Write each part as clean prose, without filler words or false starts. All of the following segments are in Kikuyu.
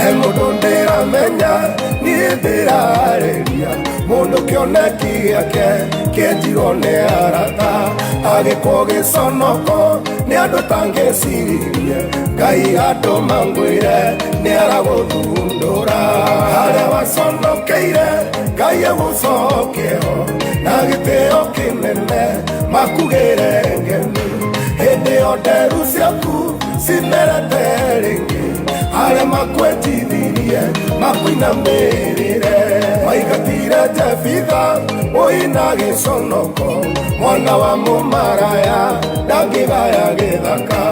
He mũndũ ndĩramenya niĩ ndĩrarĩria mũndũ kĩoneki gĩake kĩenjirwo nĩ arata agĩkwo gĩconoko nĩ andũ tangĩciririe Ngai atũma ngwĩre nĩ aragũthundũra harĩa waconokeire Ngai agũcokie ho na gĩtĩo kĩnene makugĩre ngemi hĩndĩ ĩyo nderu ciaku cimerete rĩngĩ arĩa makwetithirie makuinamĩrĩre maingatire Jefitha ũina gĩconoko mwana wa mũmaraya ndangĩgaya gĩthaka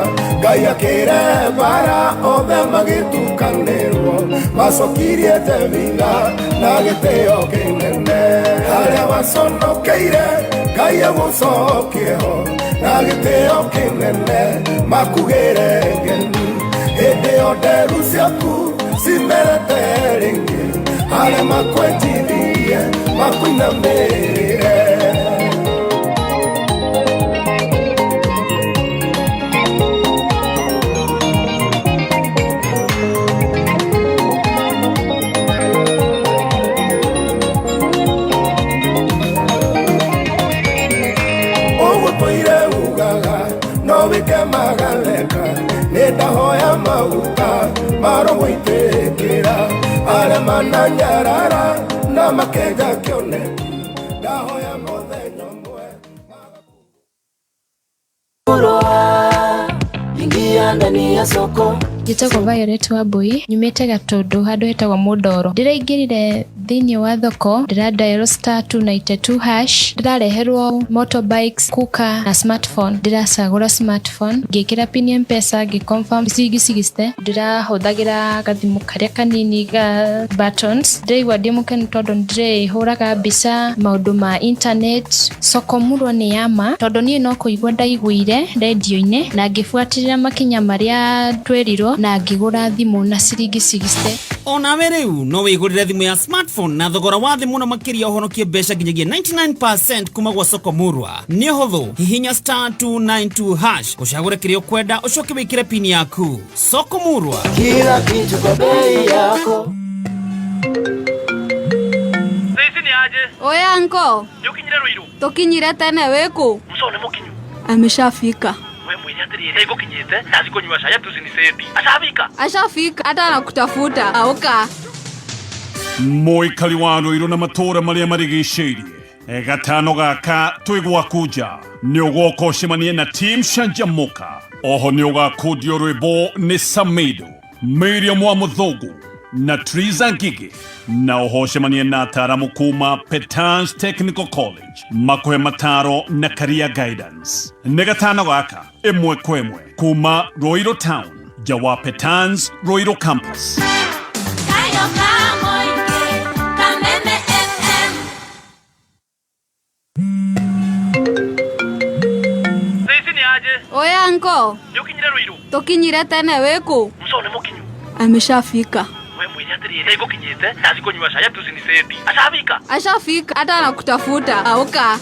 Ngai akĩre bara othe magĩtukanĩrwo macokirie Jefitha na gĩtĩo kĩnene harĩa waconokeire Ngai agũcokie ho na gĩtĩo kĩnene makugĩre ngemi hĩndĩ ĩyo nderu ciaku cimerete rĩngĩ arĩa makwetithirie makuinamĩrĩre. Ũgũtũire ugaga no wĩke magaleka nĩ ndahoya maguta marũgũitĩkĩra arĩa mananyarara na makenja kĩoneki ndahoya mũthenya ũmwe. Ingia ndani ya soko. Njĩtagwo Violet Wambui, nyumĩte Gatũndũ handũ hetagwo Mũndoro. Ndĩraingĩrire thĩinĩ wa thoko, ndĩra dial *292# ndĩrareherwo motorbikes, cooker na smartphone. Ndĩracagũra smartphone, ngĩkĩra pin ya Mpesa, ngĩ confirm ciringi 60. Ndĩrahũthagĩra gathimũ karĩa kanini ga buttons. Ndĩraigua ndĩ mũkenu tondũ nĩndĩrĩhũraga mbica, maũndũ ma internet. Soko Murwa nĩ ya ma tondũ niĩ no kũigua ndaiguire rendio-inĩ na ngĩbuatĩrĩra makinya marĩa twerirwo na ngĩgũra thimũ na ciringi 60. Onawe rĩu no wĩgũrĩre thimũ ya smartphone na thogora wa thĩ mũno makĩria ũhonokie mbeca nginyagia 99% kuma gwa Soko Murwa. Nĩ ũhũthũ, hihinya *292# ũcagũre kĩrĩa ũkwenda ũcoke wĩkĩre pin yaku. Soko Murwa. Kila kitu kwa bei yako. Ici nĩ aje? Oya nko. Nĩ ũkinyire Ruiru? Tukinyire tene wĩkũ? Muco nĩ mũkinyu. Ameshafika. We mwĩre atĩrĩrĩ, ngũkinyĩte ndathi kũnyua cai atucinicĩti. Ashafika. Ashafika hata anakutafuta. Auka. Mũikari wa Ruiru na matũũra marĩa marigicĩirie gatano gaka twĩ gwaku nja nĩ ũgoka ũcemanie na team Canjamũka. Oho nĩ ũgakundio rwĩmbo nĩ Samido, Miriam wa Mũthũngũ na Triza Ngigi, na oho ũcemanie na ataaramu kuma Petans Technical College makũhe mataro na career guidance. Nĩ gatano gaka ĩmwe kwa ĩmwe kuma Ruiru Town nja wa Petans Ruiru Campus. Kayo kamoike, Kameme FM. Ici nĩ aje? Oya nko. Nĩ ũkinyire Ruiru? Tukinyire tene wĩkũ? Muco nĩ mũkinyu. Ameshafika. We mwĩre atĩrĩrĩ, ngũkinyĩte ndathi kũnyua cai atucinicĩti. Ashafika. Ashafika hata anakutafuta. Auka.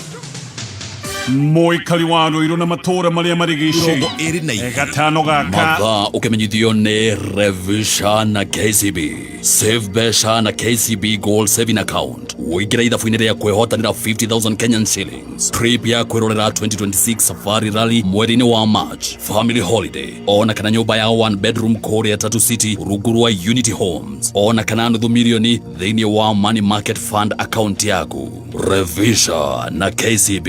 Mũikari wa Ruiru na matũũra marĩa marigicĩirie 22. Gatano gaka Mathaa ũkĩmenyithio nĩ Revisha na KCB. Save mbeca na KCB Gold Saving Account. Ũingĩre ithabu-inĩ rĩa kwĩhotanĩra 50,000 Kenyan shillings. Trip ya kwĩrorera 2026 Safari Rally mweri-inĩ wa March. Family holiday. Ona kana nyũmba ya one bedroom kũrĩa Tatu City rungu rwa Unity Homes. Ona kana nuthu milioni thĩinĩ wa Money Market Fund account yaku. Revisha na KCB.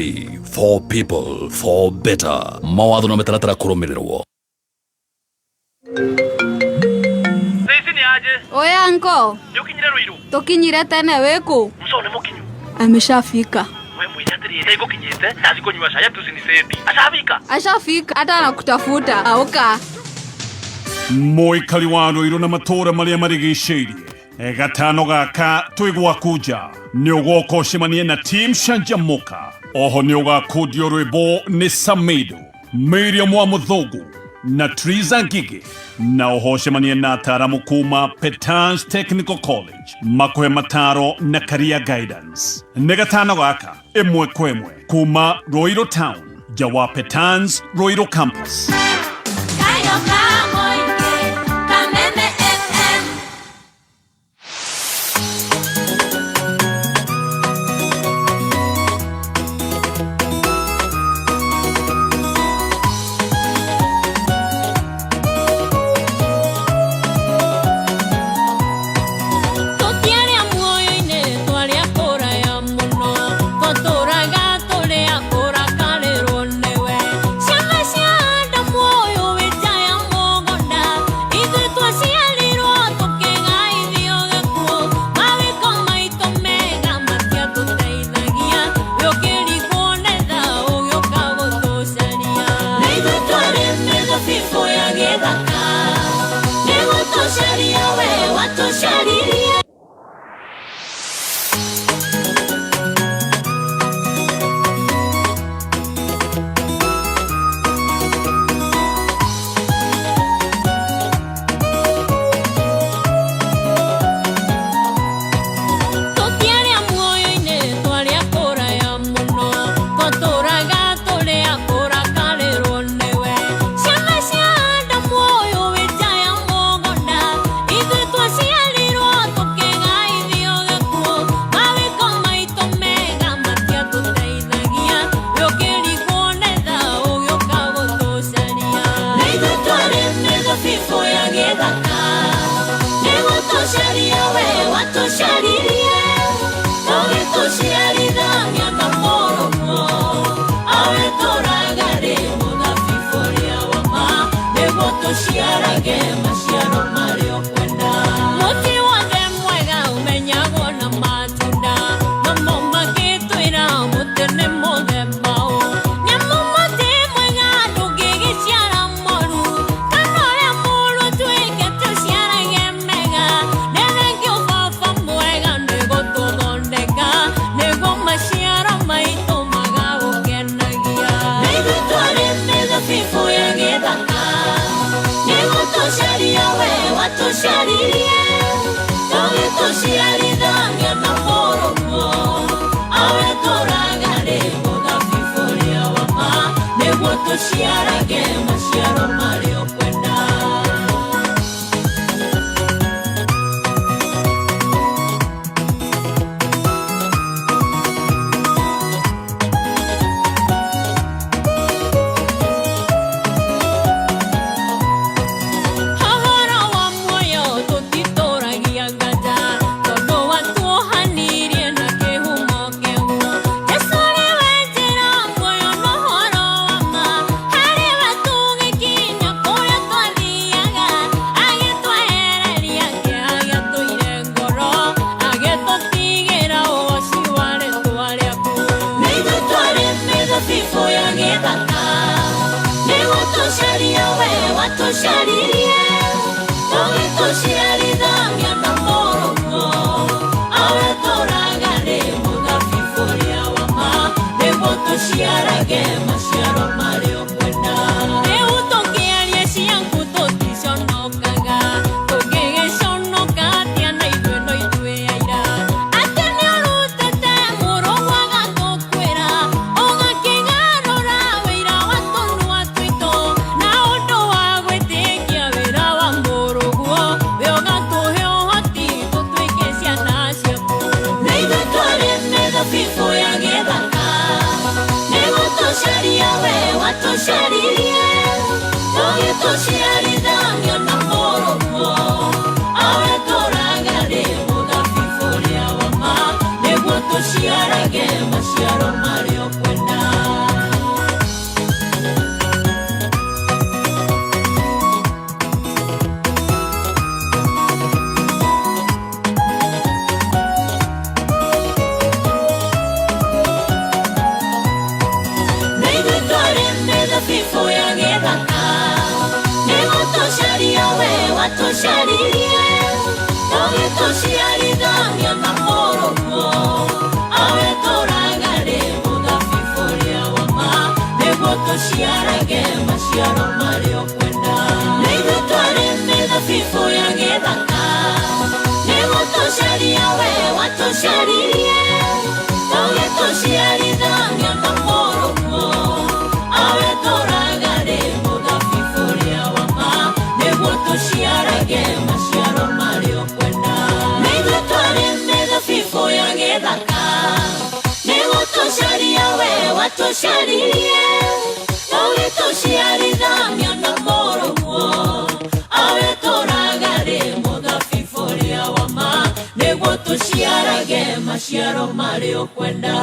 For people, for better. Mawatho na mĩtaratara kũrũmĩrĩrwo. Ici nĩ aje? Oya nko. Nĩ ũkinyire Ruiru? Tukinyire tene wĩkũ? Muco nĩ mũkinyu. Ameshafika. We mwĩre atĩrĩrĩ, ngũkinyĩte ndathi kũnyua cai atucinicĩti. Ashafika. Ashafika hata anakutafuta. Auka. Mũikari wa Ruiru na matũũra marĩa marigicĩirie gatano gaka twĩ gwaku nja nĩ ũgoka ũcemanie na team Canjamũka. Oho nĩ ũgakundio rwĩmbo nĩ Samido, Miriam wa Mũthũngũ Na Triza Ngigi na oho ũcemanie na ataaramu kuma Petans Technical College makũhe mataro na career guidance. Nĩ gatano gaka ĩmwe kwa ĩmwe kuma Ruiru Town nja wa Petans Ruiru Campus. Kayo ka mũingĩ, Kameme FM. Tũtiarĩ muoyo-inĩ twarĩ a kũraya mũno tũtũraga tũrĩ a kũrakarĩrwo nĩwe ciana cia Adamu ũyũ wĩ nja ya mũgũnda ithuĩ twaciarirwo tũkĩgaithio gĩkuũ mawĩko maitũ mega matiatũteithagia wĩũkĩrigwo nĩ tha ũgĩũka gũtũcaria. Na ithuĩ twarĩ mĩthabibũ ya gĩthaka, nĩgũtũcaria we watũcaririe. Tũtiarĩ a muoyo-inĩ twarĩ a kũraya mũno tũtũraga tũrĩ a kũrakarĩrwo nĩwe ciana cia Adamu ũyũ wĩ nja ya mũgũnda ithuĩ twaciarirwo tũkĩgaithio gĩkuũ mawĩko maitũ mega matiatũteithagia wĩũkĩrigwo nĩ tha ũgĩũka gũtũcaria. Na ithuĩ twarĩ mĩthabibũ ya gĩthaka, nĩgũtũcaria we watũcaririe, ũgĩtũciarithania na mũrũguo, awe tũraga rĩ mũthabibũ ũrĩa wa ma, nĩguo tũciarage maciaro marĩa ũkwenda. Mũtĩ wothe mwega ũmenyagwo na matunda namo magĩtwĩra mũtĩ nĩ mũthemba ũ nĩamu mũtĩ mwega ndũngĩgĩciara moru kana ũrĩa mũũru ũtuĩke tũciarage mega nĩ thengiũ baba mwega nĩ gũtũthondeka nĩguo maciaro maitũ magagũkenagia. Na ithuĩ twarĩ mĩthabibũ ya gĩthaka, nĩgũtũcaria we watũcaririe, ũgĩtũciarithania na mũrũguo, awe tũraga rĩ mũthabibũ ũrĩa wa ma, nĩguo tũciarage maciaro marĩa ũkwenda. Ũhoro wa muoyo tũtitũragia nganja tondũ watuohanirie na kĩhumo kĩaguo Jesũ nĩwe njĩra muoyo na ũhoro wa ma harĩ we tũgĩkinya kũrĩa twathiaga agĩtwehereria kĩeha gĩatũire ngoro agĩtũtigĩra ũgoci wa rĩtwa rĩaku. Na ithuĩ twarĩ mĩthabibũ ya gĩthaka, nĩgũtũcaria we watũcaririe, ũgĩtũciarithania na mũrũguo, awe tũraga rĩ mũthabibũ ũrĩa wa ma, nĩguo tũciarage maciaro marĩa ũkwenda. Rĩu tũkĩaria ciaku tũticonokaga tũngĩgĩconoka atĩa na ithuĩ no ithuĩ aira atĩ nĩũrutĩte mũrũguo agagũkwĩra ũgakĩgarũra wĩira wa tũnua twitũ na ũndũ wa gwĩtĩkia wĩra wa mũrũguo we ũgatũhe ũhoti tũtuĩke ciana ciaku. Na ithuĩ twarĩ mĩthabibũ ya gĩthaka, nĩgũtũcaria we watũcaririe, ũgĩtũciarithania na mũrũguo, awe tũraga rĩ mũthabibũ ũrĩa wa ma, nĩguo tũciarage maciaro marĩa ũkwenda. Na ithuĩ twarĩ mĩthabibũ ya gĩthaka, nĩgũtũcaria we watũcaririe, ũgĩtũciarithania na mũrũguo, awe tũraga rĩ mũthabibũ ũrĩa wa ma, nĩguo tũciarage maciaro marĩa ũkwenda. Mĩthabibũ ya gĩthaka nĩgũtũcaria we watũcaririe tũgĩtũciarithania na mũrũguo awe tũraga rĩ mũthabibũ ũrĩa wa ma nĩguo tũciarage maciaro marĩa ũkwenda. Nĩ ithuĩ twarĩ mĩthabibũ ya gĩthaka nĩgũtũcaria we watũcaririe tũgĩtũciarithania na mũrũguo awe tũraga rĩ mũthabibũ ũrĩa wa ma nĩguo tũciarage maciaro marĩa ũkwenda.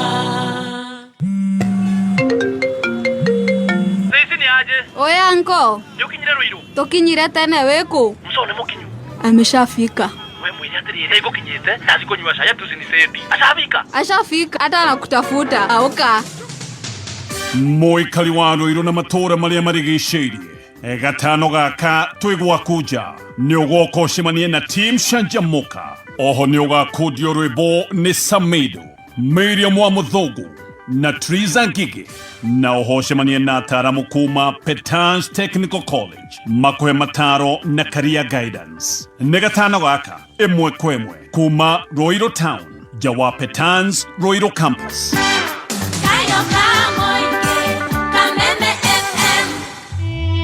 Ici nĩ aje? Oya anko. Nĩ ũkinyire Ruiru? Tũkinyire tene wĩkũ? Muco nĩ mũkinyu. Ameshafika. We mwĩre atĩrĩrĩ ngũkinyĩte ndaci kũnyua cai atucinicĩndi. Ashafika. Ashafika hata anakutafuta. Auka. Mũikari wa Ruiru na matũũra marĩa marigicĩirie, gatano gaka twĩ gwaku nja nĩ ũgoka ũcemanie na team Canjamũka. Oho nĩ ũgakundio rwĩmbo nĩ Samido, Miriam wa Mũthũngũ na Triza Ngigi, na oho ũcemanie na ataaramu kuma Petans Technical College makũhe mataro na career guidance. Nĩ gatano gaka ĩmwe kwa ĩmwe kuma Ruiru Town nja wa Petans Ruiru Campus. Kayo ka mũingĩ, Kameme FM. Nĩ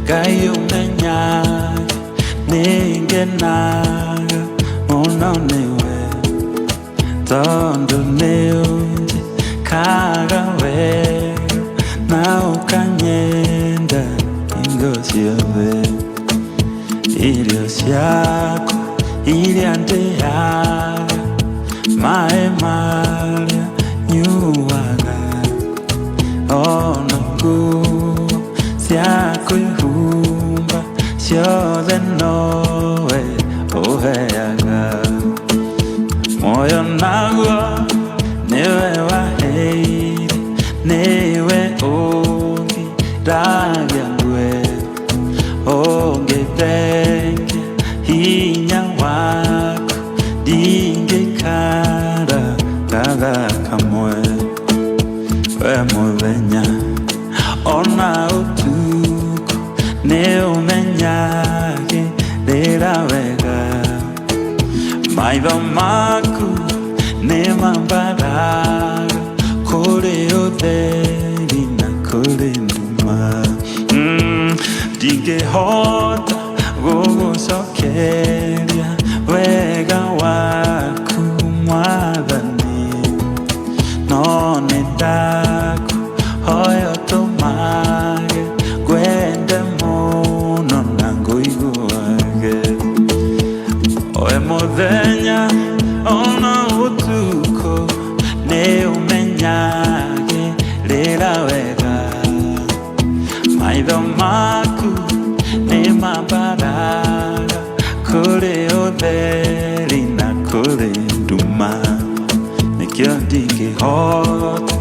Ngai ũmenyaga nĩngenaga mũno nĩwe tondũ nĩũnjĩkaga wega na ũkanyenda hingo ciothe. Irio ciakwa iria ndĩaga, maĩ marĩa nyuaga, ona nguo cia kwĩhumba ciothe nowe ũheaga. Muoyo naguo nĩwe waheire, nĩwe ũngiragia ngue, ũngĩthengia hinya waku ndingĩikara gathaa kamwe. We mũthenya ona ũtukũ nĩũmenyagĩrĩra wega, maitho maku nĩmambaraga kũrĩ ũtheri na kũrĩ nduma. Ndingĩhota gũgũcokeria wega waku Mwathani, no nĩndakũhoya ũtũmage ngwende mũno na ngũiguage. We mũthenya ona ũtukũ nĩũmenyagĩrĩra wega, maitho maku nĩmambaraga kũrĩ ũtheri na kũrĩ nduma. Nĩkĩo ndingĩhota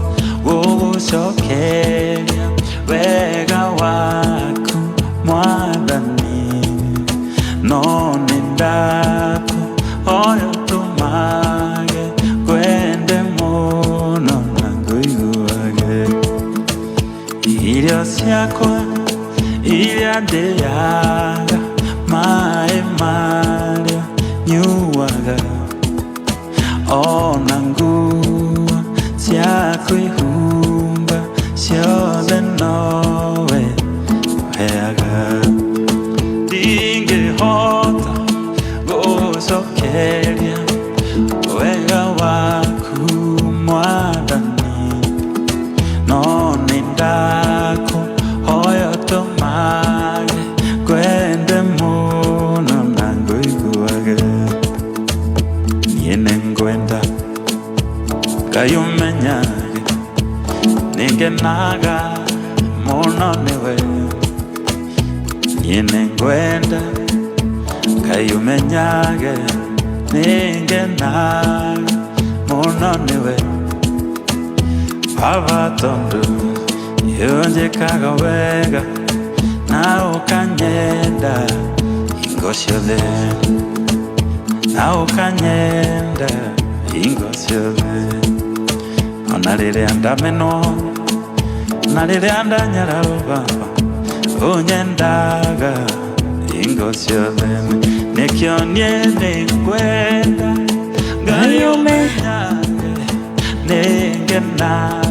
gũgũcokeria wega waku Mwathani, no nĩndakũhoya ũtũmage ngwende mũno na ngũiguage. Irio ciakwa iria ndĩaga, maĩ marĩa nyuaga, ona nguo cia kwĩhumba ciothe nowe ũheaga. Ndingĩhota gũgũcokeria wega waku Mwathani, no nĩndakũhoya ũtũmage ngwende mũno na ngũiguage. Niĩ nĩngwenda Ngai ũmenyage nĩngenaga mũno nĩwe. Niĩ Niĩ nĩngwenda Ngai ũmenyage nĩngenaga mũno nĩwe Baba tondũ nĩũnjĩkaga wega na ũkanyenda hingo ciothe na ũkanyenda hingo ciothe ona rĩrĩa ndamenwo na rĩrĩa ndanyararwo baba unyendaga hingo ciothe nĩkĩo niĩ nĩngwenda Ngai ũmenyage nĩngenaga.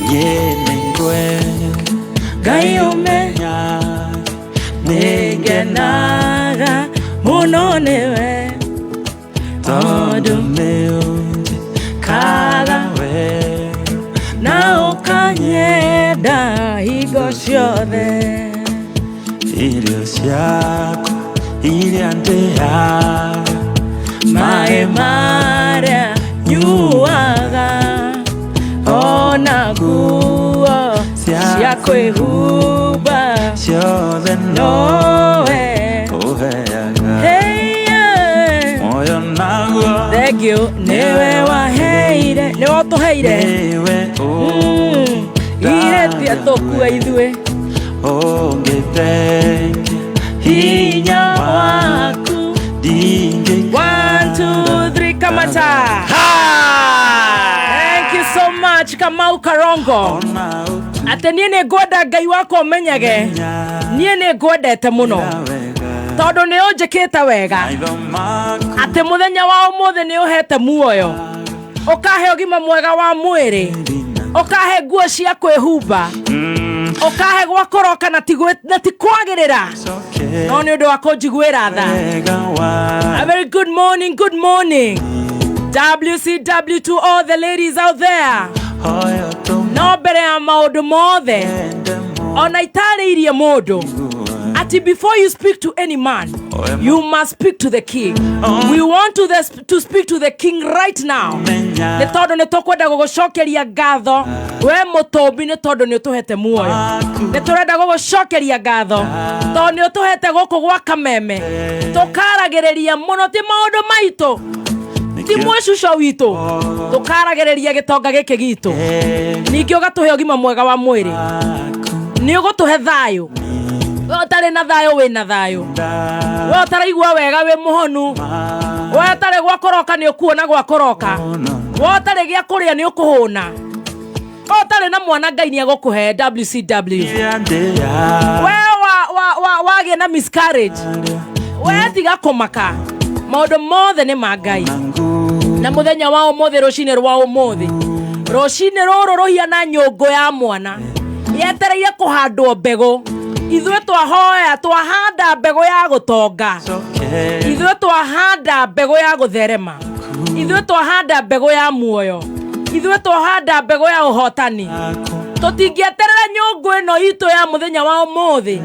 Niĩ nĩngwenda Ngai ũmenyage nĩngenaga mũno nĩwe tondũ nĩũnjĩkaga wega na ũkanyenda hingo ciothe. Irio ciakwa iria ndĩaga maĩ marĩa nyuaga ona nguo cia kwĩhumba ciothe nowe ũheaga. Hey, yeah. Muoyo naguo Thank you. Nĩwe waheire, nĩwe ũtũheire. Nĩwe Irĩtie tũkue ithuĩ ũngĩthengia hinya waku. 1, 2, 3, kamata. Thank you so much, Kamau Karongo. Atĩ niĩ nĩ ngwenda Ngai wakwa ũmenyage niĩ nĩ ngwendete mũno tondũ nĩ ũnjĩkĩte wega atĩ mũthenya wa ũmũthĩ nĩ ũhete muoyo ũkahe ũgima mwega wa mwĩrĩ ũkahe nguo cia kwĩhumba ũkahe gwa kũroka na ti kwagĩrĩra no nĩ ũndũ wa kũnjiguĩra tha. A very good morning, good morning WCW to all the ladies out there. No mbere ya maũndũ mothe ona itarĩirie mũndũ ati before you speak to any man you must speak to the king. We want to speak to the king right now nĩ tondũ nĩ tũkwenda gũgũcokeria ngatho we mũtũmbi nĩ tondũ nĩ ũtũhete muoyo nĩ tũrenda gũgũcokeria ngatho tondũ nĩ ũtũhete gũkũ gwa Kameme tũkaragĩrĩria mũno ti maũndũ maitũ ti mwĩcuco witũ tũkaragĩrĩria gĩtonga gĩkĩ gitũ ningĩ ũgatũhe ũgima mwega wa mwĩrĩ nĩ ũgũtũhe thayũ we ũtarĩ na thayũ wĩna thayũ we ũtaraigua wega wĩ mũhonu we ũtarĩ gwa kũroka nĩ ũkuona gwa kũroka we ũtarĩ gĩa kũrĩa nĩ ũkũhũna we ũtarĩ na mwana Ngai nĩ egũkũhe WCW we wagĩa na miscarriage we tiga kũmaka maũndũ mothe nĩ ma Ngai na mũthenya wa ũmũthĩ rũcinĩ rwa ũmũthĩ rũcinĩ rũrũ rũhiana nyũngũ ya mwana yetereire kũhandwo mbegũ ithuĩ twahoya twahanda mbegũ ya gũtonga ithuĩ twahanda mbegũ ya gũtherema ithuĩ twahanda mbegũ ya muoyo ithuĩ twahanda mbegũ ya ũhotani tũtingĩeterera nyũngũ ĩno itũ ya mũthenya wa ũmũthĩ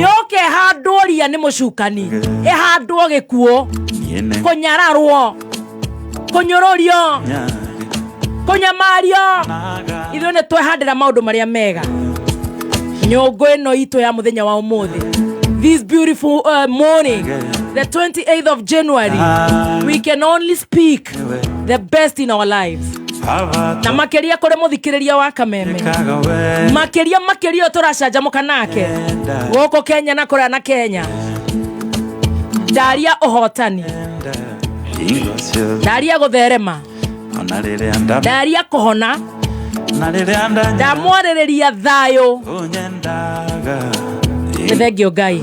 yũke ĩhandwo ria nĩ mũcukani ĩhandwo gĩkuũ kũnyararwo kũnyũrũrio kũnyamario ithuĩ nĩ twehandĩra maũndũ marĩa mega nyũngũ ĩno itũ ya mũthenya wa ũmũthĩ. This beautiful morning, the 28th of January, we can only speak the best in our lives. Na makĩria kũrĩ mũthikĩrĩria wa Kameme makĩria makĩria tũracanjamũka nake gũkũ Kenya na kũrĩa na Kenya ndaria ũhotani ndaria gũtherema ndaria kũhona ndamwarĩrĩria thayũ nĩ thengio Ngai.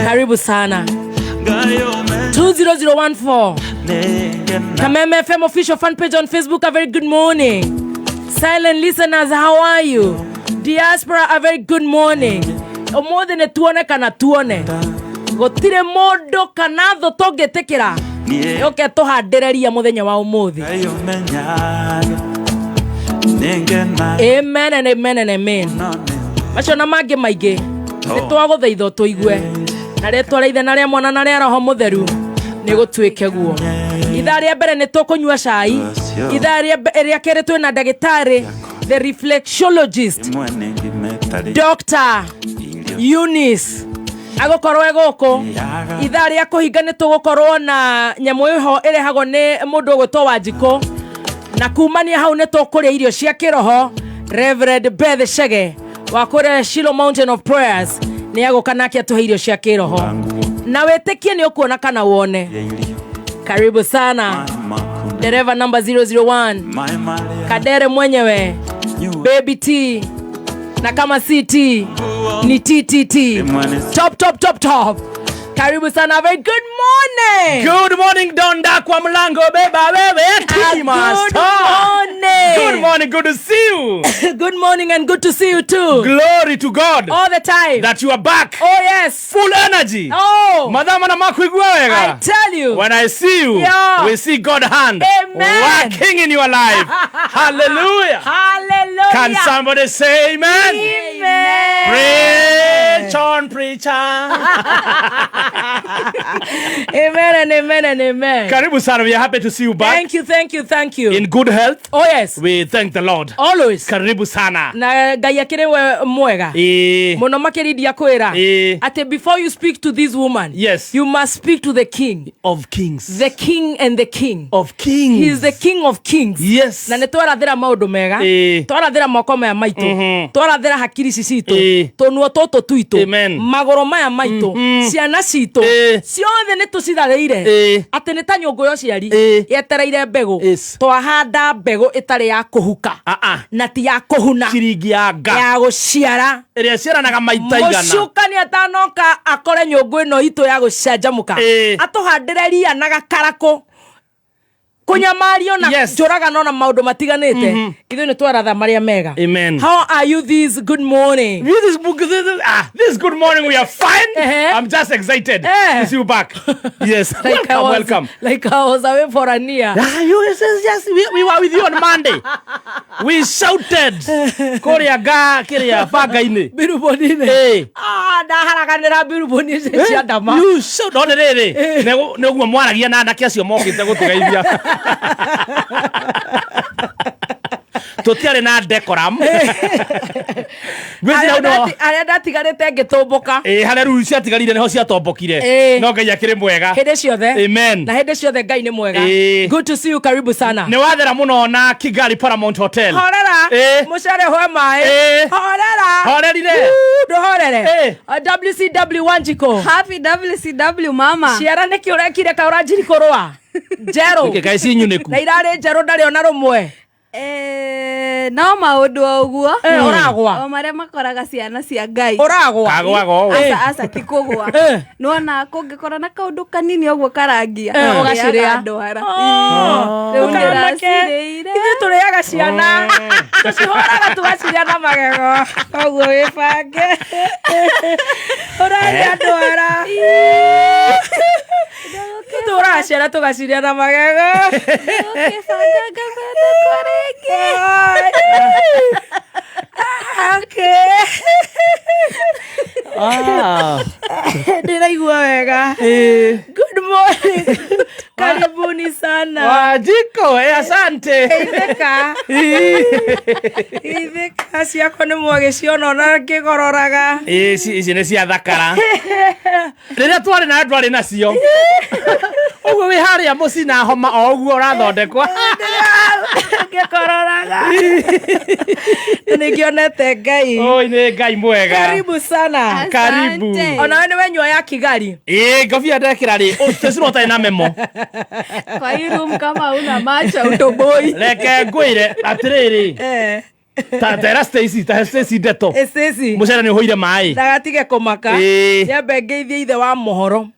Karibu sana 20014 Kameme FM official fan page on Facebook. A very good morning. Silent listeners, how are you? Diaspora, a very good morning. Ũmũthĩ nĩ tuone kana tuone gũtirĩ mũndũ kana thũ tũngĩtĩkĩra yũke tũhandĩrĩria mũthenya wa ũmũthĩ. Nĩngena Amen and amen and amen. Macio na mangĩ maingĩ nĩ twagũthaitha tũigue na rĩtwa rĩa ithe na rĩa mwana na rĩa roho mũtheru nĩ gũtuĩke guo. Ithaa rĩa mbere nĩ tũkũnyua cai, ithaa rĩa kerĩ twĩna ndagĩtarĩ the reflexologist Imwe nĩngimetarĩ Dr. Eunice agũkorwo e gũkũ. Ithaa rĩa kũhinga nĩ tũgũkorwo na nyamũ ĩho ĩrehagwo nĩ mũndũ ũgwĩtwo Wanjikũ, na kumania hau nĩ tũkũrĩa irio cia kĩroho. Reverend Beth Chege wa kũrĩa Shiloh Mountain of Prayers nĩ agũka nake atũhe irio cia kĩroho, na wĩtĩkie nĩ ũkuona kana wone. Karibu sana dereva number 001 maĩ marĩa Kadere mwenyewe, Baby T, na kama CT ni TTT. Top top top top. Karibu sana. Very good morning. Good morning, Donda kwa mlango beba wewe Ah, Master. good morning. Good morning, good to see you. Good morning and good to see you too. Glory to God. All the time. That you are back. Oh yes. Full energy. Oh. Madama na makuigua wega. I tell you. When I see you, Yeah. we see God hand Amen. working in your life. Hallelujah. Hallelujah. Can somebody say amen? Amen. Preach on, preacher. Amen and amen and amen. Karibu sana. We are happy to see you back. Thank you, thank you, thank you. In good health. Oh yes. We thank the Lord. Always. Karibu sana. Na Ngai akĩrĩ we mwega Eh. mũno makĩria ndiakwĩra Eh. atĩ before you speak to this woman, Yes. you must speak to the king of kings, the king and the king of kings. He is the king of kings. Yes. Na nĩ twarathĩra maũndũ mega, Eh. twarathĩra moko maya maitũ, twarathĩra hakiri ici citũ, Eh. tũnua tũtũ twitũ, Amen. magũrũ maya maitũ, ciana citũ Eh. ciothe nĩ tũcitharĩire Eh. atĩ nĩ ta nyũngũ ya ũciari Eh. yetereire mbegũ. Yes. Twahanda mbegũ ĩtarĩ ya kũhuka Ah, ah. na ti ya kũhuna, Ciringi ya nga ya gũciara ĩrĩa ciaranaga maita igana. Mũcukani atanoka akore nyũngũ ĩno itũ ya gũcanjamũka, Ĩĩ. atũhandĩre ria na gakarakũ, kũnyamario na Yes. njũragano na maũndũ matiganĩte. Ithuĩ nĩ twaratha marĩa mega. Amen. How are you this good morning? This good morning, we are fine. Eh. I'm just excited Eh. to see you back. Yes. Like I Welcome, was, welcome. Like I was away for a year. Ah, you, yes, yes, we were with you on Monday. We shouted. Kũrĩa nga kĩrĩa banga-inĩ. Biruboni-inĩ. Eh. Ah, ndaharaganĩra biruboni ici cia ndama. You shout. No nĩ rĩrĩ, nĩ ũguo mwaragia na anake acio mokĩte gũtũgeithia. Tũtiarĩ na decorum. Ngwĩciria Arĩa ũndũ wa- arĩa ndatigarĩte ngĩtũmbũka. Ĩ, harĩa rĩu ciatigarire nĩho ciatombokire. Ĩ. No Ngai akĩrĩ mwega. Hĩndĩ ciothe. Amen. Na hĩndĩ ciothe Ngai nĩ mwega. Ĩ. Good to see you, karibu sana. Nĩ wathera mũno na Kigali Paramount Hotel. Horera. Ĩ. Mũcere hwe maĩ. Ĩ. Horera. Horerire. Uu, ndũhorere. Ĩ. WCW Wanjikũ. Happy WCW mama. Ciara nĩkĩ ũrekire ka ũranjiri kũrũa njerũ? Nĩkĩ kaĩ ci nyunĩku? Na irarĩ njerũ ndarĩ ona rũmwe. Eh, no maũndũ o ũguo. Eh, ũragwa. O marĩa makoraga ciana cia Ngai. Ũragwa. Kagwaga ũũ. Aca, aca ti kũgwa. Eh. Nĩwona kũngĩkorwo na kaũndũ kanini ũguo karangia, Eh, ũgacirĩa. ndĩaga ndwara. Oh, Rĩu ndũkamake. ndĩracirĩire. Ithuĩ tũrĩaga ciana, tũcihũraga tũgacirĩa na magego, koguo wĩbange ũrarĩa ndwara. Tũraga ciana tũgacirĩa na magego. Ũkĩbanga ngathondekwo rĩngĩ. Okay. Ah. Ndĩraigua wega. Good morning, karibuni sana. Wanjikũ, eh, asante. Ithĩka ithĩka ciakwa nĩ mwagĩciona ona ngĩgororaga. Ĩ, ici nĩ cia thakara. Rĩrĩa twarĩ na ndwarĩ nacio. Ũguo wĩ harĩa mũciĩ na homa o ũguo ũrathondekwo. Ngĩkororaga nĩ ngĩonete Ngai. Oi, nĩ Ngai mwega. Karibu sana. Karibu. Asante. Onawe nĩ wenyua ya Kigali. Ĩ, ngobia ndekĩra rĩ, tũcirwo ũtarĩ na memo. Kwa hii room kama una macho utoboi. Reke ngwĩre atĩrĩrĩ, Eh. ta tera Stacy, ta Stacy ndeto. Stacy. Mũcere nĩ ũhũire maĩ. Ndagatige kũmaka. Ĩĩ. Nyambe ngeithie ithe wa mohoro.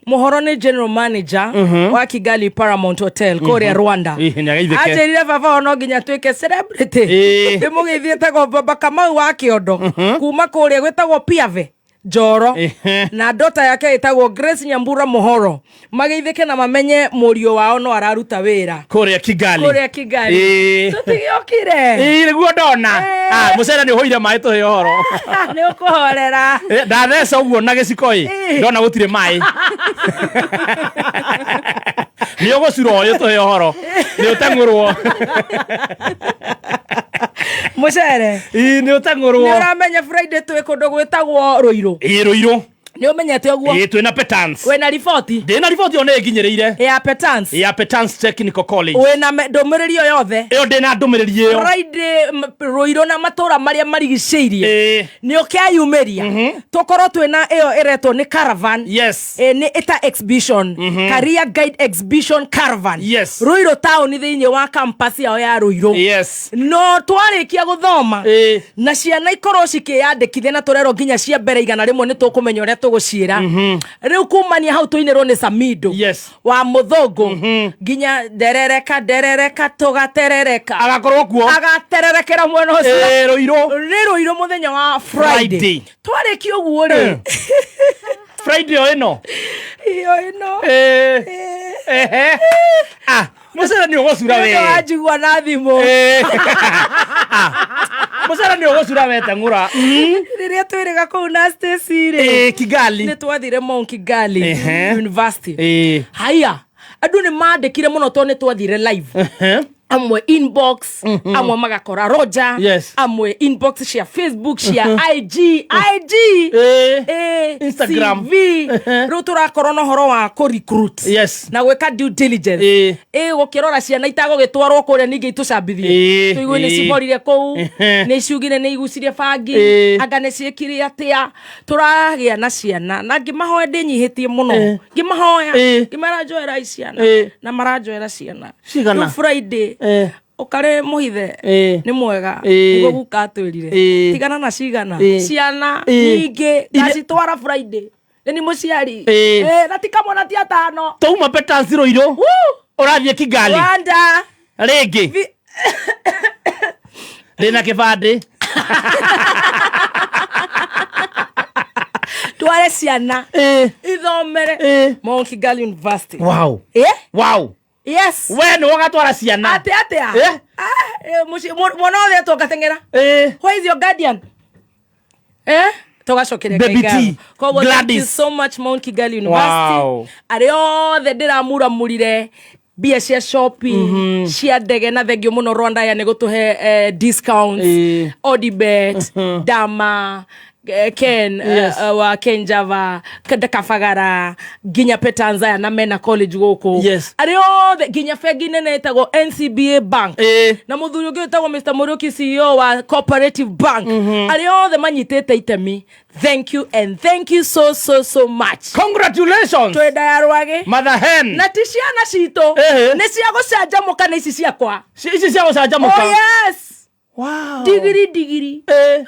Mohoro nĩ general manager wa Kigali Paramount Hotel kũrĩa Rwanda. Ĩĩ, nĩageithĩke. Anjĩrire baba o no nginya tuĩke celebrity. Ĩĩ. Ndĩmũgeithie etagwo Baba Kamau wa Kĩondo kuma kũrĩa gwĩtagwo Piave. Njoro Ehe. Na ndota yake ĩtagwo Grace Nyambura Mũhoro, mageithĩke na mamenye mũriũ wao no araruta wĩra Kũrĩa Kigali. Kũrĩa Kigali. Ĩĩ. Tũtigĩokire. Ĩĩ, nĩguo ndona. Ah, mũcere nĩ ũhũire maĩ, tũhe ũhoro. Nĩ ũkũhorera. Eh, ndatheca ũguo na gĩciko ĩ, Ĩĩ. ndona gũtirĩ maĩ. Nĩ ũgũcura ũyũ, tũhe ũhoro, nĩ ũteng'ũrwo. Mũcere. Ĩĩ, nĩ ũteng'ũrwo. Nĩ ũramenya Friday twĩ kũndũ gwĩtagwo Rũirũ? Ĩĩ, Rũirũ. Nĩ ũmenyete ũguo? Ĩĩ, twĩna Petans. Wĩna riboti? Ndĩna riboti ĩyo, nĩ ĩnginyĩrĩire. Ya Petans? Ya Petans Technical College. Wĩna ndũmĩrĩri o yothe? Ĩyo, ndĩna ndũmĩrĩri ĩyo. Friday Rũirũ na matũra marĩa marigicĩirie nĩ ũkeyumĩria tũkorwo twĩna ĩyo ĩretwo nĩ caravan. Yes. Nĩ ĩta exhibition, career guide exhibition caravan. Yes. Rũirũ taũni, thĩinĩ wa campus yao ya Rũirũ. Yes. No twarĩkia gũthoma na ciana ikorwo cikĩyandĩkithia, na tũrerwo nginya cia mbere 100 nĩ tũkũmenya ũrĩa tũgũciĩra. Rĩu kumania hau tũinĩrwo nĩ Samido wa mũthũngũ nginya nderereka nderereka tũgaterereka. Agakorwo kuo. Agatererekera mwena ũcio. Ĩĩ, Rũirũ. Nĩ Rũirũ mũthenya wa Friday. Friday. Twarĩkia ũguo rĩ, Friday o ĩno. Iyo ĩno. Ĩĩ. Ehe. Ah, mũcere nĩ ũgũcura we. Nĩ wanjigua na thimũ. Ĩĩ. Ah, mũcere nĩ ũgũcura we, teng'ũra. Rĩrĩa twĩrĩga kũu na Stacy rĩ, Ĩĩ, Kigali. Nĩ twathire Mount Kigali Ehe. University. Ĩĩ. Haya, andũ nĩ mandĩkire mũno tondũ nĩ twathire live, amwe inbox, amwe magakora Roger, amwe inbox cia Facebook, cia IG, IG. Ĩĩ. Instagram. CV. Rĩu tũrakorwo na ũhoro wa kũ recruit na gwĩka due diligence, ĩ gũkĩrora ciana itagũgĩtwarwo kũrĩa ningĩ itũcambithie, tũigue nĩ ciborire kũu, nĩ ciugire nĩ igucirie bangi, anga nĩ ciĩkire atĩa. Tũragĩa na ciana na ngĩmahoya, ndĩnyihĩtie mũno ngĩmahoya, ngĩmera njoerai ciana, na maranjoera ciana. Cigana? Rĩu Friday ũkarĩ mũhithe nĩ mwega, nĩguo guka atwĩrire tigana na cigana ciana nyingĩ ngacitwara Friday, nĩ ni mũciari. Na ti kamwe na ti atano. Twauma Petans Rũirũ, ũrathiĩ Kigali. Rwanda. Rĩngĩ ndĩna kĩbandĩ. Tware ciana ithomere Mount Kigali University. Wow. Wow. Yes. We nĩ ũgatwara ciana? Atĩ atĩa? Ah, mwana othe etwo ngateng'era. Where is your guardian? Tũgacokeria Baby Ngai ngatho. T, Koguo thank you Gladys. so much, Mount Kigali University. Wow. Arĩa othe ndĩramuramurire mbia cia shopping, cia ndege, na thengio mũno Rwanda ya nĩ gũtũhe discounts, Odibet, Dama, Ken, wa Ken Java Kabagara, nginya Petanzaya na mena college gũkũ, arĩa othe nginya bengi nene ĩtagwo NCBA Bank na mũthuri ũngĩ wĩtagwo Mr Mũriũki, CEO wa Cooperative Bank, arĩa othe manyitĩte itemi, thank you and thank you so so so much. Congratulations. Twenda ya rwagĩ. Mother hen. Na ti ciana citũ, nĩ cia gũcanjamũka, nĩ ici ciakwa. Ici cia gũcanjamũka. Oh yes. Wow. Digiri, digiri.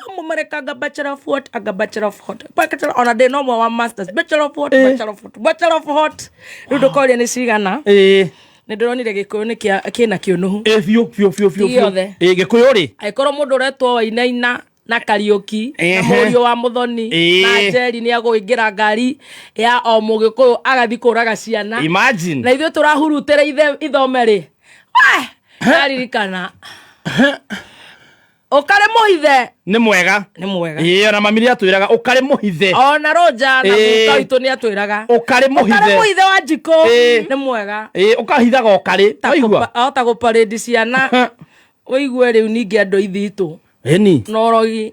Amwe marekanga bachelor of what, anga bachelor of what, bachelor, ona ndĩ no ũmwe wa masters, bachelor of what, bachelor of what, bachelor of what. Rĩu ndũkoria nĩ cigana. Nĩ ndĩronire gĩkũyũ nĩ kĩna kĩũnũhu. Ĩ, biũ biũ biũ biũ. Ti gĩothe. Ĩ, gĩkũyũ rĩ. Angĩkorwo mũndũ ũretwo Wainaina na Kariũki na Ehe. mũriũ wa Mũthoni na Njeri nĩ agũingĩra ngari ya o mũgĩkũyũ agathiĩ kũraga ciana. Imagine. Na ithuĩ tũrahurutĩra ithome rĩ, ndaririkana ũkarĩ mũhithe. Nĩ mwega. Nĩ mwega. Ĩ, ona mami nĩ atwĩraga ũkarĩ mũhithe. Ona Roja na guka witũ nĩ atwĩraga ũkarĩ mũhithe. Ũkarĩ mũhithe wa njikũ nĩ mwega. Ĩ, ũkahithaga ũkarĩ waigua. Ahota gũparĩndi ciana ũigue rĩu ningĩ andũ ithitũ Ĩni. na ũrogi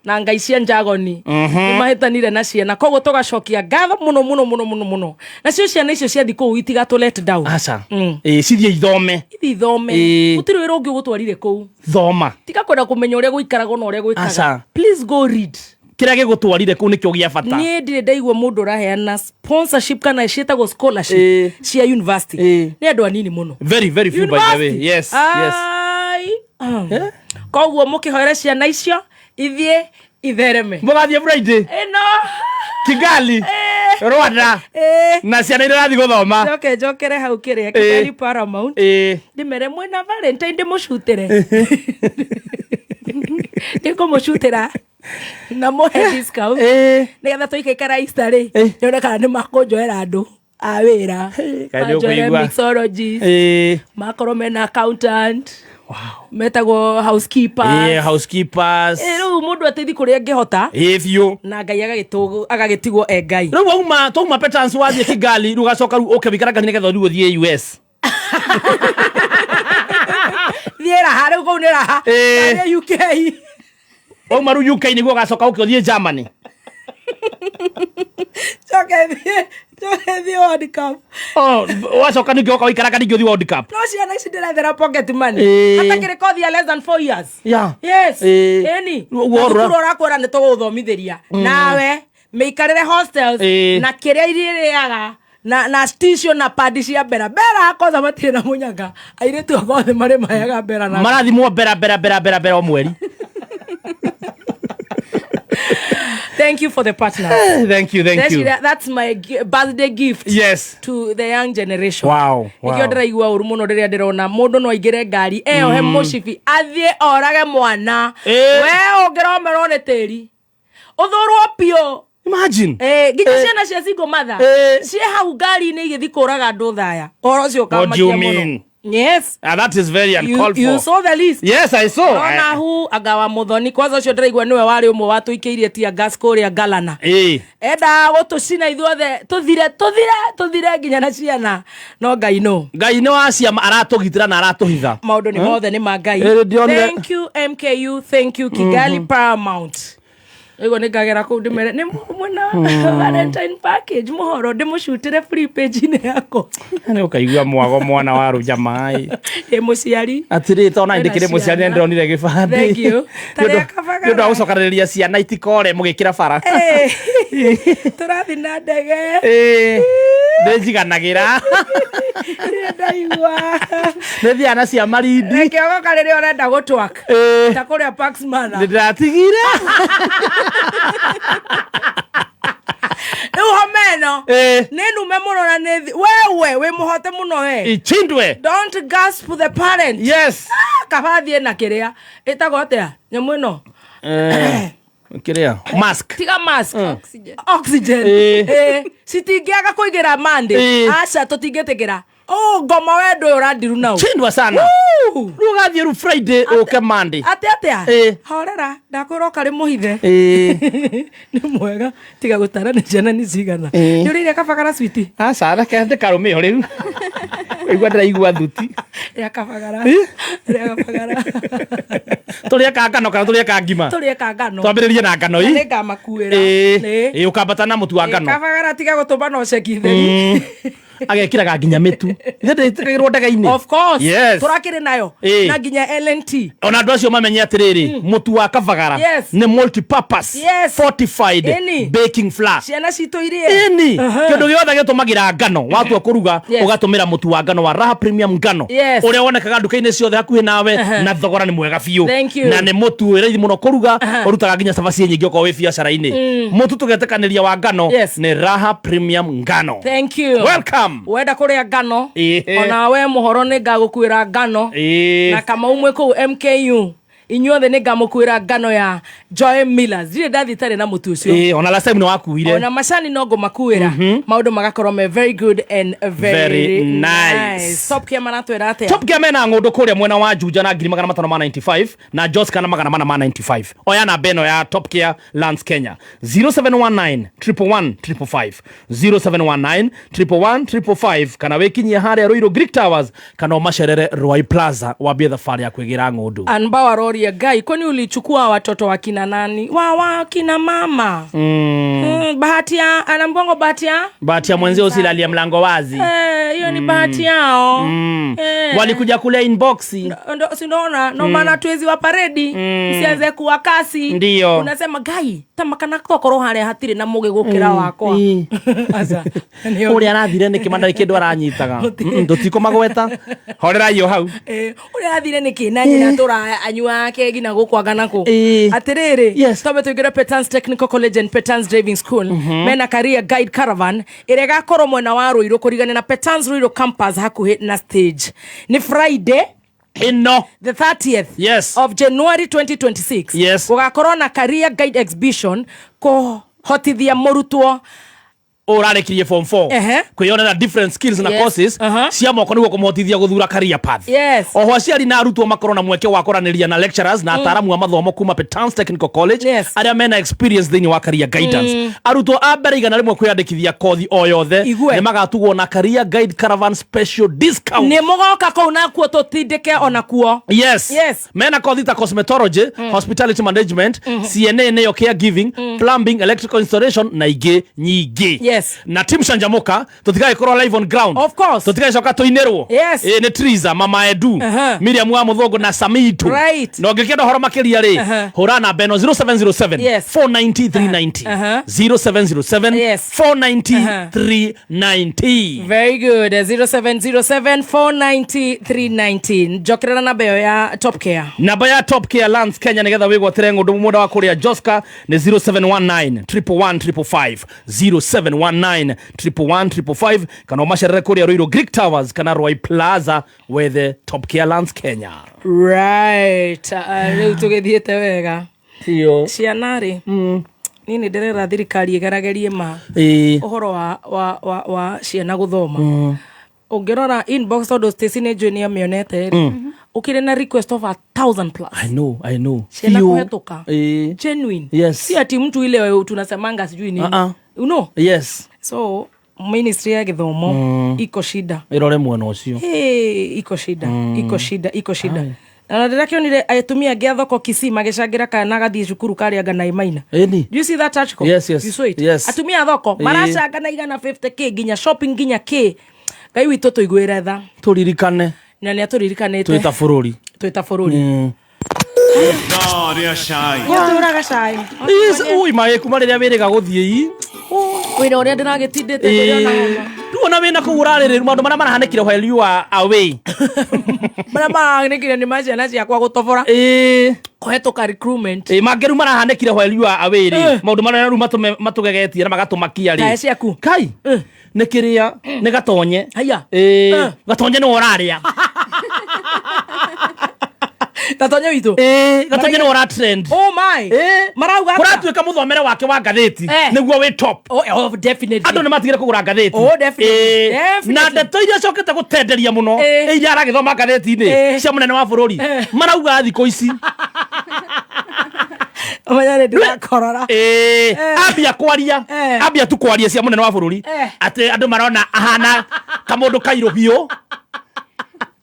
na ngai cia njagoni nĩ mahĩtanire na ciana, koguo tũgacokia ngatho mũno mũno mũno mũno mũno. Nacio ciana icio ciathi kũu itigatũ let down. Aca. Ĩ, cithiĩ ithome. Ithi ithome. Gũtirĩ wĩra ũngĩ ũgũtwarire kũu. Thoma. Tiga kwenda kũmenya ũrĩa gũikaragwo na ũrĩa gwĩkaga. Aca. Please go read. Kĩrĩa gĩgũtwarire kũu nĩkĩo gĩa bata. Niĩ ndirĩ ndaigua mũndũ ũraheana sponsorship kana ciĩtagwo scholarship cia university, nĩ andũ anini mũno. Very very few, by the way. Yes, yes. Ai. Koguo mũkĩhoere ciana icio ithiĩ ithereme. Mũgathiĩ Friday ĩno Kigali, Rwanda, na ciana iria irathiĩ gũthoma. Njoke njokere hau kĩrĩa Kigali Paramount, ndĩmere mwĩna Valentine, ndĩmũcutĩre, ndĩkũmũcutĩra. Na mũhe discount nĩgetha tũikaikara Easter rĩ, nyone kana nĩ makũnjoera andũ a wĩra. Kaĩ nĩ Manjoere ũkũigua. mixologist, makorwo mena accountant, metagwo housekeepers. Ĩĩ, housekeepers. Rĩu mũndũ ateithie kũrĩa angĩhota. Ĩĩ biũ. Na Ngai agagĩtigwo e Ngai. Rĩu wauma twauma Petans wathiĩ Kigali, rĩu ũgacoka rĩu ũke wĩikara ngari nĩgetha rĩu ũthiĩ US. Thiĩ raha rĩu, kũu nĩ raha. Thiĩ UK. Wauma rĩu UK nĩguo ũgacoka ũke ũthiĩ Germany. Coke thiĩ World Cup. Oh, wacoka ningĩ ũka wĩikara ningĩ ũthiĩ World Cup. No ciana ici ndĩrethera pocket money. Hatakĩrĩ kothi ya less than 4 years. Yes. Ĩni. Ũguo Na ũrora- thukuru ũrakwĩra nĩ tũgũgũthomithĩria. Nawe mĩikarĩre hostels na kĩrĩa irĩrĩaga na tissue na padi cia mbera mbera kwanza matirĩ na mũnyaka, airĩtu akwa othe marĩ mayaga mbera na Marathimwo mbera mbera mbera mbera mbera o mweri. Thank you for the partners. Thank you, thank you. That's my birthday gift to the young generation. Nĩkĩo ndĩraigua ũru mũno rĩrĩa ndĩrona mũndũ no aingĩre ngari eyohe mũcibi athiĩ orage mwana. We ũngĩromerwo nĩ tĩri ũthũrwo biũ. Imagine. Nginya ciana cia single mother ciĩ hau ngari-inĩ igĩthiĩ kũraga andũ thaya, ũhoro ũcio What do you ũkamakia mũno. mean? Yes. Ah, that is very uncalled You for. saw the list? Yes, I saw. Rona hu anga wa Muthoni kwanza ũcio ndĩraigua nĩwe warĩ ũmwe watũikĩirie tear gas kũrĩa Galana. Endaga gũtũcina ithuothe, tũthire tũthire tũthire nginya na ciana, no Ngai no. Ngai nĩ wa ciama, aratũgitĩra na aratũhitha. Maũndũ nĩ mothe nĩ ma Ngai. Ĩĩ, ndionire- Thank you MKU, thank you Kigali Paramount. Ĩguo nĩ ngagera kũu ndĩmere nĩ mwena Valentine package mũhoro ndĩmũcutĩre free page-inĩ yakwa. Nĩ ũkaigua mwago mwana wa rũnja maĩ. Ĩ mũciari. Atĩrĩ, tondũ nani Wĩna ndĩkĩrĩ mũciari ciana. nĩ ndĩronire gĩbandĩ. Thank you. Nĩ ũndũ- Tarĩa kabagara. nĩ ũndũ wa gũcokanĩrĩria ciana itikore mũgĩkĩra bara. Tũrathiĩ na ndege. Ĩĩ, nĩ njiganagĩra. Rĩrĩa ndaigua. Nĩ thiaga na cia marindi. Reke ogoka rĩrĩa ũrenda gũtwak. Ta kũrĩa Pax Manor. Nĩ ndĩratigire. Rĩu homa ĩno nĩ nume mũno na nĩ wewe wĩ mũhote mũno we. Ichindwe. Don't gasp the parent. Yes. Ah, kaba thiĩ na kĩrĩa ĩtagwo atĩa nyamũ ĩno. Kĩrĩa mask. Tiga mask. Oxygen. Citingĩaga kũigĩra mande. Aca tũtingĩtĩkĩra. Oh, ngoma wendo ũyũ ũrandiru nau. Chindwa sana. Rĩu ũgathiĩ rĩu Friday ũke Monday. Atĩ atĩa? Horera, ndakwĩra ũka rĩ mũhithe. Nĩ mwega tiga gũtara nĩ ciana nĩ cigana. Nĩ ũrĩire kabagara switi? Aca, reke ndĩkarũme o rĩu. Igua ndĩraigua thuti. Rĩa kabagara. Rĩa kabagara. Tũrĩe ka ngano kana tũrĩe ka ngima? Tũrĩe ka ngano. Twambĩrĩrie na ngano ĩ. Nĩ ngamakuĩra. Ĩĩ, ũkambata na mũtu wa ngano. Kabagara tiga gũtũma na ũceki theri. Agekĩraga nginya mĩtu. Ithe ndĩtĩkagĩrwo ndege-inĩ. Of course. Yes. Tũrakĩrĩ nayo. Na nginya LNT. Ona andũ acio mamenye atĩrĩrĩ, mũtu wa kabagara Yes. nĩ multipurpose Yes. fortified Ĩni. baking flour. Ciana citũ irie. Ĩni, kĩndũ gĩothe gĩtũmagĩra ngano watua kũruga, Yes. ũgatũmĩra mũtu wa ngano wa Raha Premium ngano Yes. ũrĩa wonekaga nduka-inĩ ciothe hakuhĩ nawe, na thogora nĩ mwega biũ. Thank you. Na nĩ mũtu wĩ raithi mũno kũruga, ũrutaga nginya cabaci nyingĩ okorwo wĩ biacara-inĩ. Mũtu tũgetĩkanĩria wa ngano Yes. nĩ Raha Premium ngano. Thank you. Welcome. Wenda kũrĩa ngano. Ĩĩ. Ona we mũhoro nĩ ngagũkuĩra ngano. Ĩĩ. Na Kamau mwĩ kũu MKU. Inyuothe nĩ ngamũkuĩra ngano ya Joy Millers. Ndirĩ ndathiĩ itarĩ na mũtu ũcio. Ĩĩ, ona last time nĩ wakuire. Ona macani no ngũmakuĩra. Maũndũ magakorwo me very good and very, Very nice. Top Care maratwĩra atĩa? Top Gear mena ng'ũndũ kũrĩa mwena wa Juja na 595 na Joska na 495. Oya namba ĩno ya Top Gear Lands Kenya 0719 111 555, 0719 111 555, kana wĩkinyie harĩa Ruiru Greek Towers kana ũmacerere Ruai Plaza wambie thabarĩ ya kwĩgĩra ng'ũndũ. Anbao aroria Ngai, kwani ulichukua watoto wa kina nani? Wa kina mama. Bahati ya anambongo, bahati ya Bahati ya mwenzio usilalie mlango wazi. Hiyo ni bahati yao. Walikuja kule inbox. Sindoona no maana twezi wa paredi msianze kuwa kasi. Ndiyo. Unasema Ngai tamakana tokorwo haria hatire na mugi gukira wakwa. Aca. Ũrĩa arathire nĩkĩ mandarĩ kĩndũ aranyitaga. Tũtikũmagweta, horerai o hau. Ũrĩa athire nĩkĩ na nyina tũra anyua kegi na gũkũ anga na kũ. Atĩrĩrĩ, twambe tũingĩre Petans Technical College and Petans Driving School. Mena career guide caravan ĩrĩa ĩgakorwo mwena wa Ruiru kũrigania na Petans Ruiru campus hakuhĩ na stage. Nĩ Friday Ĩno the 30th yes of January 2026. Yes. Gũgakorwo na career guide exhibition kũhotithia mũrutwo Ũrarĩkirie form 4 kwĩyonera different skills na courses cia moko nĩguo kũmũhotithia gũthura career path. Oho aciari na arutwo makorwo na mweke wa kwaranĩria na lecturers na ataaramu a mathomo kuma Petans Technical College arĩa mena experience thĩinĩ wa career guidance. Arutwo a mbere 100 kwĩyandĩkithia kothi o yothe nĩ magatugwo na career guide caravan special discount. Nĩ mũgoka kũu nakuo tũtindĩke onakuo. Yes. Yes. Mena kothi ta cosmetology, hospitality management, CNA nĩyo caregiving, plumbing, electrical installation na ingĩ nyingĩ. Na team Canjamuka tũtigagĩkorwo live on ground. Of course. Tũtigagĩcoka tũinĩrwo. Ĩ nĩ Triza, Mama Edu, Miriam wa Mũthũngũ na Samitu. Na ũngĩkĩenda ũhoro makĩria rĩ, hũra namba ĩno 0707 490 390. 0707 490 390. Very good. 0707 490 390. Njokerera namba ĩyo ya Top Care. Namba ya Top Care Lands Kenya nigetha wigwatire ng'ũndũ mwenda wa kuria Joska nĩ 0719 111 555, 0719 111 555, kana ũmacerere kũrĩa Ruiru Greek Towers kana Roy Plaza wethe Top Care Lands Kenya. Right. Rĩu tũgĩthiĩte wega. Iyo. Ciana rĩ, niĩ nĩ ndĩrera thirikari ĩgeragerie ma ũhoro wa ciana gũthoma. Ũngĩrora inbox, tondũ Stacy nĩ njũĩ nĩ amĩonete rĩ, ũkĩrĩ na request of 1,000 plus. I know, I know. Ciana Biũ. kũhetũka. Genuine. Si ati mtu ile tunasemanga sijui nini. You know? So ministry ya gĩthomo iko shida. Ĩrore mwena ũcio. Hey, iko shida. Iko shida, iko shida. Na ndĩrakĩonire atumia angĩ a thoko Kisii magĩcangĩra kana gathiĩ cukuru karĩa ngana Maina. Ĩni. Do you see that article? Yes. You saw it? Yes. Atumia a thoko maracanga na igana 50K nginya shopping nginya k. Ngai witũ tũiguĩre tha. Tũririkane. Na nĩ atũririkanĩte. Twĩ ta bũrũri. Twĩ ta bũrũri. Ithaa rĩa cai. Gũtũraga cai. Yes, ui maĩ kuma rĩrĩa wĩrĩga gũthiĩ i. Wĩra ũrĩa ndĩragĩtindĩte ndĩrona homa. Rĩu ona wĩna kũu ũrarĩrĩ maũndũ marĩa marahanĩkire while you are away. Marĩa marahanĩkire nĩ ma ciana ciakwa gũtobora. Kũhetũka recruitment. Ĩ mangĩ rĩu marahanĩkire while you are away rĩ. Maũndũ marĩa rĩu matũgegetie na magatũmakia rĩ. Kaĩ ciaku. Kai. Nĩ kĩrĩa nĩ gatonye. Haya. Ĩ gatonye nĩwe ũrarĩa. Gatonye witũ. Ĩ gatonye nĩwe ũra trend. Oh my. Marauga atĩa? Kũratuĩka mũthomere wake wa ngathĩti nĩguo wĩ top. Oh, definitely. Andũ nĩ matigire kũgũra ngathĩti. Oh, definitely. Ĩ, Definitely. na ndeto iria acokete gũtenderia mũno iria aragĩthoma ngathĩti-inĩ cia mũnene wa bũrũri marauga thikũ ici Ũmenya nĩ ndĩrakorora. Ĩ, ambia kwaria, ambia tu kwaria cia mũnene wa bũrũri atĩ andũ marona ahana kamũndũ kairũ biũ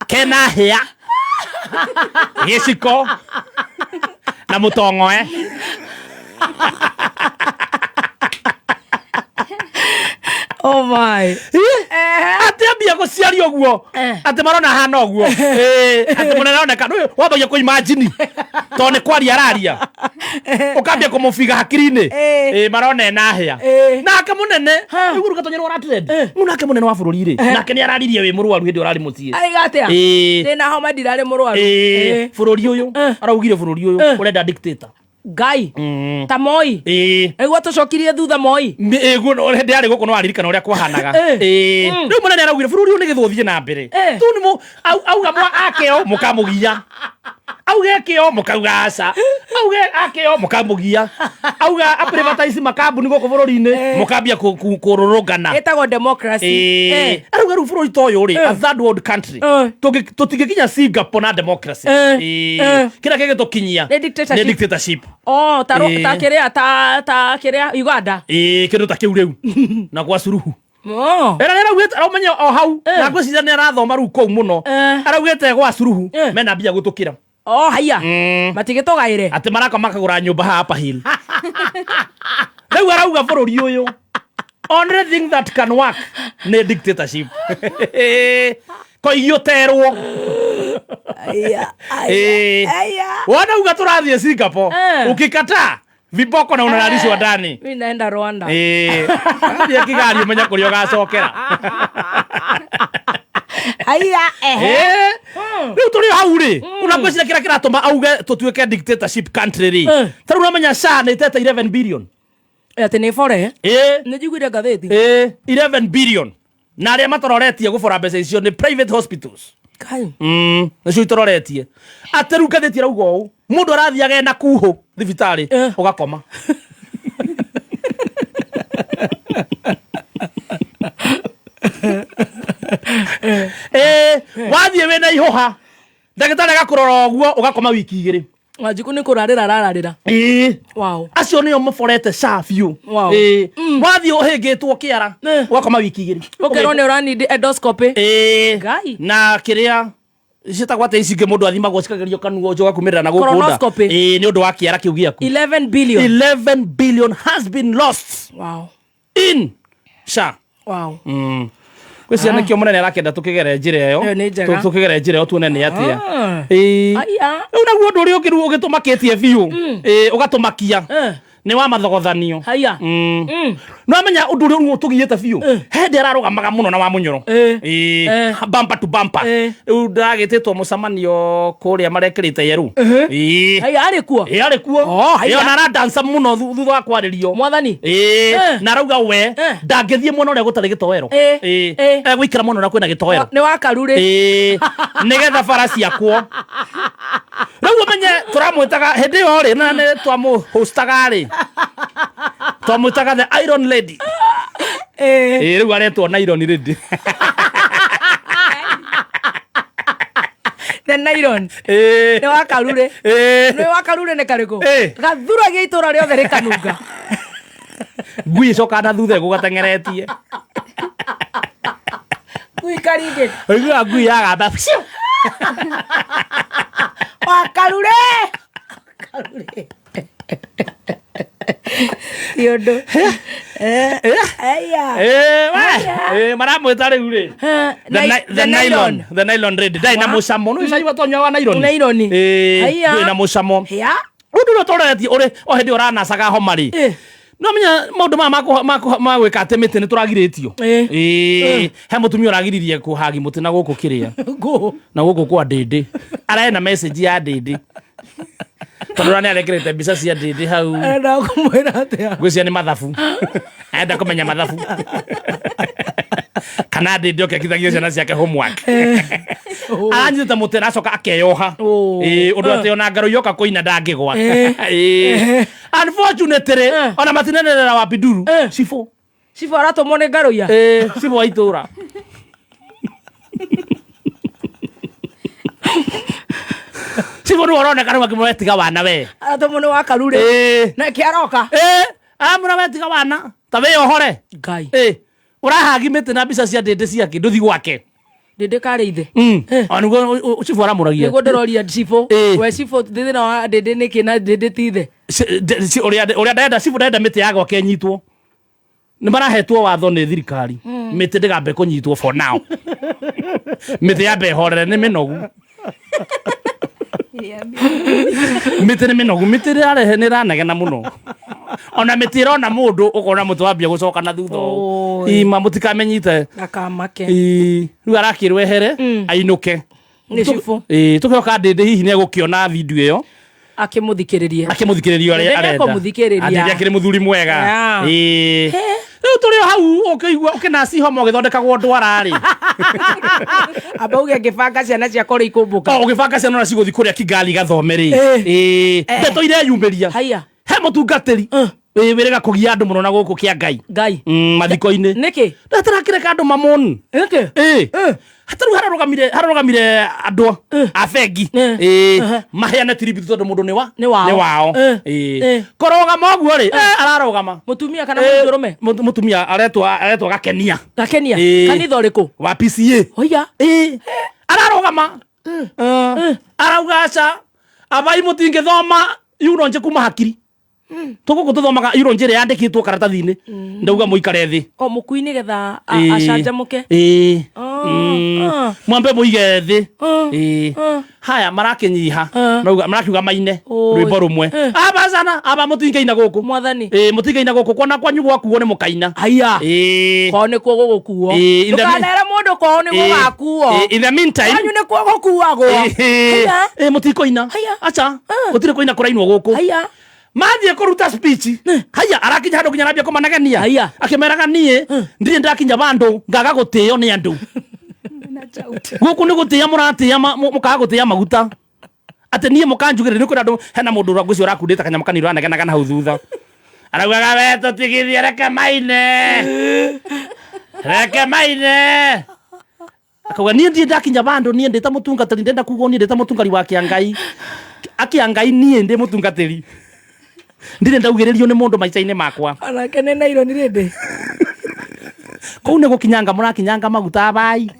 kena hĩa gĩciko na mũtong'oe. Oh my. Atĩ ambia gũciaria ũguo atĩ marona hana ũguo. Ĩ, atĩ mũnene aroneka ndũĩ wambagia kũ imagine tondũ nĩ kwaria araria ũkambia kũmũbiga hakiri-inĩ. Ĩ, marona ena hĩa nake mũnene rĩu rĩu gatonye nĩwe ũratrend rĩu nake mũnene wa bũrũri rĩ nake nĩ araririe wĩ mũrwaru hĩndĩ ũrarĩ mũciĩ. Arĩga atĩa? Ĩ. Ndĩna homa ndirarĩ mũrwaru. Ĩ, bũrũri ũyũ araugire bũrũri ũyũ ũrenda dictator. Ngai. Ta Moi. Ĩ. Nĩguo tũcokirie thutha Moi. Ĩguo hĩndĩ yarĩ gũkũ no waririkana ũrĩa kwahanaga. Ĩ. Rĩu mũnene araugire bũrũri ũyũ nĩgetha ũthiĩ na mbere tu nĩ auga mwa akeo mũkamũgia, auge kĩo mũkauga aca, auge akeo mũkamũgia, auga aprivatize makambuni gũkũ bũrũri-inĩ mũkambia kũrũrũngana. Ĩtagwo democracy. Ĩ. Arauga rĩu bũrũri ta ũyũ rĩ, a third world country, tũtingĩkinya Singapore na democracy. Ĩ. Kĩrĩa kĩngĩtũkinyia Nĩ dictatorship. nĩ dictatorship. Oh, ta ta kĩrĩa ta kĩrĩa Uganda. Ĩ, kĩndũ ta kĩu rĩu na gwa Suluhu. Oh. Era nĩaraugĩte araumenya o hau na ngwĩciria nĩ arathoma rĩu kũu mũno araugĩte gwa Suluhu mena mbia gũtũkĩra. Oh, haiya. Matigĩtũgaĩre. Atĩ maraka makagũra nyũmba haha Upper Hill. Rĩu arauga bũrũri ũyũ only thing that can work nĩ dictatorship. Koigio terwo. Ĩ. Wanauga tũrathiĩ Singapore ukikataa viboko na unalalishwa ndani. Mimi naenda Rwanda. Ĩ, athiĩ Kigali ũmenye kũrĩa ũgacokera. Haiya, ehe. Ĩ, rĩu tũrĩ o hau rĩ una ngwĩciria kĩrĩa kĩratũma auge tũtuĩke dictatorship country rĩ, ta rĩu ũramenya SHA nĩ ĩtete 11 billion. Atĩ nĩ bore. Ĩ. Nĩ njiguire ngathĩti. Ĩ, 11 billion na arĩa mataroretie gũbora mbeca icio nĩ private hospitals. Kai. Nĩcio itũroretie atĩ rĩu ngathĩti ĩrauga ũũ mũndũ arathiaga ena kuhũ thibitarĩ ũgakoma. Wathiĩ wĩna ihũha ndagĩtarĩ agakũrora ũguo ũgakoma wiki 2. Wanjiku nĩ kũrarĩra arararĩra. Ĩĩ. Wow. Acio nĩo maborete SHA biũ. Wow. Ĩĩ. Wathiĩ ũhĩngĩtwo kĩara ũgakoma wiki 2. Ũkerwo nĩ ũranindi endoscopy. Ĩĩ. Ngai. Na kĩrĩa ciĩtagwo atĩ ici ingĩ mũndũ athimagwo cikagerio kanua ũcio ũgakumĩrĩra na gũkũ nda. Colonoscopy. Ĩĩ, nĩ ũndũ wa kĩara kĩu gĩaku. 11 billion. 11 billion has been lost. Wow. In SHA. Wow. Gwĩciria nĩkĩo mũnene arakĩenda tũkĩgere njĩra ĩyo. Ĩyo nĩ njega. Tũkĩgere njĩra ĩyo tuone nĩ atĩa. Ah. Ĩĩ. Aya. Rĩu naguo ũndũ ũrĩa ũngĩ rĩu ũgĩtũmakĩtie biũ ĩĩ, ũgatũmakia nĩ wa mathogothanio. Haya. No amenya ũndũ ũrĩa rĩu ũtũgiĩte biũ he hĩndĩ ararũgamaga mũno na wa mũnyoro. Ĩĩ, bumper to bumper. Rĩu ndagĩtĩtwo mũcemanio kũrĩa marekĩrĩte yerũ. Ĩĩ. Haya, arĩ kuo. Ĩĩ, arĩ kuo. Oh, haya. Ĩĩ, ona aradansa mũno thutha wa kwarĩrio. Mwathani. Ĩĩ, na arauga we ndangĩthiĩ mwena ũrĩa gũtarĩ gĩtoero. Ĩĩ, egũikara mwena ũrĩa kwĩna gĩtoero. Nĩ wa karurĩ. Ĩĩ, nĩgetha bara ciakwo. Rĩu ũmenye tũramwĩtaga hĩndĩ ĩyo rĩ, na nĩ twamũhostaga rĩ, twamwĩtaga the iron lady. Ĩĩ, rĩu aretwo na iron lady. The nylon. Ĩĩ. Nĩ wa karurĩ. Ĩĩ. Nĩ wa karurĩ nĩ karĩkũ? Ĩĩ. Gathuragia itũra rĩothe rĩkanunga. Ngui ĩcokaga na thutha ĩgũgateng'eretie. Ngui karingĩ. Ũiguaga ngui yagamba. Wa karurĩ. Karurĩ. Ti ũndũ. Aya. Ĩĩ, we. Ĩĩ, maramwĩta rĩu rĩ. The nylon. The nylon lady. Ndarĩ na mũcamo. Nĩ cai watonya wa nylon. Nylon. Ĩĩ, Haya. ndũrĩ na mũcamo. Ya. Ũndũ ũrĩa ũtoreretie ũrĩ o hĩndĩ ũranacaga homa rĩ. No menya maũndũ maya ma gwĩka atĩ mĩtĩ nĩ tũragirĩtio. Ĩĩ, he mũtumia ũragiririe kũhagi mũtĩ na gũkũ kĩrĩa. Na gũkũ kwa ndĩndĩ. Arena message ya ndĩndĩ. Tondũ ũrĩa nĩarekĩrĩte mbica cia ndĩndĩ hau. Arenda kũmwĩra atĩa? Ngwĩciria nĩ mathabu. Arenda kũmenya mathabu. Kana ndĩndĩ oke akithagia ciana ciake homework. Aranyitĩte mũtĩ aracoka akeyoha. Ĩĩ, ũndũ atĩ ona ngaro yoka kũina ndangĩgwa. Ĩĩ. Unfortunately, ona matinenerera wa Biduru. Cibũ. Cibũ aratũmwo nĩ ngaroia. Ĩĩ, cibũ wa itũra. Cibũ nĩwe ũroneka rĩu akĩmwĩra tiga wana we. Aratũmwo nĩ wa karurĩ. Ĩĩ. Nake aroka. Ĩĩ, aramwĩra we tiga wana. Ta wĩyohore. Ngai. Ĩĩ. Ũrahagi mĩtĩ na mbica cia ndĩndĩ ciake ndũthi gwake. Ndĩndĩ karĩ ithe. O nĩguo cibũ aramũragia. Nĩguo ndĩroria cibũ. We cibũ thĩna wa ndĩndĩ nĩkĩ na ndĩndĩ ti ithe. Ũrĩa ndenda cibũ ndenda mĩtĩ ya gwake ĩnyitwo. Nĩ marahetwo watho nĩ thirikari. Mĩtĩ ndĩgambe kũnyitwo for now. Mĩtĩ yambe ĩhorere nĩ mĩnogu. Mĩtĩ nĩ mĩnogu, mĩtĩ ĩrarehe nĩ ĩranegena mũno. Ona mĩtĩ ĩrona mũndũ ũkona mũtĩ wambia gũcoka na thutha ũũ. Ima mũtikamenyite. Ndakamake. Ĩĩ, rĩu arakĩrwo ehere ainũke. Nĩ cibũ. Ĩĩ, tũkĩhoka ndĩndĩ hihi nĩ egũkĩona video ĩyo Akĩmũthikĩrĩrie. akĩmũthikĩrĩria ũrĩa Ndĩndĩ arenda. ekũmũthikĩrĩria. Ndĩndĩ akĩrĩ mũthuri mwega. Yeah. Ĩĩ. Rĩu tũrĩ o hau ũkĩigua ũkĩnaci homa ũgĩthondekagwo ndwara rĩ. Amba uge ngĩbanga ciana ciakwa ũrĩa ikũmbũka. O ũgĩbanga ciana ũrĩa cigũthiĩ kũrĩa Kigali gathome rĩ. Ĩĩ. Ndeto ireyumĩria. Haya. He mũtungatĩri. Ĩĩ, wĩrĩga kũgia andũ mũno na gũkũ kĩa Ngai. Ngai. Mathiko-inĩ. Nĩkĩ? Ndatarakĩreka andũ mamon. Nĩkĩ? Ĩĩ. Hatarĩ hararũgamire andũ a bengi. Ĩĩ. Maheane tribute tondũ mũndũ nĩ wa? Nĩ wao. Nĩ wao. Ĩĩ. Kũrũgama ũguo rĩ, ararũgama. Mũtumia kana mũndũrũme? Mũtumia aretwo Gakenia. Gakenia. Ĩĩ. Kanitha ũrĩkũ? Wa PCA. Oiya. Ĩĩ. Ararũgama. Arauga aca abai mũtingĩthoma yuro nje kuma hakiri. Tũgũkũ tũthomaga yuro nje ĩrĩa yandĩkĩtwo karatathi-inĩ. Ndauga mũikare thĩ. O mũkui nĩgetha Ĩĩ. acanjamũke. Ĩĩ. Mwambe mũige thĩ. Ĩĩ. Haya marakĩnyiha. Marauga marakiuga maine rwĩmbo rũmwe. Abacana aba mũtingĩina gũkũ. Mwathani. Ĩĩ, mũtingĩina gũkũ kuona kwanyu gwakuo nĩ mũkaina. Haya. Ĩĩ. Kwao nĩkuo gũgũkuo. Ĩĩ, in the Ndũkanere mũndũ kwao nĩ Ĩĩ. gũgakuo. Ĩĩ, in the meantime. Kwanyu nĩkuo gũkuagwo. Ĩĩ. Haya. Ĩĩ, mũtikũina. Aca. Gũtirĩ kũina kũrainwo gũkũ. Haya. Mathiĩ kũruta speech. Haya, arakinya handũ nginya arambia kũmanegenia. Akĩmeraga niĩ ndirĩ ndakinya bandũ ngaga gũtĩo nĩ andũ. Guku ni gutia muratia mukaga gutia maguta. Ati nie mukanjugire ni kwira andu hena mundu uragwicio urakundite kanyamũ kanini uranegenaga na hau thutha. Araugaga we tutigithie reke maine. Reke maine. Akauga nie ndie ndakinya bandu nie ndita mutungatiri ndenda kugwo nie ndita mutungari wa kiangai. Akiangai nie ndi mutungatiri. Ndire ndaugiririo ni mundu maica-ini makwa. Onake nĩ naironi rĩndĩ. Kuu ni gukinyanga murakinyanga maguta bai.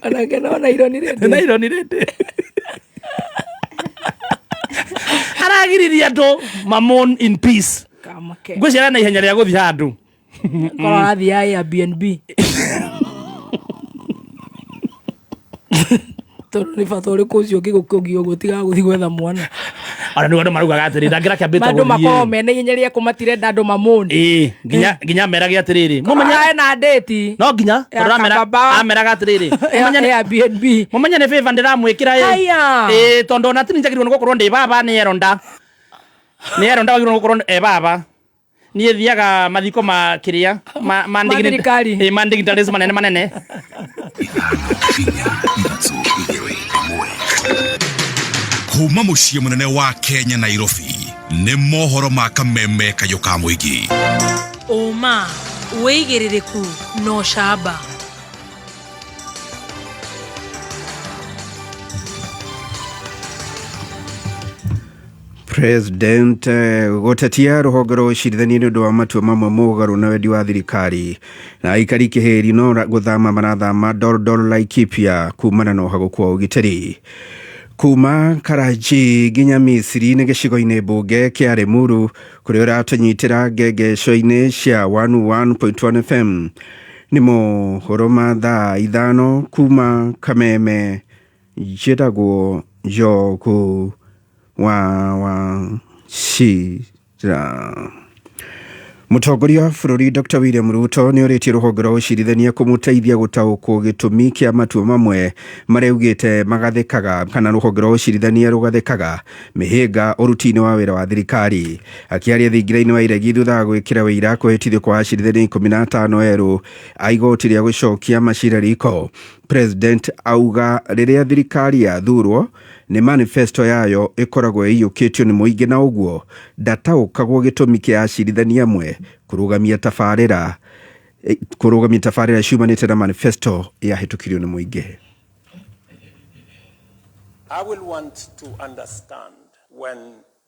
Onake no naironi rĩndĩ. Naironi rĩndĩ. Aragiriria andu mamon in peace. Kamake. Ngwiciria na ihenya ria guthii handu. Korwo arathiĩ Airbnb. Tondũ nĩ bata ũrĩkũ ũcio ũngĩgũkũgia ũguo tiga gũthiĩ gwetha mwana. Ona nĩguo andũ maraugaga atĩrĩrĩ ndangĩra kĩambĩte Andũ gũthiĩ. makoragwo mena ihenya rĩa kũ matirenda andũ mamũni. Ĩĩ nginya nginya merage atĩrĩrĩ Mũmenye ena date. No nginya tondũ ameraga atĩrĩrĩ mũmenye Airbnb. Mũmenye nĩ favor ndĩramwĩkĩra ĩ. Haya. Ĩĩ tondũ ona ti njagĩrĩirwo nĩ gũkorwo ndĩ baba nĩ eronda. Nĩ eronda wagĩrĩirwo nĩ gũkorwo e baba. Niĩ thiaga mathiko ma kĩrĩa ma thirikari. Ma dignitaries manene manene. Kuma muciĩ mũnene wa Kenya Nairobi nĩ mohoro ma kameme kayũ ka mũingĩ. Ũma, wĩigĩrĩrĩku na ũcamba. President gũtetia rũhonge rwa ũcirithania nĩ ũndũ wa matua mamwe mũgarũ na wendi wa thirikari na aikari kĩhĩri no gũthama marathama Doldol Laikipia kumana na ũhagũku wa ũgitĩri. Kuma Karachi nginya Misiri nĩ gĩcigo-inĩ mbunge kĩa Limuru kũrĩa ũratũnyitĩra ngengesho-inĩ cia 101.1 FM. Nĩ mohoro ma thaa 5 kuma Kameme. Njĩtagwo Njogu wa Wachira. Mũtongoria wa bũrũri Dr. William Ruto nĩ orĩtie rũhonge rwa ũcirithania kũmũteithia gũtaũkwo gĩtũmi kĩa matua mamwe marĩa augĩte magathĩkaga kana rũhonge rwa ũcirithania rũgathĩkaga mĩhĩnga ũruti-inĩ wa wĩra wa thirikari. Akĩaria thingira-inĩ wa iregi thutha wa gwĩkĩra wĩira kũhĩtithio kwa acirithania 15 erũ a igoti rĩa gũcokia macira riko, President auga rĩrĩa thirikari yathurwo nĩ manifesto yayo ĩkoragwo ĩiyũkĩtio nĩ mũingĩ na ũguo ndataũkagwo gĩtũmi kĩa acirithania amwe kũrũgamia tabarĩra ciumanĩte na manifesto yahĩtũkirio nĩ mũingĩ. I will want to understand when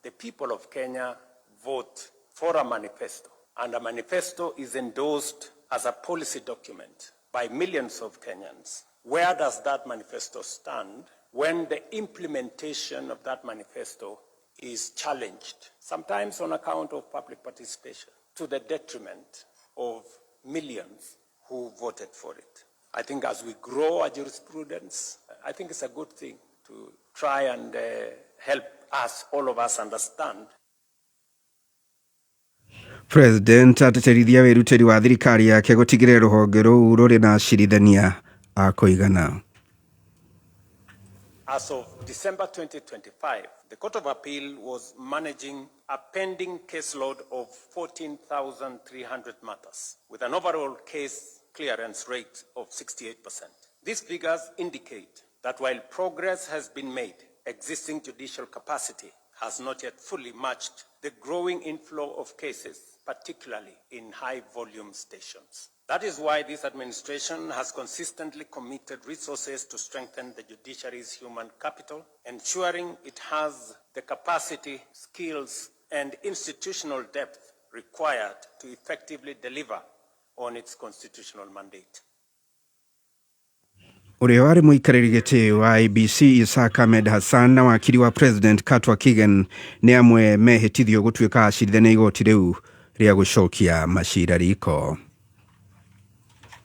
the people of Kenya vote for a manifesto and a manifesto is endorsed as a policy document by millions of Kenyans, where does that manifesto stand when the implementation of that manifesto is challenged, sometimes on account of public participation, to the detriment of millions who voted for it? I think as we grow our jurisprudence, I think it's a good thing to try and help us, all of us, understand. President ateterithia wĩrutĩri wa thirikari yake gũtigĩrĩra rũhonge rũu rũrĩ na acirithania a kũigana. As of December 2025, the Court of Appeal was managing a pending caseload of 14,300 matters, with an overall case clearance rate of 68%. These figures indicate that while progress has been made, existing judicial capacity has not yet fully matched the growing inflow of cases, particularly in high-volume stations. That is why this administration has consistently committed resources to strengthen the judiciary's human capital, ensuring it has the capacity, skills, and institutional depth required to effectively deliver on its constitutional mandate. Ũrĩa warĩ mũikarĩri gĩtĩ wa IEBC Isaac Ahmed Hassan na wakiri wa President Katwa Kigen nĩ amwe mehĩtithio gũtuĩka acirithania igoti rĩu rĩa gũcokia macira riko.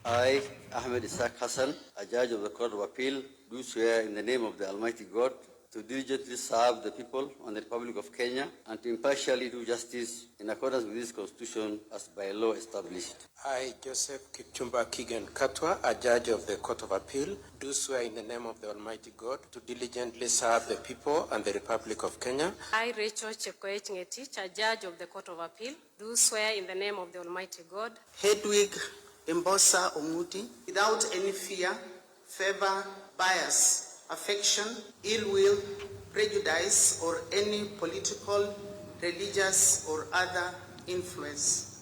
I, Ahmed Isaac Hassan, a judge of the Court of Appeal, do swear in the name of the Almighty God to diligently serve the people and the Republic of Kenya and to impartially do justice in accordance with this Constitution as by law established. I, Joseph Kipchumba Kigen Katwa, a judge of the Court of Appeal, do swear in the name of the Almighty God to diligently serve the people and the Republic of Kenya. I, Rachel Chekoech Ngetich, a judge of the Court of Appeal, do swear in the name of the Almighty God. Hedwig Imbosa Ong'udi, without any fear, favor, bias, affection, ill will, prejudice, or any political, religious, or other influence.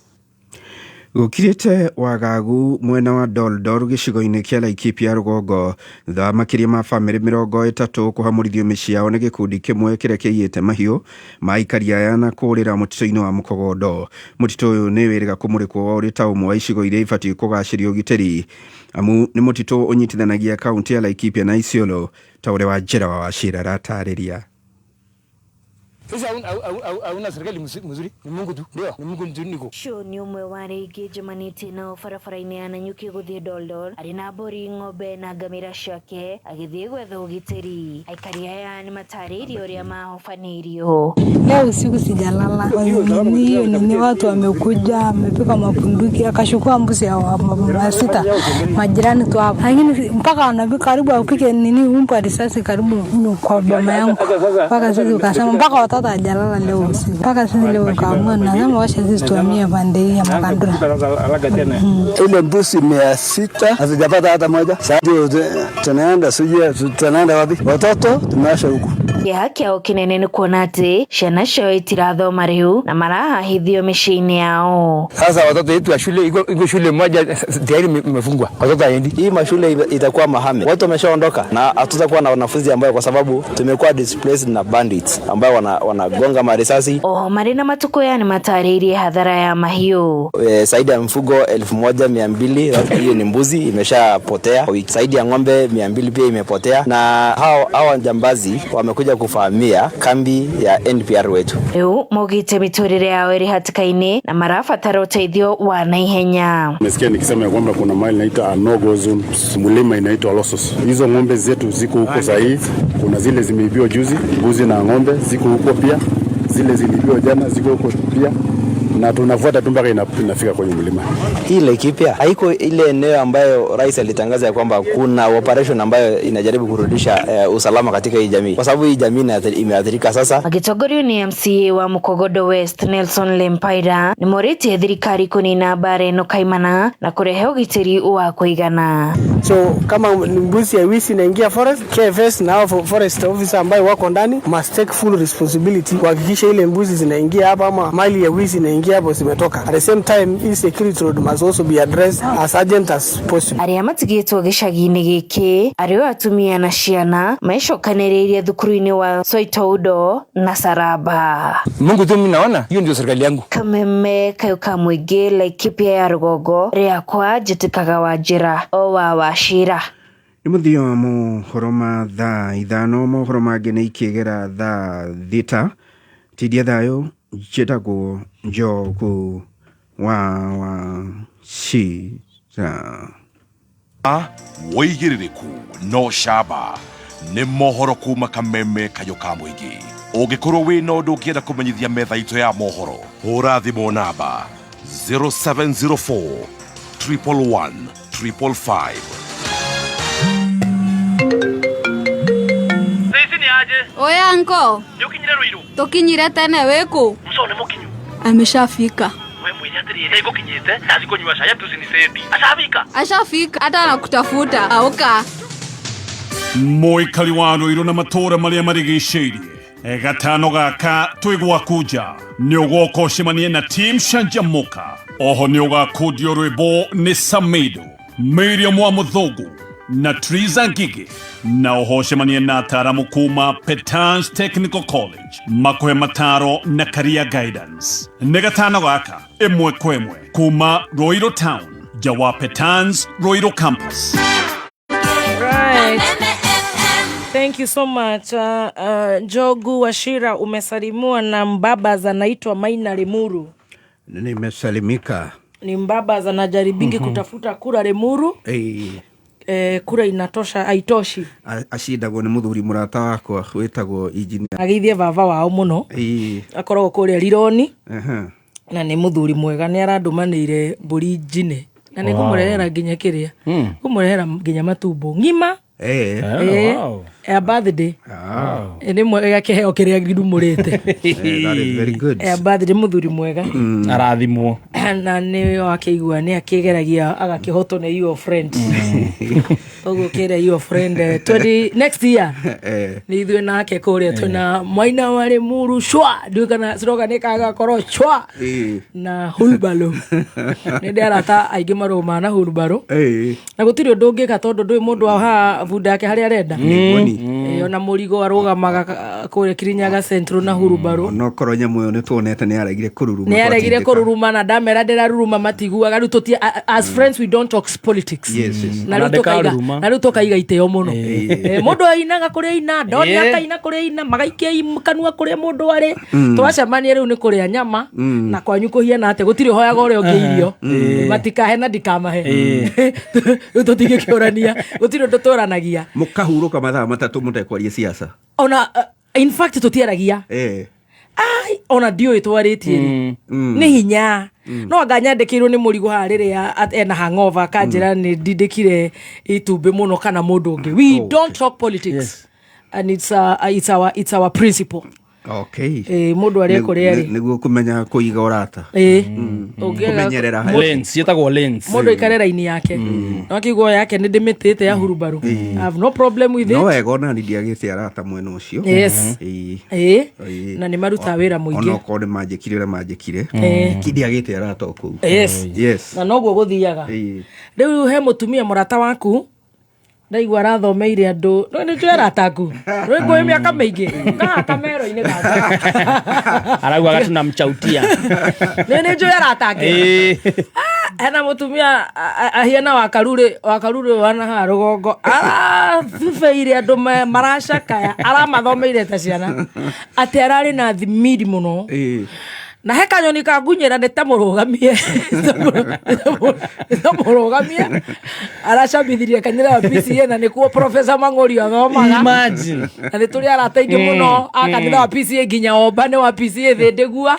Gũkirĩte wagagu mwena wa Doldor gĩcigo-inĩ kĩa Laikipia rũgongo thutha wa makĩria ma bamĩrĩ 30 kũhamũrithio mĩciĩ yao nĩ gĩkundi kĩmwe kĩrĩa kĩaiyĩte mahiũ ma aikari aya na kũũrĩra mũtitũ-inĩ wa Mũkogondo. Mũtitũ ũyũ nĩ wĩrĩga kũmũrĩkwo ũrĩ ta ũmwe wa icigo iria ibatiĩ kũgacĩria ũgitĩri amu nĩ mũtitũ ũnyitithanagia kaunti ya Laikipia na Isiolo ta ũrĩa Wanjĩra wa Wachira aratarĩria. Sasa hauna serikali mzuri, ni Mungu tu, ndio ni Mungu tu niko. Ũcio nĩ ũmwe wa arĩa aingĩ njemanĩtie nao barabara-inĩ ya Nanyuki gũthiĩ Doldol arĩ na mbũri, ng'ombe na ngamĩra ciake agĩthiĩ gwetha ũgitĩri. Aikari aya nĩ matarĩirie ũrĩa mahobanĩirio. Leo usiku sijalala. Hiyo nini, watu wamekuja wamepika mapunduki, akachukua mbuzi ya mama sita majirani tu hapa, lakini mpaka wanapika karibu apike nini umpa risasi karibu kwa boma yangu, mpaka sisi ukasema mpaka watoto hajalala leo usiku, mpaka sisi leo kaamua nasema wacha sisi tuhamie pande hii ya Makandura. Ile mbuzi 600 hazijapata hata moja. Sasa ndio tunaenda, sijui tunaenda wapi, watoto tumeacha huku. Kĩeha kĩao kĩnene nĩ kuona atĩ ciana ciao itirathoma rĩu na marahahithio mĩciĩ-inĩ yao. Sasa watoto wetu wa shule iko shule moja tayari imefungwa, watoto haendi. Hii mashule itakuwa mahame, watu wameshaondoka na hatutakuwa na wanafunzi ambayo, kwa sababu tumekuwa displaced na bandits ambayo wanagonga marisasi. Oho marĩ na matukũ nĩ matarĩirie hathara ya mahiũ. Zaidi ya mfugo 1200 hiyo ni mbuzi imeshapotea, zaidi ya ng'ombe 200 pia imepotea, na hawa jambazi wamekuja kufahamia kambi ya NPR wetu. Rĩu maugĩte mĩtũrĩre yao ĩrĩ hatĩka-inĩ na marabatara ũteithio wa naihenya. Nimesikia nikisema ya kwamba kuna mahali inaitwa Anogo zone, mlima inaitwa Losos. Hizo ng'ombe zetu ziko huko sahii, kuna zile zimeibiwa juzi, mbuzi na ng'ombe ziko huko pia, zile ziliibiwa jana ziko huko pia, na tunafuata tu mpaka inafika kwenye mlima. Hii Laikipia haiko ile eneo ambayo rais alitangaza ya kwamba kuna operation ambayo inajaribu kurudisha usalama katika hii jamii, kwa sababu hii jamii imeathirika sasa. Magĩtongorio nĩ MCA wa Mukogodo West Nelson Lempaira nĩ morĩtie thirikari kũnina mbara ĩno kaimana na kũrehe ũgitĩri wa kũigana. So kama ni mbuzi ya wizi inaingia forest, KFS na hao forest officer ambayo wako ndani must take full responsibility kuhakikisha ile mbuzi zinaingia hapa ama mali ya wizi inaingia hapo zimetoka. At the same time, hii security road must also be addressed as urgent as possible. Arĩa matigĩtwo gĩcagi-inĩ gĩkĩ arĩo atumia na ciana mecokanĩrĩirie thukuru-inĩ wa Soitoudo na Saraba. Mungu tu mimi naona hiyo ndio serikali yangu. Kameme kayo ka mũingĩ Laikipia ya rũgongo rĩakwa njĩtĩkaga Wanjĩra o wa Wachira. Nĩ mũthia wa mohoro ma thaa 5, mohoro mangĩ nĩ ikĩgera thaa 6. Tindia thayũ, njĩtagwo Njogu wa Wachira. Wĩigĩrĩrĩku no camba nĩ mohoro kuma kameme kayũ ka mũingĩ. Ũngĩkorwo wĩna ũndũ ũngĩenda kũmenyithia metha itũ ya mohoro, hũra thimũ namba 0704 111 555. Saizi ni aje? Oya anko, Nĩ ũkinyire Ruiru? tukinyire tene wĩkũ? Mco nĩ mũkinyu. Ameshafika. We mwĩre atĩrĩrĩ, ĩgũkinyĩte ndathi kũnyua cai atucinicĩti. Ashafika. Ashafika hata anakutafuta. Auka. Mũikari wa Ruiru na matũũra marĩa marigicĩirie, gatano gaka twĩ gwaku nja nĩ ũgoka ũcemanie na team Canjamũka. Oho nĩ ũgakundio rwĩmbo nĩ Samido, Miriam wa Mũthũngũ na Triza Ngigi, na oho ũcemanie na ataaramu kuma Petans Technical College makũhe mataro na career guidance. Nĩ gatano gaka ĩmwe kwa ĩmwe kuma Ruiru Town nja wa Petans Ruiru Campus. Right. Thank you so much. Njogu Wachira, umesalimiwa na mbabas anaitwa Maina Lemuru. Nimesalimika. Ni mbabas anajaribingi kutafuta kura Lemuru. Kura inatosha haitoshi. Acindagwo nĩ mũthuri mũrata wakwa wĩtagwo engineer. Ageithie baba wao mũno. Akoragwo kũrĩa Rironi. Na nĩ mũthuri mwega, nĩ arandũmanĩire mbũri njine. Na nĩ ngũmũrehera nginya kĩrĩa. Ngũmũrehera nginya matumbo ng'ima. Ya birthday. Nĩ mwega kĩheo kĩrĩa ngirumũrĩte. That is very good. Ya birthday, mũthuri mwega. Arathimwo. Na nĩ wakĩigua nĩ akĩgeragia agakĩhotwo nĩ your friend, ũguo kĩrĩa your friend, 20 next year nĩ ithuĩ nake kũrĩa twĩna mwaina warĩ muru shwa, ndiũĩ kana slogan ĩkagakorwo shwa na hulbalo. Nĩ ndĩ arata aingĩ marũmaa na hulbaro na gũtirĩ ũndũ ũngĩka tondũ ndũĩ mũndũ wa haha bunda yake harĩa arenda. Ona mũrigo arũgamaga kũrĩa Kirinyaga Central na hurubaro. Onokorwo nyamũ ĩyo nĩ tuonete nĩ yaregire kũruruma. Nĩ yaregire twatindĩka. Kũruruma na ndamera ndĩraruruma matiguaga. Rĩu tũti as friends we don't talk politics. Yes. Na rĩu tũkaiga, na rĩu tũkaiga itĩo mũno. Mũndũ ainaga kũrĩa aina ndoni, akaina kũrĩa aina, magaikia kanua kũrĩa mũndũ arĩ. Twacemania rĩu nĩ kũrĩa nyama. Na kwanyu kũhiana atĩa? Gũtirĩ ũhoyaga ũrĩa ũngĩ irio. Matikahe na ndikamahe, rĩu tũtingĩkĩũrania, gũtirĩ ũndũ tũranagia. Mũkahurũka mathaa 3 mũtekwaria siasa. Ona in fact tũtiaragia. Ai, ona ndiũĩ twarĩtie rĩ. Nĩ hinya no anga nyandĩkĩirwo nĩ mũrigo haha rĩrĩa ena hangover akanjĩra nĩ ndindĩkire itumbĩ mũno kana mũndũ ũngĩ. We don't talk politics. And it's our principle. Mũndũ arĩa kũrĩa rĩ. Nĩguo kũmenya kũiga ũrata. Kũmenyerera. Lanes, ciĩtagwo lanes. Mũndũ aikare raini yake, no akĩigua yake nĩ ndĩmĩtĩte ya hurubaru, I have no problem with it. No wega ona ni ndiagĩte arata mwena ũcio. Na nĩ marutaga wĩra mũingĩ. Onokorwo nĩ manjĩkire ũrĩa manjĩkire, ndiagĩte arata o kũu. Na noguo gũthiaga. Rĩu he mũtumia mũrata waku ndaigua arathomeire andũ, no nĩ njũĩ arata aku rĩ ngũĩ mĩaka mĩingĩ kaha kamero-inĩ gaka. Araugaga tunamchautia. Nĩ njũĩ arata ake. Hena mũtumia ahiana wakarurĩ, wakarurĩ wana haha rũgongo arabeire andũ maracakaya, aramathomeire ta ciana atĩ ararĩ na thimiri mũno na he kanyoni kangunyĩra nĩ ta mũrũgamie, nĩ ta mũrũgamie aracambithirie kanitha wa PCA na nĩkuo Professor Mang'ori athomaga. Imagine. Na nĩ tũrĩ arata aingĩ mũno a kanitha wa PCA, nginya Omba nĩ wa PCA Thĩndĩgua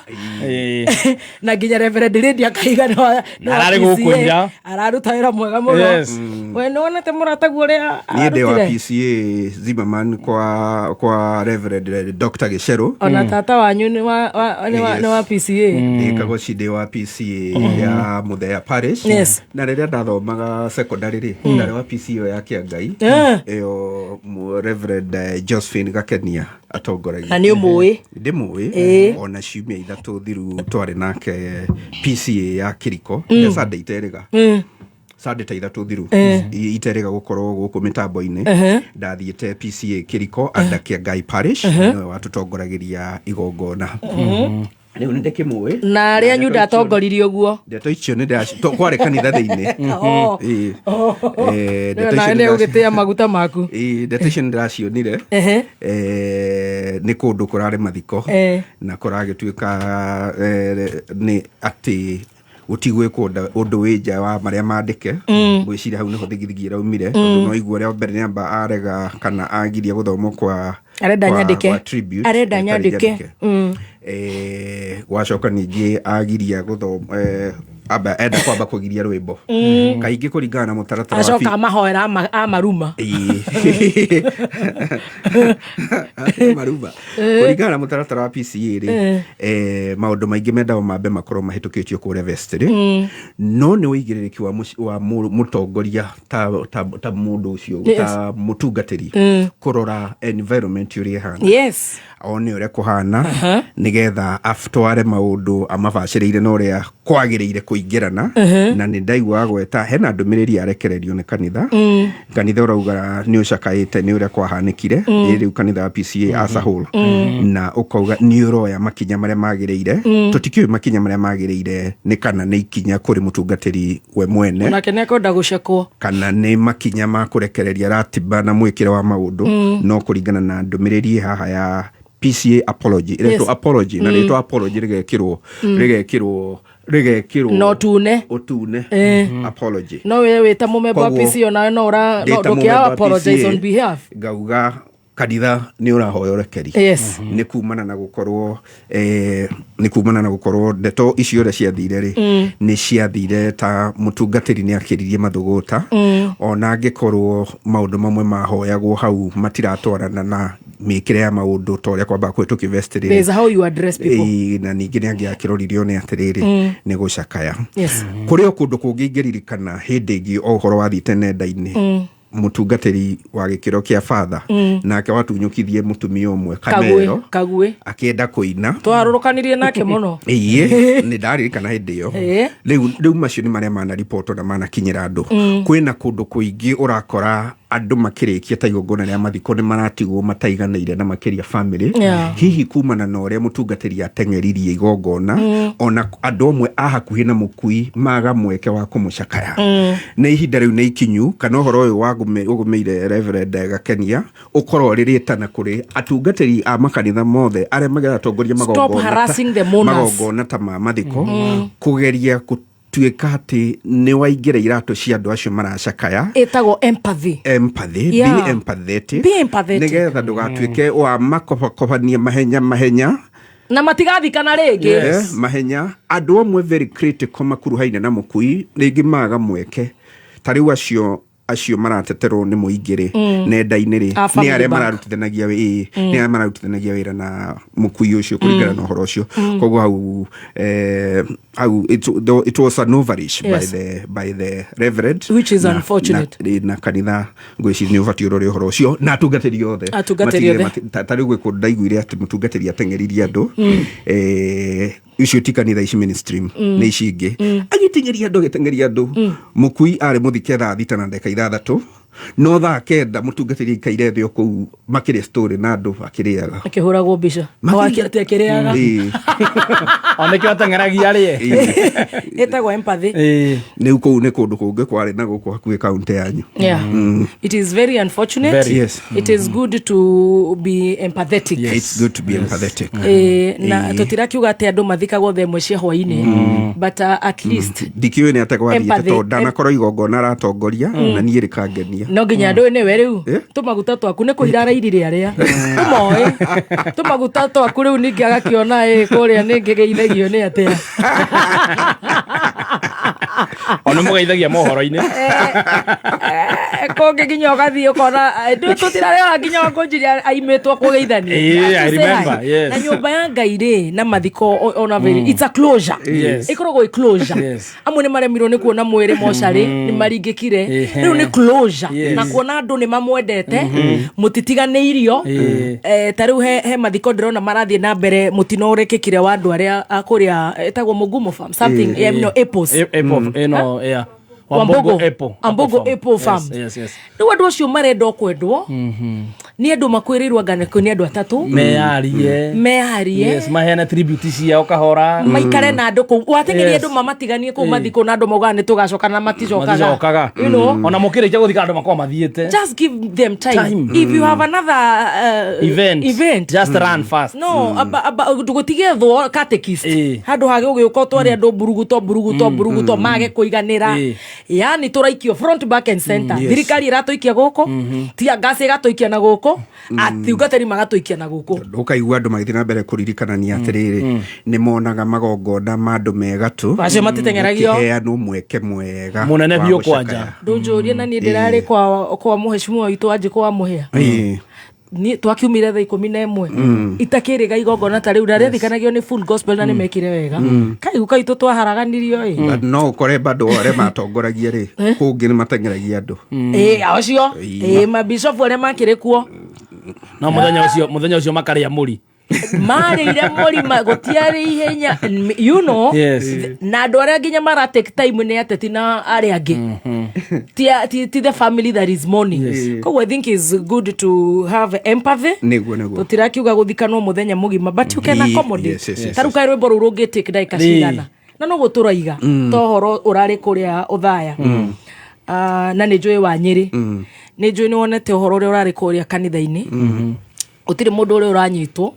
na nginya Reverend Lydia Kahiga nĩ wa Ararĩ gũkũ PCA. ira. Araruta wĩra mwega mũno. We nĩ wonete mũrataguo ũrĩa Niĩ ndĩ wa ararutire? PCA Zimmerman kwa Reverend Dr. Gĩcerũ. Ona tata wanyu nĩ wa PCA. Ndĩ Kagoci, ndĩ wa PCA ya Muthea Parish. Na rĩrĩa ndathomaga secondary rĩ, ndarĩ wa PCA ya Kĩangai ĩyo Reverend Josephine Gakenia atongoragia. Na nĩ ũmũĩ? Ndĩmũĩ. Ona ciumia 3 thiru twarĩ nake PCA ya Kĩriko. Ya Sunday iterĩga, Sunday ta 3 thiru iterĩga gũkorwo gũkũ mĩtambo-inĩ. Ndathiĩte PCA Kĩriko under Kĩangai Parish, nĩwe watũtongoragĩria igongona. Rĩu nĩ ndĩkĩmũĩ. Na arĩa anyu ndatongoririe ũguo? Ndeto icio nĩ kwarĩ kanitha thĩinĩ. Ndeto Nawe icio nĩ ũgĩtĩa maguta maku. Ndeto icio nĩ ndĩracionire. Nĩ kũndũ kũrarĩ mathiko na kũragĩtuĩka nĩ atĩ gũtigwĩkwo ũndũ wĩ nja wa marĩa mandĩke. Ngwĩciria hau nĩho thigithigi ĩraumire, tondũ no igua rĩa mbere nĩamba arega kana agiria gũthomwo kwa Arenda nyandĩke. kwa tribute, Arenda ĩtarĩ nyandĩke. nyandĩke. Gwacoka ningĩ agiria gũthoma, amba enda kwamba kũgiria rwĩmbo. Kaingĩ kũringana na mũtaratara wa Acoka amahoera amaruma. Maruma kũringana na mũtaratara wa PCA rĩ, maũndũ maingĩ mendagwo mambe makorwo mahĩtũkĩtio kũrĩa vestry. No nĩ ũigĩrĩrĩki wa mũtongoria ta mũndũ ũcio, ta mũtungatĩri, kũrora environment ũrĩa ĩhana, one ũrĩa kũhana, nĩgetha atware maũndũ amabacĩrĩire na ũrĩa kwagĩrĩire kũingĩrana. Na nĩ ndaigua gweta hena ndũmĩrĩri yarekererio nĩ kanitha. Kanitha ũrauga nĩ ũcakaĩte nĩ ũrĩa kwahanĩkire. Ĩ rĩu kanitha wa PCA as a whole, na ũkauga nĩ ũroya makinya marĩa magĩrĩire. Tũtikĩũĩ makinya marĩa magĩrĩire nĩ kana nĩ ikinya kũrĩ mũtungatĩri we mwene, Onake nĩ akwenda gũcekwo. kana nĩ makinya ma kũrekereria ratiba na mwĩkĩre wa maũndũ. No kũringana na ndũmĩrĩri haha ya PCA apology ĩretwo apology, na rĩtwa apology rĩgekĩrwo rĩgekĩrwo Na ũtune. Ũtune. Apology. No we wĩ ta mũmemba wa Koguo, PCA onawe no ũra ndĩ no ta ndũkĩa mũmemba wa apologize PCA, on behalf. Ngauga Kanitha nĩ ũrahoya ũrekeri. Yes. Nĩ kumana na gũkorwo nĩ kumana na gũkorwo ndeto icio ũrĩa ciathire rĩ, nĩ ciathire ta mũtungatĩri nĩ akĩririe mathũgũta, ona angĩkorwo maũndũ mamwe mahoyagwo hau matiratwarana na mĩkĩre ya maũndũ ta ũrĩa kwambaga kũhĩtũkio vestry rĩ. There's how you address people. Ĩĩ, na ningĩ nĩ angĩakĩroririo nĩ atĩrĩrĩ, nĩ gũcakaya. Kũrĩ o kũndũ kũngĩ ingĩririkana hĩndĩ ĩngĩ o ũhoro wathiĩte nenda-inĩ, mũtungatĩri wa gĩkĩro kĩa father, nake watunyũkithie mũtumia ũmwe Kagwe. kamero Kagwe. akĩenda kũina. Twarũrũkanirie nake mũno. Ĩĩ, nĩ ndaririkana hĩndĩ ĩyo. Rĩu macio nĩ marĩa manaribotwo na manakinyĩra andũ. Kwĩna kũndũ kũingĩ ũrakora andũ makĩrĩkia ta igongona rĩa mathiko nĩ maratigwo mataiganĩire na makĩria family, hihi kumana na ũrĩa mũtungatĩri ateng'eririe igongona, ona andũ amwe a hakuhĩ na mũkui maga mweke wa kũmũcakaya. Nĩ ihinda rĩu nĩ ikinyu kana ũhoro ũyũ ũgũmĩire Reverend Gakenia ũkorwo rĩrĩtana kũrĩ atungatĩri a makanitha mothe arĩa mageratongoria Stop magongona ta- harassing the mourners. magongona ta ma mathiko, kũgeria gũtuĩka atĩ nĩ waingĩra iratũ cia andũ acio maracakaya. Ĩtagwo empathy. Empathy. Be empathetic. Be empathetic. Nĩgetha ndũgatuĩke wa makobakobania mahenya mahenya. Na matigathikana rĩngĩ. Mahenya andũ amwe very critical makuruhaine na mũkui rĩngĩ maga mweke ta rĩu acio marateterwo nĩ mũingĩ rĩ, nenda-inĩ rĩ, A nĩ Family arĩa Bank. mararutithanagia nĩ arĩa mararutithanagia wĩra na mũkui ũcio kũringana na ũhoro ũcio. Koguo hau it was an overreach by the reverend, Which is unfortunate. na kanitha ngwĩciria nĩ ũbatiĩ ũrore ũhoro ũcio na atungatĩri othe. Atungatĩri Matigĩrĩre othe. ta rĩu gwĩ kũndũ ndaiguire atĩ mũtungatĩri ateng'eririe andũ, icio ti kanitha ici mainstream, nĩ ici ingĩ, agĩteng'eria andũ, agĩteng'eria andũ. Mũkui arĩ mũthike thaa 6:06, no 9:00 mũtungatĩri aikaire thĩ o kũu makĩrĩa story na andũ akĩrĩaga. Akĩhũragwo mbica. Wakĩ akĩrĩaga. Ĩĩ. O nĩkĩo ateng'eragia arĩe. Ĩtagwo empathy. Rĩu kũu nĩ kũndũ kũngĩ kwarĩ na gũkũ hakuhĩ kaunti yanyu. Yeah. It is very unfortunate. Very. Yes. It is good to be empathetic. It's good to be empathetic. Na tũtirakiuga atĩ andũ mathikagwo thaa 1 cia hwainĩ, but at least Ndikĩũĩ nĩ atĩa gwathiĩte, Empathy. tondũ ndanakorwo igongona aratongoria na niĩ rĩkangenia. No nginya andũ nĩwe rĩu tũmaguta twaku nĩ kũira arairire arĩa tũmoĩ tũmaguta twaku rĩu ningĩ agakĩona ĩ kũrĩa nĩngĩgeithagio nĩ atĩa. O nĩ mũgeithagia mohoro-inĩ. Kũngĩ nginya ũgathiĩ ũkona tũtirarĩona nginya wakũnjiria aimĩtwo kũgeithania. I To say remember, hi. Yes. Na nyũmba ya Ngai rĩ na mathiko ona very it's a closure. Ĩkoragwo ĩ closure. Amwe nĩ maremirwo nĩ kuona mwĩrĩ mocarĩ, nĩ maringĩkire. Rĩu nĩ closure. Na kuona andũ nĩ mamwendete, mũtitiganĩirio. Ta rĩu he mathiko ndĩrona marathiĩ na mbere, mũtino ũrekĩkire wa andũ arĩa a kũrĩa ĩtagwo Mugumo Farm something, no, apples. Apple, ĩno, yeah. Wambogo. Apple. Wambogo Farm. Apple Farm. Yes. Rĩu andũ acio marenda o kwendwo nĩ andũ makwĩrĩirwo anga nĩ andũ atatũ. Meyarie. Meyarie. Yes, maheane tribute ciao kahora. Maikare na andũ kũu watengeria Yes. andũ mamatiganie kũu mathiko na andũ maugaga nĩ tũgacoka na maticokaga. Maticokaga. Ona mũkĩrĩkia gũthika andũ makoragwo mathiĩte. Just give them time. Time. If you have another event, event, just run fast. No, gũtigethwo catechist handũ ha gũgĩũka ũtware andũ mburuguto mburuguto mburuguto mage kũiganĩra. Yani tũraikio front, back and center. Thirikari ĩratũikia gũkũ, tia gas ĩgatũikia na gũkũ, atungatĩri magatũikia na gũkũ. Ũkaigua andũ magĩthiĩ na mbere kũririkanania atĩrĩrĩ, nĩ monaga magongona ma andũ megatũ Macio matiteng'eragio. gũkĩheanwo mweke mwega Mũnene wa biũ gũcakaya. kwanja. Ndũnjũrie na niĩ ndĩrarĩ kwa mũheshimiwa witũ Wanjikũ wa Mũhĩa. Niĩ twakiumire thaa 11, itakĩrĩga igongona ta rĩu na rĩathikanagio nĩ full gospel na nĩ mekire wega. Kaigu kaitũ twaharaganirio ĩ. But no ũkore bado arĩa matongoragia rĩ, kũngĩ nĩ mateng'eragia andũ. Ĩ acio ĩ mabishofu arĩa makĩrĩ kuo. No mũthenya ũcio makarĩa mũri. Marĩire mũrima, gũtiarĩ ihenya. Na andũ arĩa nginya mara take time nĩ ateti na arĩa angĩ, ti the family that is mourning. Koguo I think is good to have empathy. Nĩguo. Tũtirakiuga gũthikanwo mũthenya mũgima, but you can accommodate. Yes. Ta rĩu kaĩ rwĩmbo rũu rũngĩtake ndagĩka cigana na no gũtũraiga to ũhoro ũrarĩ kũrĩa ũthaya. Ah, na nĩ njũĩ wa Nyĩrĩ, nĩ njũĩ nĩ wonete ũhoro ũrĩa ũrarĩ kũrĩa kanitha-inĩ. Gũtirĩ mũndũ ũrĩa ũranyitwo,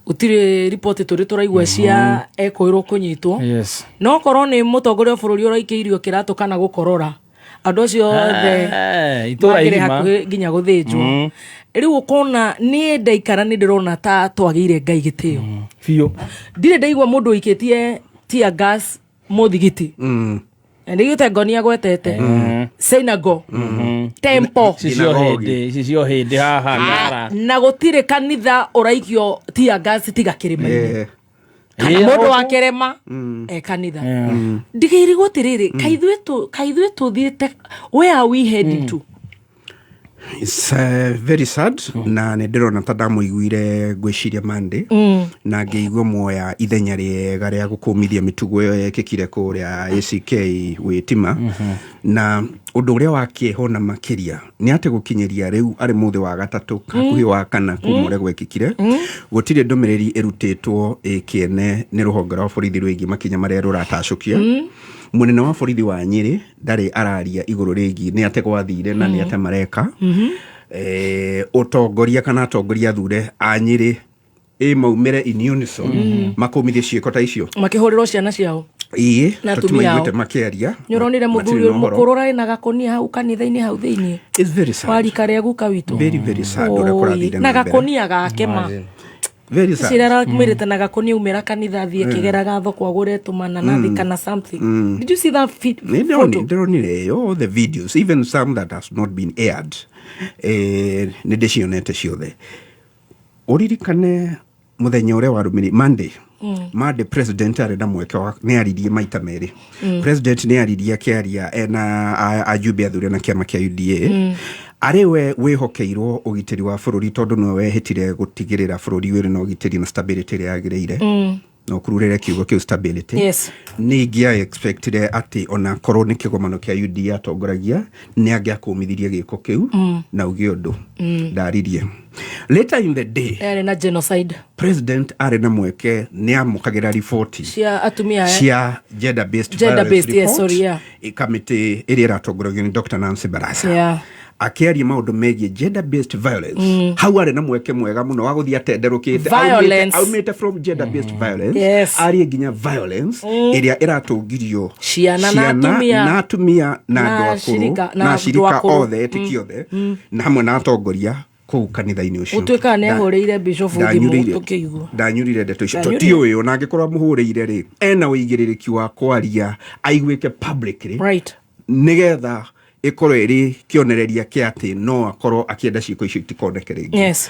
gũtirĩ riboti tũrĩ tũraigua cia ekũĩrwo kũnyitwo. No korwo nĩ mũtongoria wa bũrũri ũraikĩirio kĩratũ kana gũkorora. Andũ acio othe Eh, itũra mangĩrĩ igima. hakuhĩ nginya gũthĩnjwo. Rĩu ũkona niĩ ndaikara nĩ ndĩrona ta twagĩire Ngai gĩtĩo. Biũ. Ndirĩ ndaigua mũndũ ũikĩtie tear gas mũthigiti. Na nĩgĩte ngoni agwetete synagogue, temple. Ici cio hĩndĩ, ici cio hĩndĩ haha Ngara. Na gũtirĩ kanitha ũraikio tear gas tiga kĩrĩma-inĩ kana Ĩ, mũndũ wa kĩrĩma e kanitha. Ndigĩirigwo atĩrĩrĩ, kaithuĩ tũthiĩte, where are we heading to? It's very sad. Na nä ndä rona ta ndamũiguire ngwĩciria Monday na ngĩigua muoya ithenya rĩega rĩa gũkũmithia mĩtugo ĩyo yekĩkire kũrĩa ACK Wĩtima. Na ũndũ ũrĩa wa kĩeha ona makĩria nĩ atĩ gũkinyĩria rĩu arĩ mũthĩ wa gatatũ, hakuhĩ wa kana kuma ũrĩa gwekĩkire, gũtirĩ ndũmĩrĩri ĩrutĩtwo ĩkĩene nĩ rũhonge rwa borithi rwĩgiĩ makinya marĩa rũratacũkia. Mũnene wa borithi wa Nyĩrĩ ndarĩ araria igũrũ rĩgiĩ nĩ atĩ gwathire na nĩ atĩ mareka. Ũtongoria kana atongoria athure a Nyĩrĩ ĩ maumĩre in unison makũmithie ciĩko ta icio. Makĩhũrĩrwo ciana ciao Ĩĩ, na atumia ao. tũtimaiguĩte makĩaria. Nĩ ũronire Matirĩ mũthuri na ũhoro. mũkũrũ ũrarĩ na gakũnia hau kanitha-inĩ hau thĩiniĩ? It's very sad. Warika rĩa guka witũ. Very, very sad ũrĩa Oi, kũrathire na na mbere. gakũnia gake ma. Very sad. Cira aramwĩrĩte na gakũnia umĩra kanitha athiĩ akĩgeraga thoko agũre tũmananathi kana something. Did you see that Nĩ photo? ndĩronire all the videos, even some that has not been aired. Nĩ ndĩcionete ciothe. Ũririkane mũthenya ũrĩa warũmĩrĩire Monday. Monday president arĩ na mweke wa nĩ aririe maita merĩ. President nĩ aririe akĩaria ena ajumbe athure na kĩama kĩa UDA. Arĩ we wĩhokeirwo ũgitĩri wa bũrũri tondũ nĩwe wehĩtire gũtigĩrĩra bũrũri wĩrĩ na ũgitĩri na stability ĩrĩa yagĩrĩire. Na ũkururĩre kiugo kĩu stability. Nĩ ingĩa expectire atĩ ona korwo nĩ kĩgomano kĩa UDA atongoragia nĩ angĩakũmithirie gĩko kĩu na uge ũndũ. Ndaririe. Later in the day Yarĩ na genocide president arĩ na mweke nĩ amũkagĩra riboti cia atumia aya. Cia gender based Gender violence based, yes, report, sorry, yeah. Kamĩtĩ ĩrĩa ĩratongoragio nĩ Dr. Nancy Barasa akĩaria maũndũ megiĩ gender based violence. Hau arĩ na mweke mwega mũno wa gũthiĩ atenderũkĩte. Violence. Aumĩte from gender based violence arie nginya violence ĩrĩa ĩratũngirio Ciana na atumia. Na atumia na Na andũ akũrũ na na andũ acirika akũrũ. othe, etĩki othe na hamwe na atongoria kũu kanitha-inĩ ũcio. Gũtuĩkaga nĩ ahũrĩire bishop thimũ tũkĩigua. Ndanyurire ndeto icio. Ndanyurire. Ti ũyũ ona angĩkorwo amũhũrĩire rĩ, ena ũigĩrĩrĩki wa kwaria aiguĩke publicly nĩgetha ĩkorwo ĩrĩ kĩonereria kĩa atĩ no akorwo akĩenda ciĩko icio itikoneke rĩngĩ.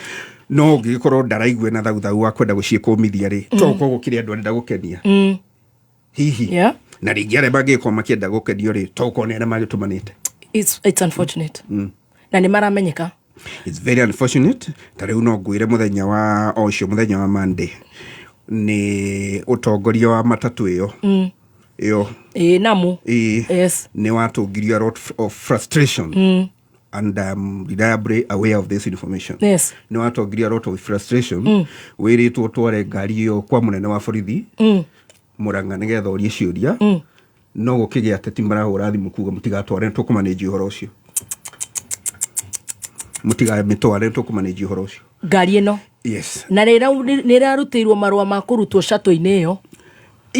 No ũngĩgĩkorwo ndaraigua na thauthau wa kwenda gũciĩkũmithia rĩ, to gũkorwo gũkĩrĩ andũ arenda gũkenia hihi na rĩngĩ arĩa mangĩgĩkorwo makĩenda gũkenio rĩ, to gũkorwo nĩ arĩa magĩtũmanĩte. It's unfortunate na nĩ maramenyeka. It's very unfortunate. Ta rĩu no ngwĩre mũthenya wa o ũcio mũthenya wa Monday nĩ ũtongoria wa matatũ ĩyo ĩyo Ĩĩ, namu. Ĩĩ, Yes. nĩ watũngirio a lot of frustration and I'm reliably aware of this information. Nĩ watũngirio a lot of frustration wĩrĩtwo ũtware ngari ĩyo kwa mũnene wa borithi Mũrang'a nĩgetha ũrie ciũria no gũkĩgĩa ateti marahũra thimũ kuga mũtigatware, nĩ tũkũmanĩnji ũhoro ũcio, mũtigamĩtware, nĩ tũkũmanĩnji ũhoro ũcio. Ngari ĩno? Yes. Na nĩ ĩrarutĩirwo marũa ma kũrutwo catũ-inĩ ĩyo.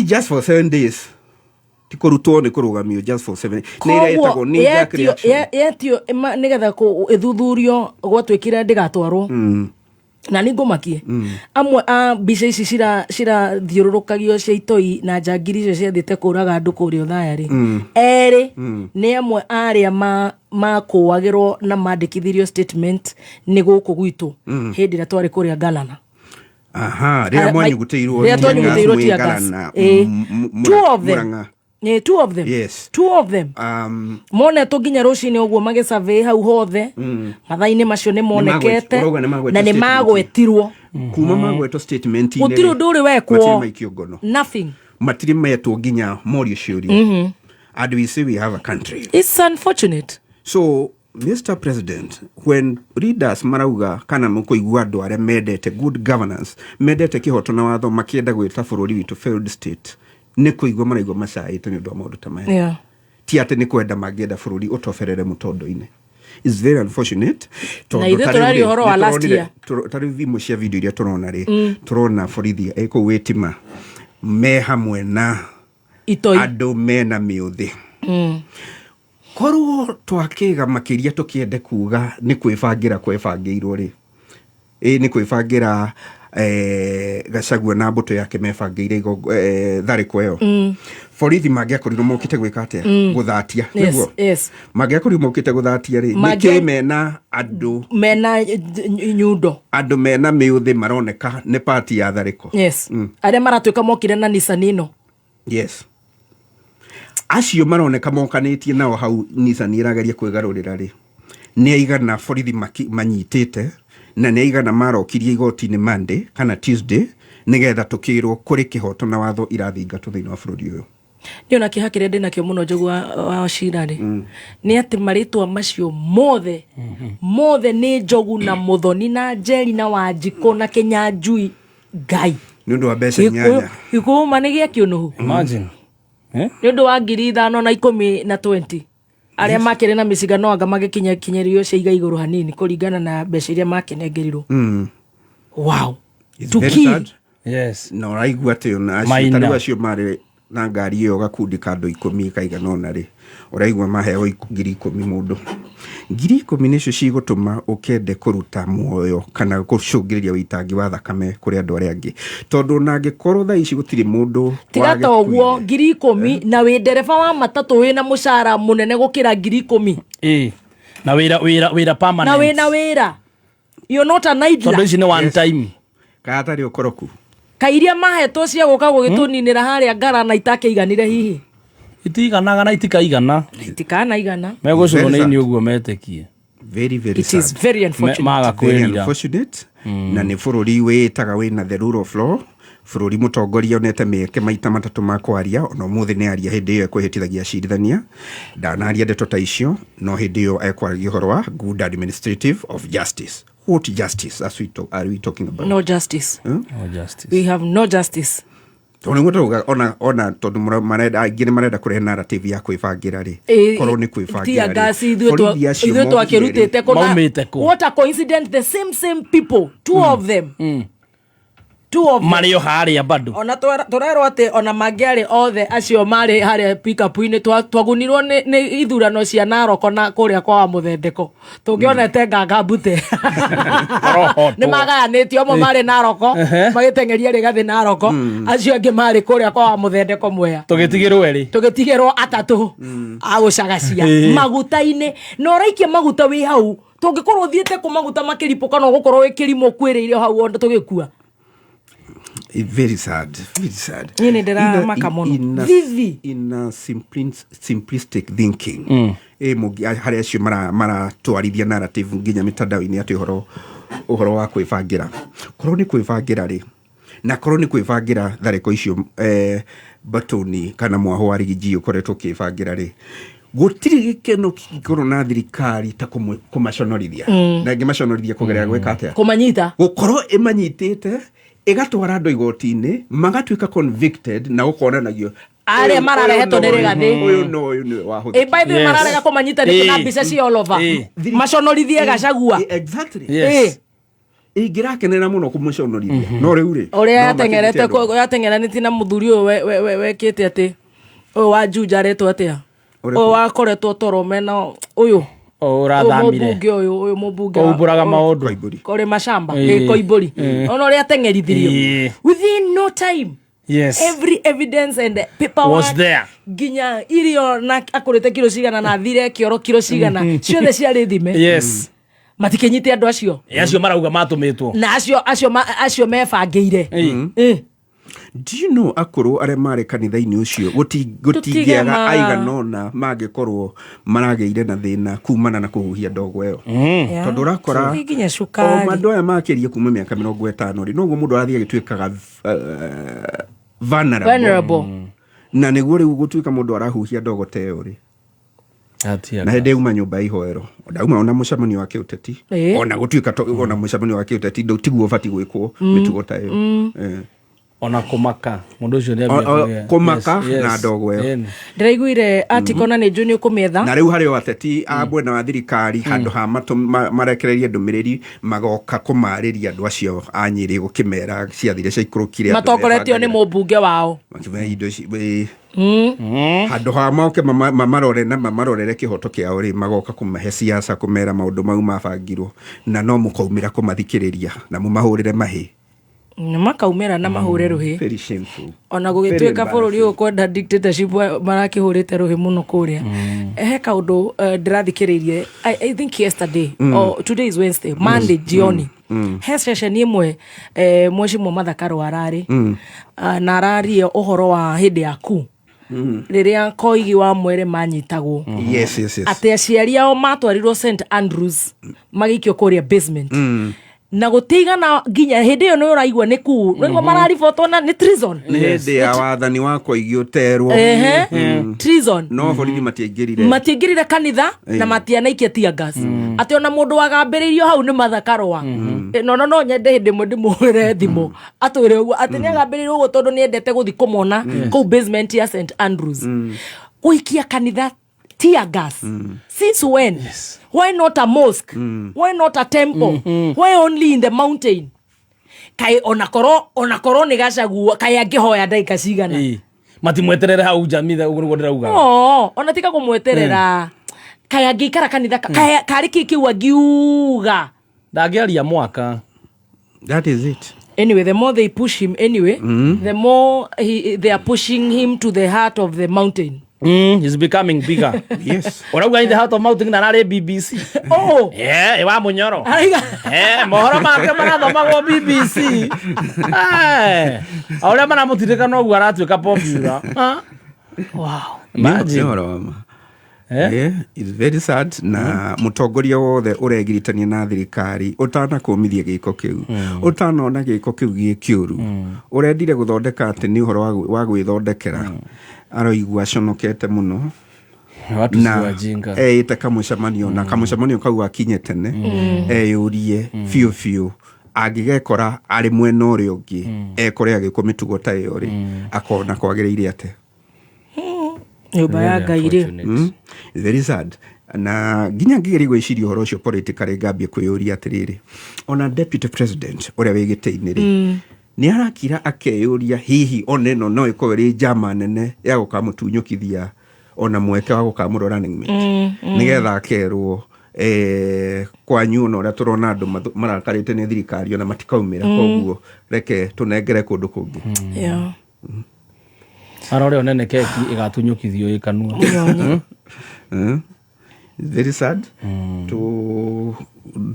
Just for 7 days, ti kũrutwo, nĩ kũrũgamio just for 7, nĩ ĩrĩa ĩtagwo knee jerk reaction. Yetio nĩgetha ĩthuthurio, gwatuĩkire ndĩgatwarwo. Na nĩ ngũmakie amwe a mbica ici cirathiũrũrũkagio cia itoi na njangiri icio ciathiĩte kũraga andũ kũrĩa ũthaya rĩ, erĩ nĩ amwe arĩa makũagĩrwo na mandĩkithirio statement nĩ gũkũ gwitũ hĩndĩ ĩrĩa twarĩ kũrĩa Galana. Aha, rĩrĩa mwanyugutĩirwo. Rĩrĩa twanyugutĩirwo tear gas. Ĩĩ. Two of them. Murang'a. Ĩĩ, two of them. Two of them monetwo nginya rũcinĩ ũguo magĩsurvey hau hothe mathaa-inĩ macio nĩ monekete. Ũrauga nĩ magwetwo Na nĩ statement. magwetirwo. Kuma magwetwo statement. Gũtirĩ ũndũ ũrĩ wekwo. Matirĩ maikio ngono. Nothing. Matirĩ metwo nginya morio ciũria. And we say we have a country. It's unfortunate. So Mr. President, when leaders marauga kana mũkũigua andũ arĩa mendete good governance, mendete kĩhoto na watho, makĩenda gwĩta bũrũri witũ failed state, nĩ kũigua maraigua macaĩte nĩ ũndũ wa maũndũ ta maya. Ti atĩ nĩ kwenda mangĩenda bũrũri ũtoberere mũtondo-inĩ. It's very unfortunate tondũ Na ithuĩ ta rĩu tũraria rĩ, ũhoro wa nĩ last tũronire- year. ta rĩu imwe cia video iria tũrona rĩ, tũrona borithi ĩ kũu wĩtima me hamwe na itoi andũ mena mĩũthĩ. Korwo twakĩga makĩria tũkĩende kuga nĩ kwĩbangĩra kwebangĩirwo rĩ, ĩ nĩ kwĩbangĩra Gachagua na mbũtũ yake mebangĩire tharĩko ĩyo. Borithi mangĩakorirwo mokĩte gwĩka atĩa? Gũthatia. Yes, Nĩguo? yes. Mangĩakorirwo mokĩte gũthatia rĩ, nĩkĩ mena andũ mena nyundo, andũ mena mĩũthĩ maroneka nĩ pati ya tharĩko? Yes. Arĩa maratuĩka mokire na Nissan ĩno. Yes, acio maroneka mokanĩtie nao hau Nissan ĩrageria kwĩgarũrĩra rĩ, nĩ aigana borithi manyitĩte na nĩ aigana marokirie igoti-inĩ Monday kana Tuesday nĩgetha tũkĩrwo kũrĩ kĩhoto na watho irathingatwo thĩinĩ wa bũrũri ũyũ? Nĩ ona kĩeha kĩrĩa ndĩnakĩo mũno, Njogu wa Cira rĩ, nĩ atĩ marĩtwa macio mothe mothe nĩ Njogu na Mũthoni na Njeri na Wanjikũ na Kĩnyanjui. Ngai! Nĩ ũndũ wa mbeca 8. Gĩkũyũ ma nĩ gĩa kĩũnũhu. Imagine. Nĩ ũndũ wa 5,000 na 10 na 20 arĩa makĩrĩ na mĩcinga, no anga magĩkinya kinyĩrio cia iga igũrũ hanini kũringana na mbeca iria makĩnengerirwo. Wow. It's To very kill. sad. Na ũraigua atĩ ona acio Maina. ta rĩu acio marĩ na ngari ĩyo, gakundi ka andũ 10 kaigana ũna rĩ, ũraigua maheo 10,000 mũndũ. 10,000 nĩcio cigũtũma ũkende kũruta muoyo kana gũcũngĩrĩria ũitangi wa thakame kũrĩ andũ arĩa angĩ, tondũ ona angĩkorwo thaa ici gũtirĩ mũndũ Tiga ta wagĩkuire. ũguo, 10,000 na wĩ ndereba wa matatũ wĩna mũcara mũnene gũkĩra 10,000. Ĩ. Na wĩra Na permanent. wĩna wĩra, you're not an idler. Tondũ ici nĩ one time. Kana atarĩ ũkoroku. Kairia mahetwo cia gũka gũgĩtũninĩra harĩa ngara na itakĩiganire hihi. Itiganaga na itikaigana. Itikanaigana. Megũcũrwo Very nĩ sad. ini ũguo metĩkie. Very, very It is sad. very unfortunate. Maga Very kwĩrira. unfortunate. Na nĩ bũrũri wĩĩtaga wĩna the rule of law, bũrũri mũtongoria onete mĩeke maita matatũ ma kwaria. Ona ũmũthĩ nĩ aria. Hĩndĩ ĩyo ekwĩhĩtithagia acirithania ndanaria ndeto ta icio, no hĩndĩ ĩyo ekwaragia ũhoro wa good administrative of justice. What justice are we talking about? No justice. Hmm? No justice. We have no justice. Tondũ nĩguo tũrauga, ona tondũ marenda, aingĩ nĩ marenda kũrehe narrative ya kwĩbangĩra rĩ, korwo nĩ kwĩbangĩra Tear rĩ, gas, ithuĩ borithi acio ithuĩ mokire rĩ, twakĩrutĩte kũna. Maumĩte kũ? What a coincidence, the same people, two of them, two of them. Marĩ o harĩa bado. Ona tũrerwo atĩ ona mangĩarĩ othe acio marĩ harĩa pickup-inĩ, twagunirwo nĩ ithurano cia Naroko na kũrĩa kwa Mũthendeko, tũngĩonete nganga mbute nĩ magayanĩtio. Amwe marĩ Naroko magĩteng'eria Rĩgathĩ Naroko, acio angĩ marĩ kũrĩa kwa Mũthendeko Mwea. Tũgĩtigĩrwo erĩ. Tũgĩtigĩrwo atatũ a gũcagacia maguta-inĩ, na ũraikia maguta wĩ hau. Tũngĩkorwo ũthiĩte kũ maguta makĩripũka, no gũkorwo wĩ kĩrimũ kwĩrĩire hau ona tũgĩkua. Very sad, very sad. Niĩ nĩ ndĩramaka mũno. Thithi. In a simplistic thinking, ĩ mũngĩ harĩ acio maratwarithia narrative nginya mitandao-inĩ atĩ ũhoro wa kwĩbangĩra, korwo nĩ kwĩbangĩra rĩ, na korwo nĩ kwĩbangĩra tharĩko icio, batoni kana mwaho wa Rigiji ũkoretwo ũkĩbangĩra rĩ, gũtirĩ gĩkeno kĩngĩkorwo na thirikari ta kũmaconorithia. Na ĩngĩmaconorithia kũgerera gwĩka atĩa? Kũmanyita. Gũkorwo ĩmanyitĩte, ĩgatwara andũ igoti-inĩ, magatuĩka convicted na gũkonanagio Arĩa mararehetwo nĩ Rĩgathĩ. Ũyũ no ũyũ nĩwe wahũthĩkire. Ĩ, by the way, mararega kũmanyita nĩ na mbica cia all over. Maconorithie Gachagua. Exactly. Yes. Ingĩrakenera mũno kũmũconorithia, no rĩu rĩ, Ũrĩa no yateng'erete makĩnyite andũ. yateng'eranĩtie na mũthuri ũyũ wekĩte atĩ ũyũ wa Juja aretwo atĩa? Ũrĩkũ? Ũyũ wakoretwo toro mena ũyũ. Ũrathamire. Ũyũ mũmbunge ũyũ mũmbunge Oumbũraga maũndũ. Kũrĩ macamba. Koimbũri. Ona ũrĩa ateng'erithirio within no time. Every evidence and paperwork Was there. Nginya irio na akũrĩte kiro cigana na athire kĩoro kiro cigana, ciothe ciarĩ thime. Matikĩnyite andũ acio. Acio marauga matũmĩtwo. Na acio mebangĩire. Do you know akũrũ arĩa marĩ kanitha-inĩ ũcio gũtingĩaga aigana ũna mangĩkorwo maragĩire na thĩna kumana na kũhuhia ndogo ĩyo? Tondũ ũrakora Nginya o cukari. andũ aya makĩria kuma mĩaka 50 rĩ, noguo mũndũ arathiĩ agĩtuĩkaga vulnerable. Vulnerable. Na nĩguo rĩu gũtuĩka mũndũ arahuhia ndogo ta ĩyo rĩ, na hĩndĩ uma nyũmba ya ihoero, ndauma ona mũcemanio wa kĩũteti, ona gũtuĩka ona mũcemanio wa kĩũteti tiguo ũbatiĩ gwĩkwo mĩtugo ta ĩyo. Ona kũmaka mũndũ ũcio nĩ Kũmaka na ndogo ĩyo. Ndĩraiguire article na nĩ njũĩ nĩ ũkũmĩetha. Na rĩu harĩ o ateti a mwena wa thirikari, handũ ha marekererie ndũmĩrĩri, magoka kũmarĩria andũ acio a Nyĩrĩ gũkĩmera ciathire ciaikũrũkire andũ Matongoretio nĩ mebangagĩra. mũmbunge wao. Makĩmera indo ici. Handå ha moke mamarore na mamarorere kä kiao rä, magoka kũmahe siasa, kũmera maũndũ mau mabangirwo na no mũkaumĩra kũmathikĩrĩria na mũmahũrĩre mahĩ. Makaumĩra na mahũre rũhĩ. Very shameful. Ona Very gũgĩtuĩka bũrũri embarrassing. ũyũ kwenda dictatorship marakĩhũrĩte rũhĩ mũno kũrĩa. He kaũndũ ndĩrathikĩrĩirie, I think yesterday, or today is Wednesday, Monday jioni, he ceceni ĩmwe, mwecimwa Mathakaro ararĩ. Na ararie ũhoro wa hĩndĩ ya ku rĩrĩa Koigi wa Mwere manyitagwo, Yes. atĩ aciari ao matwarirwo St Andrews, magĩikio kũrĩa basement, na gũtigana nginya hĩndĩ ĩyo nĩ ũraigua nĩ kuu nĩguo mararibotwo na nĩ treason. Nĩ hĩndĩ ya wathani wa Koigi ũterwo. Ehe. Treason. No borithi matiaingĩrire. Matiaingĩrire kanitha na matianaikia tear gas, atĩ ona mũndũ wagambĩrĩirio hau nĩ Mathakarũa. No nyende hĩndĩ ĩmwe ndĩmũhũrĩre thimũ atwĩre ũguo atĩ nĩ agambĩrĩirio ũguo tondũ nĩ endete gũthiĩ kũmona kũu basement ya St Andrews. Gũikia kanitha tear gas, since when? Why not a mosque? Why not a temple? Why only in the mountain? Kaĩ onakorwo nĩ Gacagua, kaĩ angĩhoya ndagĩka cigana? Ĩĩ. Matimweterere hau nja mitha, ũguo nĩguo ndĩraugaga. No, ona tiga kũmweterera, kaĩ angĩikara kanitha karĩ kĩ kĩu angiuga? Ndangĩaria mwaka. That is it. Anyway, the more they push him, anyway, the more they are pushing him to the heart of the mountain. He's becoming bigger. Yes. Ũrauga in the heart of mountain na ararĩ BBC. Oh. Yeah, wa Munyoro. Araiga. Mohoro make marathomagwo BBC. O ũrĩa maramũtindĩka noguo aratuĩka popular. Ah. Wow. Imagine. Nĩ ũhoro wa ma. Yeah, it's very sad, na mũtongoria wothe ũregiritania na thirikari ũtanakũmithia gĩko kĩu, ũtanona gĩko kĩu gĩ kĩũru, ũrendire gũthondeka atĩ nĩ ũhoro wa gwĩthondekera, aroigua aconokete mũno. Watu si Na wajinga. eĩte kamũcemanio na kamũcemanio kau akinye tene, eyũrie biũ biũ angĩgekora arĩ mwena ũrĩa ũngĩ, ekore agĩkwo mĩtugo ta ĩyo rĩ, akona kwagĩrĩire atĩa? Nyũmba ya Ngai rĩ. Very sad, na nginya ngĩgeria gwĩciria ũhoro ũcio politically, ngambie kwĩyũria atĩrĩrĩ, ona deputy president ũrĩa wĩ gĩtĩ-inĩ rĩ, nĩ arakira akeyũria hihi ona ĩno no ĩkorwo ĩrĩ njama nene ya gũkamũtunyũkithia ona mweke wa gũkamũrora running mate, nĩgetha akerwo kwanyu ona ũrĩa tũrona andũ marakarĩte nĩ thirikari ona matikaumĩra, koguo reke tũnengere kũndũ kũngĩ. Arore onene keki ĩgatunyũkithio ĩ kanua. Very sad.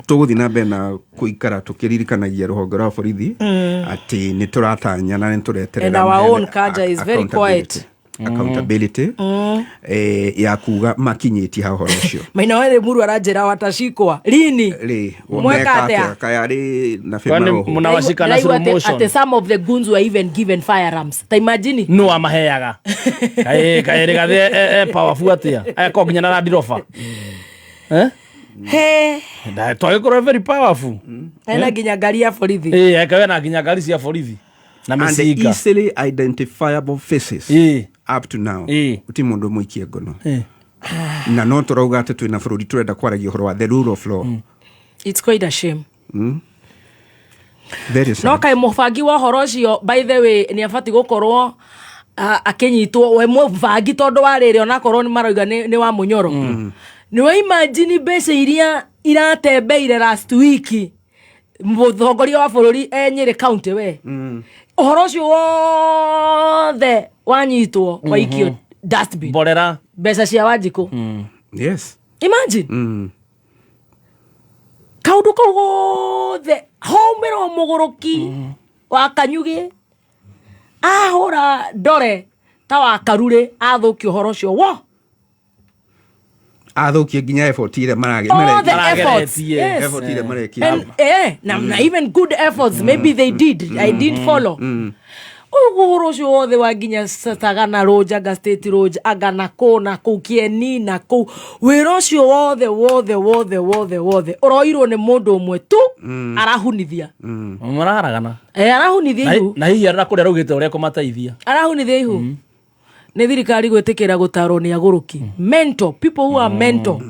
Tũgũthiĩ na mbere na kũikara tũkĩririkanagia rũhonge rwa borithi atĩ nĩ tũratanya na nĩ tũreterera And our maheane own Kaja is very quiet. Accountability ya kuga makinyĩtie ha ũhoro ũcio. Maina were muru aranjĩra watashikwa lini. Rĩ Mweka meka atĩa? atĩa? Kaya rĩ na Kwani bĩmaroho. mnawashika na slow Ndĩraigua motion? atĩ some of the goons were even given firearms, ta imagine. Nũ amaheaga? Kaĩ Rigathĩ e powerful atĩa? Eko nginya na Land Rover. Eh? He. Twagĩkorwo very powerful. Ena nginya ngari ya borithi. Ĩĩ, ekawe na nginya ngari cia borithi na And mĩcinga. easily identifiable faces. Ĩĩ. Up to now Ĩĩ. uti mũndũ mũikie ngono, Ĩĩ. na no tũrauga atĩ twĩna bũrũri tũrenda kwaragia ũhoro wa the rule of law. It's quite a shame. Very sad. No kaĩ mũbangi wa ũhoro ũcio, by the way, nĩ abatiĩ gũkorwo akĩnyitwo we mũbangi, tondũ wa rĩrĩ onakorwo nĩ marauga nĩ wa Mũnyoro. Nĩ wa imagine mbeca iria iratembeire last week mũtongoria wa bũrũri e Nyĩrĩ county, we ũhoro ũcio wothe wanyitwo waikio dustbin. Mborera. Mbeca cia Wanjikũ. Yes. Imagine kaundu kau gothe haumĩra o mũgũrũki wa kanyugĩ ahũra ndore ta wa karurĩ athũkia ũhoro ũcio wo. Athũkie nginya effort ĩrĩa marage All the efforts, yes. Effort ĩrĩa marekire. And, na even good efforts maybe they did, I didn't follow ũguo ũhoro ũcio wothe wa nginya Sagana Road, anga State Road, anga na kũ na kũu Kieni na kũu, wĩra ũcio wothe wothe wothe wothe wothe ũroirwo nĩ mũndũ ũmwe tu arahunithia. Maraharagana. Arahunithia ihu. Na hihi arĩa kũrĩa araugĩte ũrĩa kũmateithia. Arahunithia ihu nĩ thirikari gwĩtĩkĩra gũtarwo nĩ agũrũki, mental people who are mental.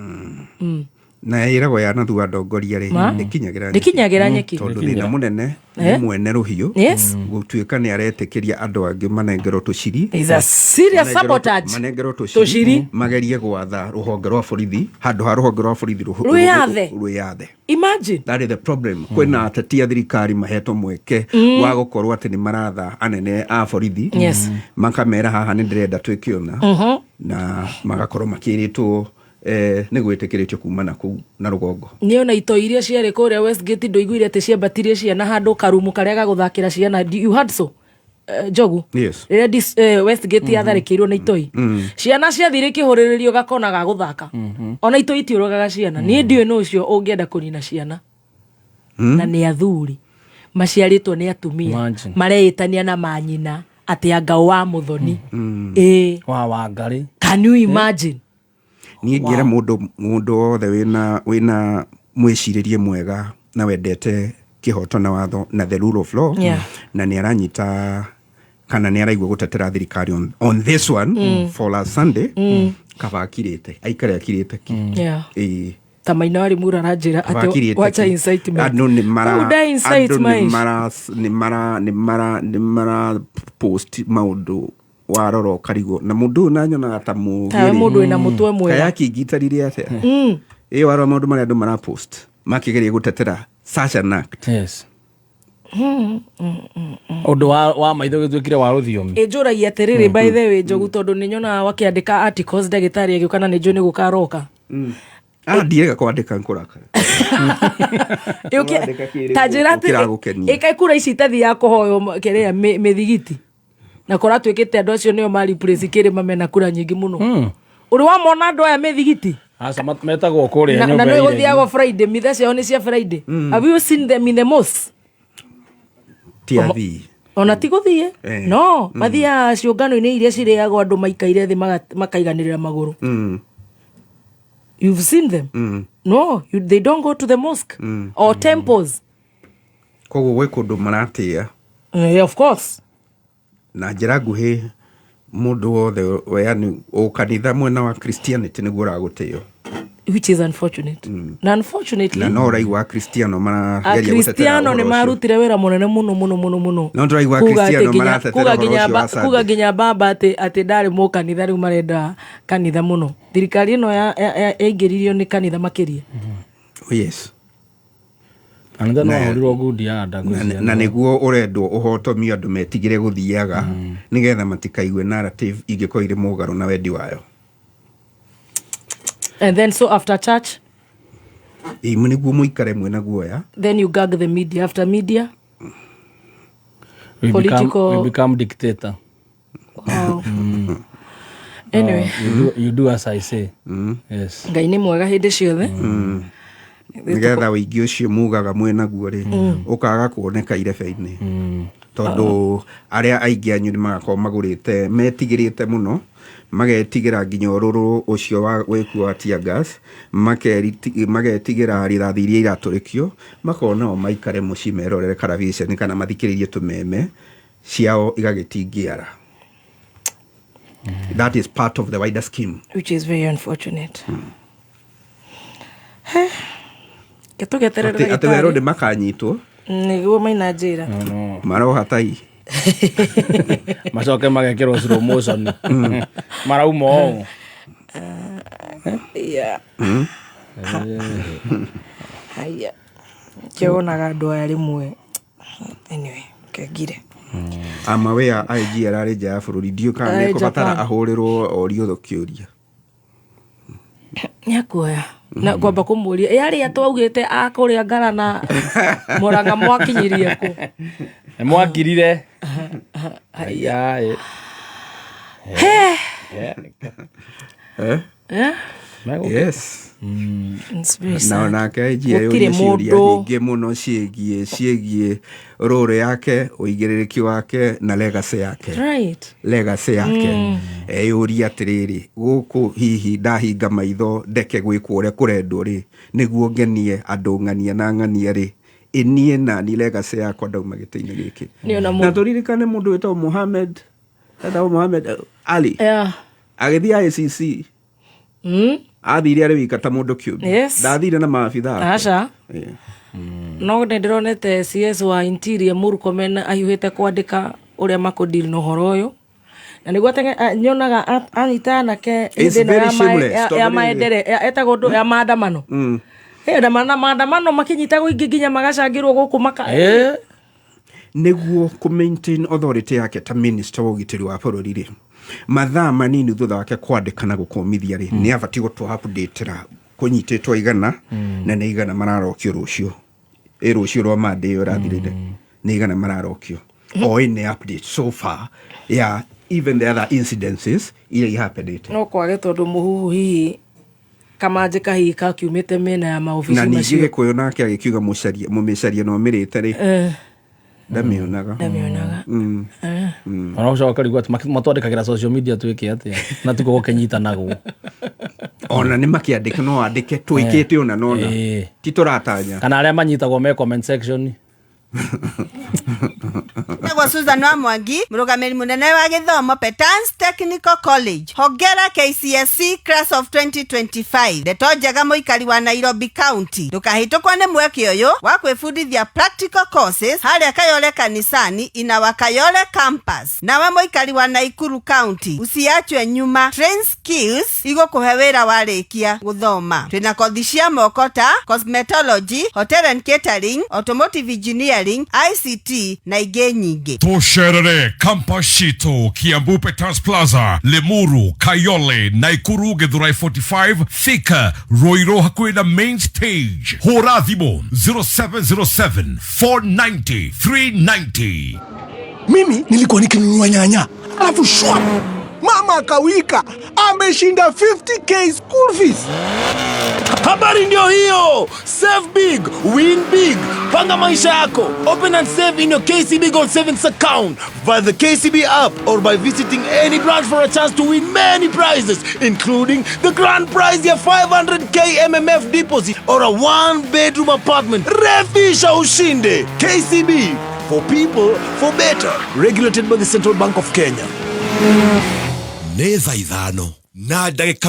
Na ĩragwo ya nathu wa ndongoria rĩ, Ma? ndĩkinyagĩra. Ndĩkinyagĩra nyeki. Tondũ Ndĩkinyagĩra. thĩna mũnene Eh? nĩ mwene rũhiũ Yes. gũtuĩka nĩ aretĩkĩria andũ angĩ manengerwo tũciri. Is a serious sabotage. Manengerwo Tũciri. tũciri magerie gwatha rũhonge rwa borithi handũ ha rũhonge rwa borithi Rwĩyathe. Rwĩyathe. Imagine. That is the problem. Kwĩna ateti a thirikari mahetwo mweke wa gũkorwo atĩ nĩ maratha anene a borithi, makamera haha nĩ ndĩrenda twĩke ũna, na magakorwo makĩrĩtwo nĩ gwĩtĩkĩrĩtio kuma na kũu na rũgongo. Nĩ ona itoi iria ciarĩ kũrĩa Westgate, ndũiguire atĩ ciambatirie ciana handũ karumu karĩa ga gũthakĩra ciana? You heard so? Njogu, Yes. rĩrĩa Westgate yatharĩkĩirwo nĩ itoi, ciana ciathire ikĩhũrĩrĩrio gakona ga gũthaka. Ona itoi itiũragaga ciana. Niĩ ndiũĩ nũ ũcio ũngĩenda kũnina ciana, na nĩ athuri maciarĩtwo nĩ atumia. Imagine. Mareĩtania na manyina atĩ anga wa mũthoni. Ĩĩ. Wa wangarĩ. Can you imagine? Niĩ ngĩra mũndũ wothe wĩna mwĩcirĩrie mwega na wendete kĩhoto na watho na the rule of law, na nĩ aranyita kana nĩ araigua gũtetera thirikari on this one, for last Sunday, kaba akirĩte, aikare akirĩte ki. Ĩĩ. Ta Maina wa Rimuru aranjĩra Kaba atĩ akirĩte wacha ki. incitement. Andũ nĩ mara Who da incite andũ nĩ maish? mara nĩ mara nĩ mara nĩ mara post maũndũ warora ũkarigwo na mũndũ ũyũ nanyonaga ta mũgĩ. Tawe mũndũ wĩna mũtwe mwega. Kayakĩngitarire atĩa? Ĩ warora maũndũ marĩa andũ mara post makĩgeria gũtetera such an act. Yes. Ũndũ wa maitho gĩtuĩkire wa rũthiomi. Ĩnjũragia atĩrĩrĩ, by the way, Njogu, tondũ nĩ nyonaga wakĩandĩka articles, ndagĩtarĩ agĩũka na nĩ njũĩ nĩ gũkaroka. Ah, ndiega kwandĩka nkũrakara. Ĩũke- Ũrandĩka kĩrĩ ta njĩra atĩ kĩragũkenia. ĩka kura ici itathiaga kũhoywo kĩrĩa mĩthigiti na kũratuĩkĩte andũ acio nĩo mareplace kĩrĩma mena kura nyingĩ mũno. Ũrĩ wamona andũ aya mĩthigiti? Aca, metagwo kũrĩa Na nyũmba na ya nĩ iregi. gũthiagwo Friday, mitha ciao nĩ cia Friday. Have you seen them in the mosque? Ti athii. Ona ti gũthiĩ, no mathiaga ciũngano-inĩ iria cirĩagwo andũ maikaire thĩ makaiganĩrĩra magũrũ. You've seen them? No, they don't go to the mosque or temples. Koguo gwĩ kũndũ maratĩa. Of course. Na njĩra nguhĩ, mũndũ wothe yani ũkanitha mwena wa Christianity nĩguo ũragũtĩo. Which is unfortunate, na unfortunately Na no ũraigua Akristiano marageria gũtetera Akristiano ũhoro nĩ ũcio. marutire wĩra mũnene mũno mũno mũno mũno. No ndĩraigua Kuga atĩ Akristiano maratetera kuga ũhoro nginya ũcio wa Sunday. kuga nginya baba atĩ ndarĩ mũkanitha. Rĩu marenda kanitha mũno. Thirikari ĩno yaingĩririo nĩ kanitha makĩria. Oh, yes. Kanitha no ahũrirwo ngundi ya nda. Na nĩguo ũrendwo ũhotomio andũ metigĩre gũthiaga nĩgetha matikaigue narrative ingĩkorwo irĩ mũgarũ na wendi wayo. And then so after church, Ĩ, nĩguo mũikare mwĩna guoya. Then you gag the media. After media, We political- we become dictator. Wow. Anyway. You do as I say. Yes. Ngai nĩ mwega hĩndĩ ciothe. Nĩgetha ũingĩ ũcio mugaga mwĩnaguo rĩ, ũkaga kuoneka irebe-inĩ, tondũ arĩa aingĩ anyu nĩ magakorwo magũrĩte metigĩrĩte mũno, magetigĩra nginya ũrũrũ ũcio wa wĩkuo wa tear gas, magetigĩra rithathi iria iratũrĩkio, makona o maikare mũciĩ merorere karabiceni kana mathikĩrĩrie tũmeme ciao igagĩtingiara. That is part of the wider scheme. Which is very unfortunate. He, ke tũgeterere. Atĩ werũ ndagĩtarĩ nĩ makanyitwo. Nĩguo maina njĩra. Maroha tai. Macoke magekĩrwo slow motion marauma ũũ. Yeah. Haya, kĩonaga andũ aya rĩmwe. Anyway, kengire. Amawea IG ararĩ nja ya bũrũri, ndiũ kana Arĩ nĩekũbatara Japan. ahũrĩrwo orio kĩũria. Nĩakuoya na ngwamba kũmũria ĩ arĩa twaugĩte a kũrĩa Ngara na Mũrang'a mwakinyirie kũ? Nĩ mwakirire. Aya, ĩ. He. Eh? Eh? Yes. It's very Na sad. onake IG Gũtirĩ ayũria ciũria mũndũ nyingĩ mũno ciĩgiĩ rũrũ yake, ũigĩrĩrĩki wake na legacy yake. Legacy yake. Eyũria atĩrĩrĩ, gũkũ hihi ndahinga maitho ndeke gwĩkwo ũrĩa kũrendwo rĩ, nĩguo ngenie andũ ng'ania na ng'ania rĩ, ĩniĩ nani legacy yakwa ndauma gĩtĩ-inĩ gĩkĩ? Nĩ ona Na tũririkane mũndũ wĩtagwo Mohamed, etagwo Mohamed Ali, agĩthiĩ ICC. Athire arĩ wika ta mũndũ kĩũmbe. Yes. Ndathire na maabitha ake. Aca. Yeah. No nĩ ndĩronete CS wa Interior Murkomen ahiũhĩte kwandĩka ũrĩa makũdeal na ũhoro ũyũ, na nĩguo nyonaga anyita anake It's hĩndĩ ĩno very ya shameless, tondũ ya rĩrĩ- maendere etagwo ũndũ ya maandamano. Na maandamano makinyitagwo ingĩ nginya magacangĩrwo gũkũ maka Nĩguo kũ maintain authority yake ta minister wa ũgitĩri wa bũrũri rĩ, mathaa manini thutha wake kwandĩka na gũkũmithia rĩ, nĩ abatiĩ gũtũ update-ra kũnyitĩtwo 100 na nĩ 100 mararokio rũciũ, ĩ rũciũ rwa Monday ĩyo ĩrathirire, nĩ 100 mararokio o any update so far ya even the other incidences iria ihappenĩte. No kwage tondũ mũhuhu hihi kamanjĩ kahihi kakiumĩte mĩena ya maobici Na ningĩ macio. Gĩkũyũ nake agĩkiuga mũcaria mũmĩcaria no mĩrĩte rĩ, ndamĩonaga. Ndamĩonaga. Ona ũcoka ũkarigwo atĩ matwandĩkagĩra social media twĩke atĩa na tikuo gũkĩnyitanagwo. Ona nĩ makĩandĩka, no andĩke twĩkĩte ona nona ti tũratanya. Kana arĩa manyitagwo me comment section. Njĩtagwo Susan wa Mwangi, mũrũgamĩrĩri mũnene wa gĩthomo Petans Technical College. Hongera KCSE class of 2025. Ndeto njega mũikari wa Nairobi County. Ndũkahĩtũkwo nĩ mweke ũyũ wa kwĩbundithia practical courses harĩa Kayole Kanisani in our Kayole campus. Nawe mũikari wa Nakuru County, usiachwe nyuma. Train skills igũkũhe wĩra warĩkia gũthoma. Twĩna kothi cia moko ta cosmetology, hotel and catering, automotive engineering, ICT na ingĩ nyingĩ. Tũcerere campus citũ Kiambu Peters Plaza, Limuru, Kayole, Naikuru, Githurai 45, Thika, Ruiru hakuhĩ na main stage. Hũra thimũ 0707 490 390. Mimi nilikuwa nikinunua nyanya, alafu shwa, mama akawika, ameshinda 50K school fees. Habari ndio hiyo. Save big, win big. Panga maisha yako. Open and save in your KCB Gold Savings account via the KCB app or by visiting any branch for a chance to win many prizes, including the grand prize ya 500K MMF deposit or a one bedroom apartment. Refisha ushinde. KCB, for people, for better. Regulated by the Central Bank of Kenya. Nĩ thaa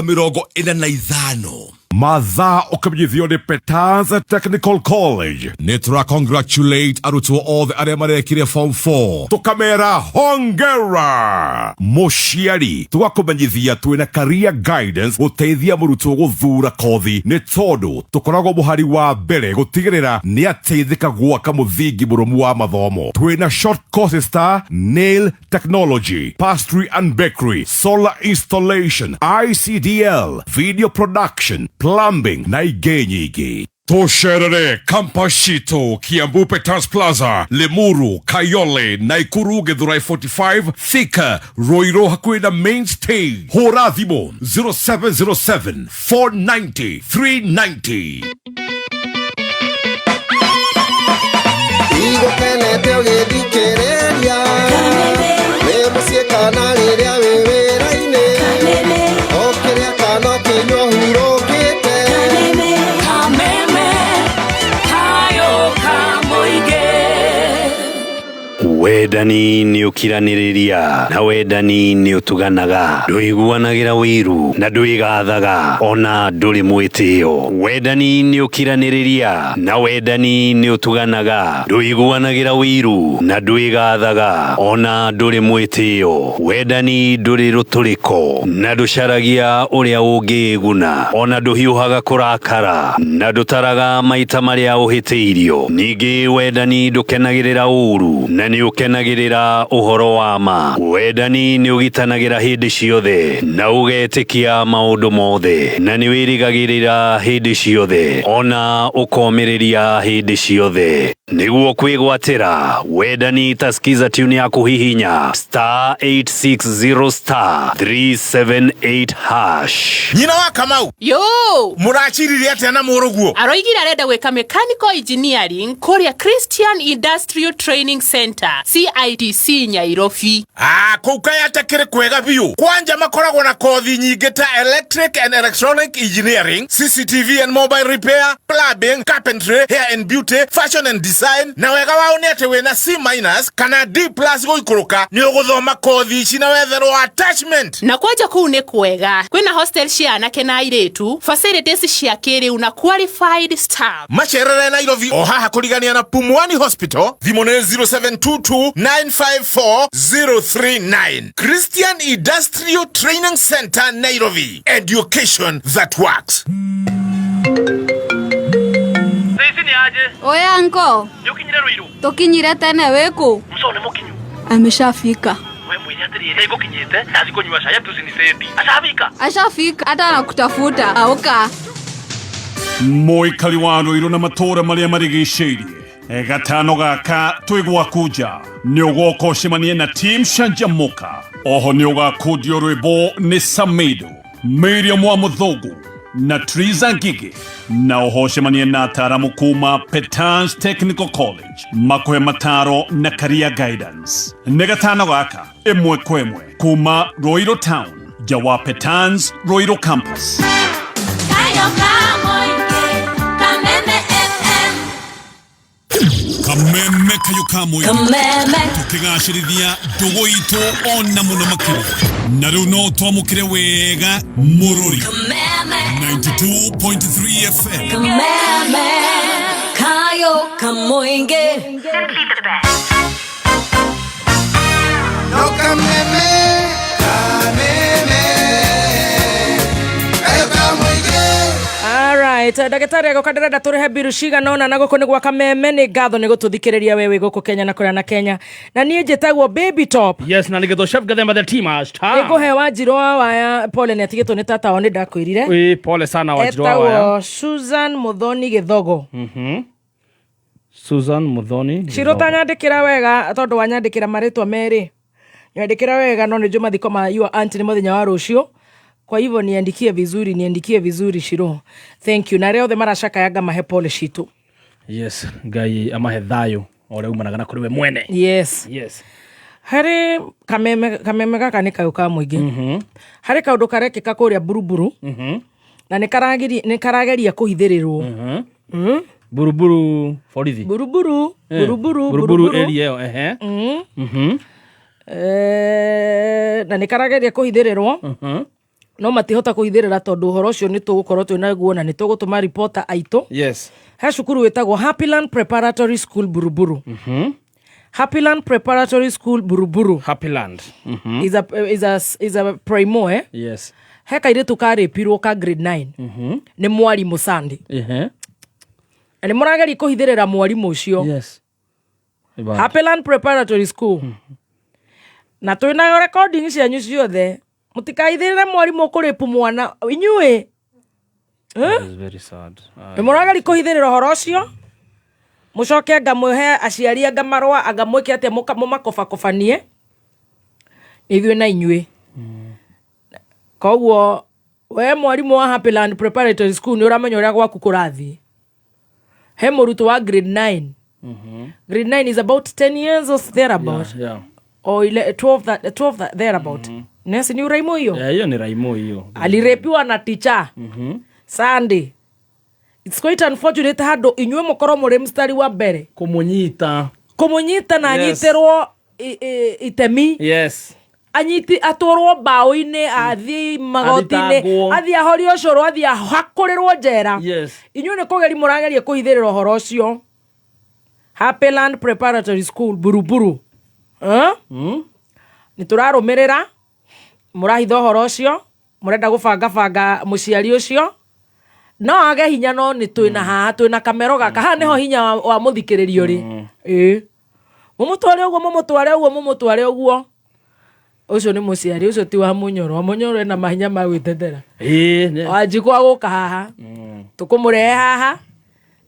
5:45. Mathaa ũkĩmenyithio nĩ Peters Technical College. Nĩ tũra congratulate arutwo othe arĩa marekire form 4, tũkamera hongera. Mũciari, tũgakũmenyithia twĩna career guidance gũteithia mũrutwo gũthura kothi, nĩ tondũ tũkoragwo mũhari wa mbere gũtigĩrĩra nĩ ateithĩka gwaka mũthingi mũrũmu wa mathomo. Twĩna short courses ta nail technology, pastry and bakery, solar installation, ICDL, video production, plumbing na ingĩ nyingĩ. Tũcerere campus citũ Kiambu Peters Plaza, Limuru, Kayole, Naikuru, Githurai 45, Thika, Ruiru hakuhĩ na main stage. Hũra thimũ 0707 490 390. Igũkenete ũgĩthikĩrĩria wĩ mũciĩ kana rĩrĩa wĩ wĩra-inĩ, ũkĩrĩa kana ũkĩnyua hurũkĩte. Kameme kayo kamũingĩ. Wendani nĩ ũkiranĩrĩria na wendani nĩ ũtuganaga, ndũiguanagĩra wĩiru na ndwĩgathaga ona ndũrĩ mwĩtĩo. Wendani nĩ ũkiranĩrĩria na wendani nĩ ũtuganaga, ndũiguanagĩra wĩiru na ndwĩgathaga ona ndũrĩ mwĩtĩo. Wendani ndũrĩ rũtũrĩko na ndũcaragia ũrĩa ũngĩĩguna, ona ndũhiũhaga kũrakara na ndũtaraga maita marĩa ũhĩtĩirio. Ningĩ wendani ndũkenagĩrĩra ũũru na nĩ ũkenagĩrĩra ũhoro wa ma. Wendani nĩ ũgitanagĩra hĩndĩ ciothe na ũgetĩkia maũndũ mothe, na nĩ wĩrĩgagĩrĩra hĩndĩ ciothe ona ũkomĩrĩria hĩndĩ ciothe. Nĩguo kwĩgwatĩra wendani, ta skiza tune ya kũhihinya star 860 star 378 hash. Nyina wa Kamau. Yo. Mũracirire atĩa na mũrũguo? Aroigire arenda gwĩka mechanical engineering kũrĩa Christian Industrial Training Center, CITC. CITC Nyairobi. Ah, kũu kaĩ atakĩrĩ kwega biũ. Kwanja makoragwo na kothi nyingĩ ta electric and electronic engineering, CCTV and mobile repair, plumbing, carpentry, hair and beauty, fashion and design. Na wega wao nĩ atĩ wĩna C minus kana D plus gũikũrũka nĩ ũgũthoma kothi ici na wetherwo attachment. Na kwanja kũu nĩ kwega, kwĩna hostel cia anake na airĩtu, facilities cia kĩrĩu na qualified staff. Macerere Nairobi o haha kũrigania na Pumwani Hospital. Thimũ nĩ 0722 954 039. Christian Industrial Training Center Nairobi. Education that works. Saizi ni aje? Oya nko. Nĩ ũkinyire Ruiru? Tũkinyire tene wĩkũ? Mco nĩ mũkinyu. Ameshafika. We mwĩre atĩrĩrĩ, ndaigũkinyĩte ndathi kũnyua cai ati ucinisendi. Ashafika. Ashafika hata anakutafuta. Auka. Mũikari wa Ruiru na matũũra marĩa marigicĩirie, gatano gaka twĩ gwaku nja nĩ ũgoka ũcemanie na team Canjamũka. Oho nĩ ũgakundio rwĩmbo nĩ Samido, Miriam wa Mũthũngũ na Triza Ngigi, na oho ũcemanie na ataaramu kuma Petans Technical College makũhe mataro na career guidance. Nĩ gatano gaka ĩmwe kwa ĩmwe kuma Ruiru Town nja wa Petans Ruiru Campus. Kayo Kamoike, Kameme FM. Kameme kayo kamwe. Kameme. Tukigacĩrithia ndũgũ itũ ona mũno makĩria, na rĩu no twamũkĩre wega mũrũri. Kameme. 92.3 FM. Kameme. Kayo Kamoinge. Simply the best. No kameme, kameme, kayo kamũingĩ. Alright, ndagĩtarĩ agoka ndĩrenda tũrĩhe mbiru cigana ũna na gũkũ nĩ gwa Kameme. Nĩ ngatho nĩ gũtũthikĩrĩria we wĩ gũkũ Kenya na kũrĩa na Kenya, na niĩ njĩtagwo Baby Top. Yes, na nĩgetho Chef Gathemba the team master. Nĩ ngũhe Wanjirũ wa Waya pole, nĩ atigĩtwo nĩ tata wao, nĩ ndakwĩrire. Ĩ, pole sana Wanjirũ wa Waya. Etagwo Susan Muthoni Gĩthogo. Susan Muthoni. Ciro, tanyandĩkĩra wega tondũ wanyandĩkĩra marĩtwa merĩ. Nyandĩkĩra wega, no nĩ njũ mathiko ma your aunt nĩ mũthenya wa rũciũ, kwa hivyo niandikie vizuri, niandikie vizuri Shiro. Thank you. Na arĩa othe maracakayanga mahe pole citũ. Yes, Ngai amahe thayũ o ũrĩa umanaga na kũrĩ we mwene. Yes. Yes. Harĩ kameme, kameme gaka nĩ kayũ ka mũingĩ. Harĩ kaũndũ karekĩka kũrĩa Buruburu na nĩ karageria kũhithĩrĩrwo. Buruburu borithi. Buruburu. Buruburu. Buruburu area ĩyo, ehe. Na nĩ karageria kũhithĩrĩrwo, no matihota kũhithĩrĩra tondũ ũhoro ũcio nĩ tũgũkorwo twĩ naguo na nĩ tũgũtũma ripota aitũ. He cukuru wĩtagwo Happyland Preparatory School Buruburu. Happyland Preparatory School Buruburu. Happyland. Is a primo, eh? Yes. He kairĩtu karĩpirwo ka grade 9 nĩ mwarimũ Sunday, na nĩ mũrageria kũhithĩrĩra mwarimũ ũcio. Happyland Preparatory School, na twĩna recording cianyu ciothe, mũtikahithĩrĩre mwarimũ kũrĩpu mwana inyuĩ. That is very sad. Nĩ mũrageria kũhithĩrĩra ũhoro ũcio, mũcoke anga mwĩhe aciari anga marũa anga mwĩke atĩa, mũmakobakobanie nĩ ithuĩ na inyuĩ. Koguo we mwarimũ wa Happyland Preparatory School, nĩ ũramenya ũrĩa gwaku kũrathiĩ. He mũrutwo wa grade 9. Grade 9 is about 10 years or thereabout, or 12, 12 thereabout. Nesi ni uraimo hiyo? Yeah, hiyo ni raimo hiyo. Alirepiwa na teacher Sunday. It's quite unfortunate handũ inyuĩ mũkorwo mũrĩ mstari wa mbere kũmũnyita. Kũmũnyita na anyitĩrwo itemi. Anyiti atwarwo mbaũ-inĩ, athiĩ magoti-inĩ, Athitangwo. athiĩ ahorio ũcũrũ, athiĩ ahakũrĩrwo njera. Inyuĩ nĩ kũgeria mũrageria kũhithĩrĩra ũhoro ũcio. Happyland Preparatory School Buruburu, eh? Nĩ tũrarũmĩrĩra, mũrahitha ũhoro ũcio, mũrenda gũbangabanga mũciari ũcio no age hinya, no nĩ twĩna haha, twĩna kamero gaka haha nĩho hinya wa mũthikĩrĩrio rĩ. Ĩĩ, mũmũtware ũguo, mũmũtware ũguo, mũmũtware ũguo. Ũcio nĩ mũciari ũcio, ti wa Mũnyoro. Wa Mũnyoro ena mahinya ma gwĩtetera. Wanjikũ agũka haha, tũkũmũrehe haha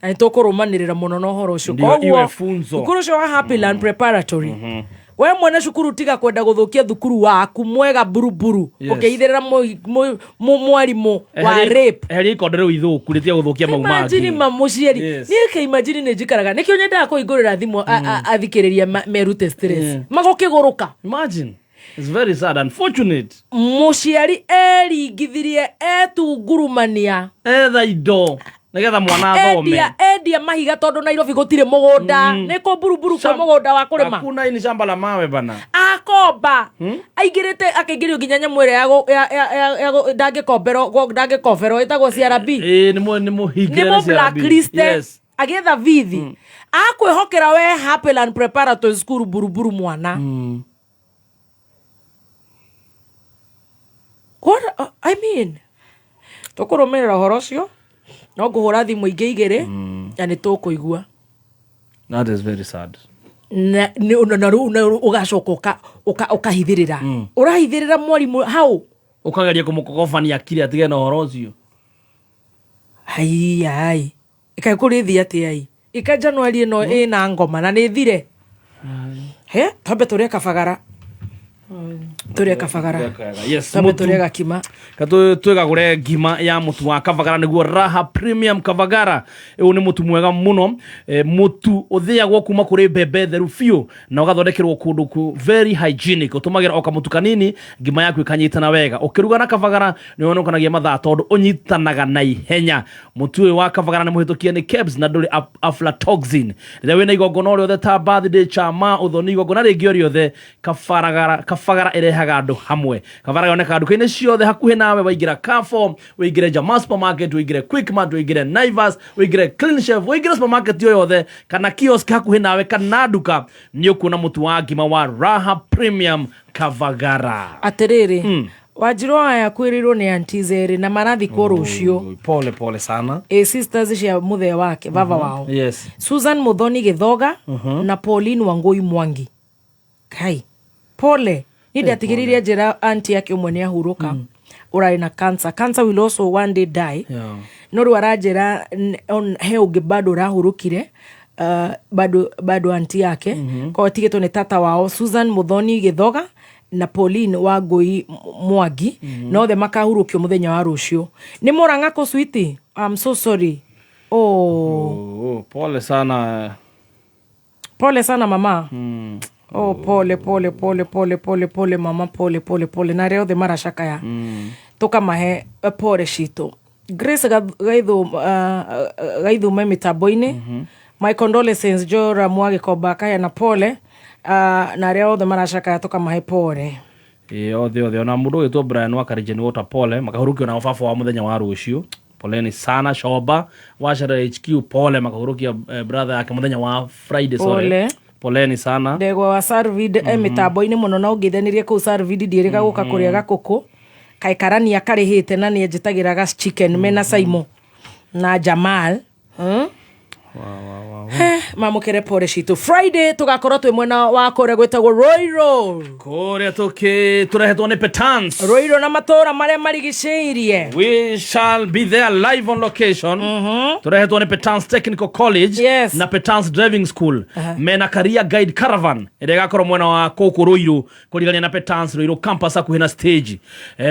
na nĩ tũkũrũmanĩrĩra mũno na ũhoro ũcio. Ndio iwe funzo. Cukuru ũcio wa Happyland Preparatory, We mwene cukuru tiga kwenda gũthũkia thukuru waku mwega buruburu. Yes. Ũkĩhithĩrĩra mwarimũ wa rape. Eheria ikondo rĩu ithũku rĩtige gũthũkia mau Imagine mangĩ. ma mũciari. Yes. Niĩ ke imagine nĩ njikaraga nĩkĩo nyendaga kũhingũrĩra thimũ athikĩrĩria merute stress. Magũkĩgũrũka. Imagine. It's very sad, unfortunate. Mũciari eringithirie etungurumania etha indo nigetha mwana athome. Endia mahiga tondũ Nairobi gũtirĩ mũgũnda, nĩ kũ buruburu kwĩ mũgũnda wa kũrĩma? Hakuna, hii ni shamba la mawe bana. Akomba aingĩrĩte akaingĩrio nginya nyamũ ĩrĩa ya ndangĩkomberwo ndangĩkomberwo ĩtagwo CRB. Ĩĩ, nĩ mũhingĩre. Nĩ mũ blacklist. Yes. Agĩetha bithi akwĩhokera we Happyland Preparatory School buruburu mwana. What, I mean, tũkũrũmĩrĩra ũhoro ũcio no ngũhũra thimũ ingĩ igĩrĩ na nĩ tũkũigua. That is very sad. Na rĩu ũgacoka ũkahithĩrĩra ũrahithĩrĩra mwarimũ hau. Ũkageria kũmũkogobania akiri atige na ũhoro ũcio. Ai ikaĩ kũrĩ thi atĩa i ika Januari ĩno ĩna ngoma na nĩ thire he twambe tũrĩe kabagara, tũrĩe kabagara. Yes, twambe mũtu. tũrĩe gakima. Twĩgagũre ngima ya mũtu wa kavagara nĩguo Raha Premium Kavagara. Ũyũ nĩ mũtu mwega mũno, mũtu ũthĩagwo kuma kũrĩ mbembe theru biũ na ũgathondekerwo kũndũ ku very hygienic. Ũtũmagĩra o kamũtu kanini, ngima yaku ĩkanyitana wega. Ũkĩruga na kavagara nĩ wonokanagia mathaa tondũ ũnyitanaga na ihenya. Mũtu ũyũ wa kavagara nĩ mũhĩtũkie nĩ KEBS na ndũrĩ aflatoxin. Rĩrĩa wĩna igongona o rĩothe ta birthday, chama, ũthoni, igongona rĩngĩ o rĩothe, kabagara ĩrehaga andũ hamwe. Kabagara yonekaga nduka-inĩ ciothe hakuhĩ nawe. Waingĩra Carrefour, wĩingĩre Jamaa Supermarket, wĩingĩre Quickmart, wĩingĩre Naivas, wĩingĩre Clean Chef, wĩingĩre supermarket yo yothe kana kiosk hakuhĩ nawe kana nduka, nĩ ũkuona mũtu wa ngima wa Raha Premium Kavagara. Atĩrĩrĩ, wanjirwo aya kwĩrĩirwo nĩ aunties erĩ na marathikwo rũciũ. Pole pole sana. Ĩ sisters cia mũthee wake, baba wao. Susan Muthoni Githoga na Pauline Wangui Mwangi, kai pole. Niĩ ndatigĩrĩire njĩra anti yake ũmwe nĩ ahurũka ũrarĩ na cancer. Cancer will also one day die. No rĩu aranjĩra he ũngĩ bado ũrahurũkire, bado anti yake. Koguo tigĩtwo nĩ tata wao Susan Muthoni Githoga na Pauline Wangui Mwangi. Na othe makahurũkio mũthenya wa rũciũ. Nĩ Mũrang'a kũ switi. I'm so sorry, oh. Oh, pole sana. Pole sana mama. Oh, pole pole pole pole pole pole mama, pole pole pole na arĩa othe maracakaya tũkamahe pole citũ. Grace Gaithume mĩtambo-inĩ, my condolences. Jora Mwagĩkomba akaheana pole, na arĩa othe maracakaya tũkamahe pole. Ĩ, othe othe, ona mũndũ ũgĩtwo Brian wa Karijeni Water, pole. Makahurũkio nao baba wa mũthenya wa rũciũ, poleni sana. Shoba wa Shara HQ, pole, makahurũkia brother yake mũthenya wa Friday, sorry. Pole. Poleni sana. Ndegwa wa Sarvid e mĩtambo-inĩ mũno na ũngĩthanĩrie kũu Sarvid ndiĩrĩga gũka kũrĩa gakũkũ kaĩ karania karĩhĩte na nĩ anjĩtagĩra gas chicken mena Saimo na Jamal, He, mamũkĩre pole citũ. Friday tũgakorwo twĩ mwena wa kũrĩa gwĩtagwo Roiro. Kũrĩa tũkĩ tũrehetwo nĩ Petans. Roiro na matũũra marĩa marigicĩirie. We shall be there live on location. Tũrehetwo nĩ Petans Technical College. Yes. Na Petans Driving School mena Career Guide Caravan ĩrĩa ĩgakorwo mwena wa kũkũ Ruiru kũrigania na Petans Ruiru campus hakuhĩ na stage.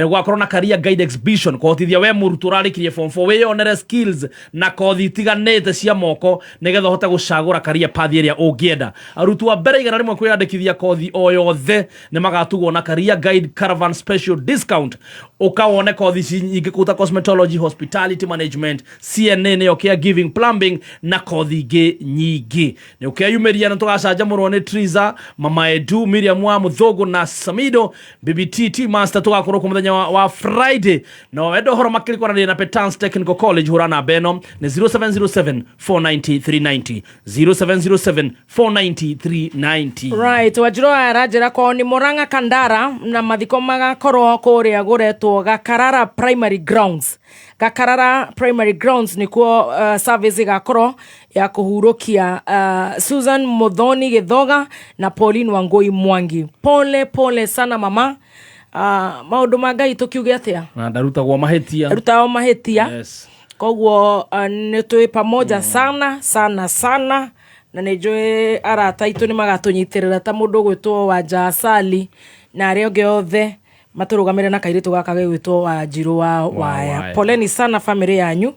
Gwakorwo na Career Guide Exhibition kũhotithia we mũrutwo ũrarĩkirie form 4 wĩyonere skills na kothi itiganĩte cia moko nĩgetha ũhote gũcagũra career path ĩrĩa ũngĩenda. Arutwo a mbere 100 kwĩyandĩkithia kothi o yothe nĩ magatugwo na Career Guide Caravan special discount. Ũkawone kothi ici nyingĩ kũu ta cosmetology, hospitality management, CNA nĩyo caregiving, plumbing na kothi ingĩ nyingĩ. Nĩ ũkeyumĩria na tũgacanjamũrwo nĩ Triza, Mama Edu, Miriam wa Mũthũngũ na Samido BBT T Master. Tũgakorwo kuo mũthenya wa Friday. No wenda ũhoro makĩria kwaranĩria na Petans Technical College, hũra namba ĩno nĩ 0707 490 390, 0707 490 390. Right, wanjiro aranjĩra kwao nĩ Mũrang'a Kandara na mathiko magakorwo kũrĩa gũretwo Gakarara Primary Grounds. Gakarara Primary Grounds nĩkuo service ĩgakorwo ya kũhurũkia Susan Muthoni Githoga na Pauline Wangui Mwangi. Pole pole sana mama. Maũndũ ma Ngai tũkiuge atĩa? Na ndarutagwo mahĩtia. Rutao mahĩtia. Yes. Koguo nĩ twĩ pamoja sana sana sana. Na nä njå arata aitå nä magatå nyitä rä ra ta må ndå å gwä two Wanja Asali na arä angä othe matå rå gamä re na kairä tå gaka gä gwä two Wanjirå wa Waya. Waya. Poleni sana family yanyu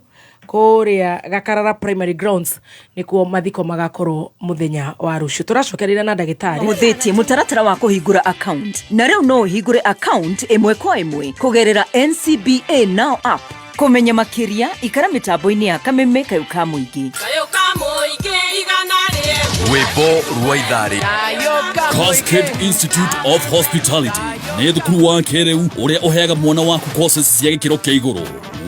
kũrĩa Gakarara Primary Grounds nĩkuo mathiko magakorwo mũthenya wa rũciũ. Tũracokerera na ndagĩtarĩ. Hũthĩtie mũtaratara wa kũhingũra account na rĩu no ũhingũre account ĩmwe kwa ĩmwe kũgerera NCBA Now app. Kũmenya makĩria ikara mĩtambo-inĩ ya Kameme Kayũ ka Mũingĩ. Rwĩmbo rwa itharĩ. Cascade Institute of Hospitality nĩ thukuru wa kĩrĩu ũrĩa ũheaga mwana waku courses cia gĩkĩro kĩa igũrũ.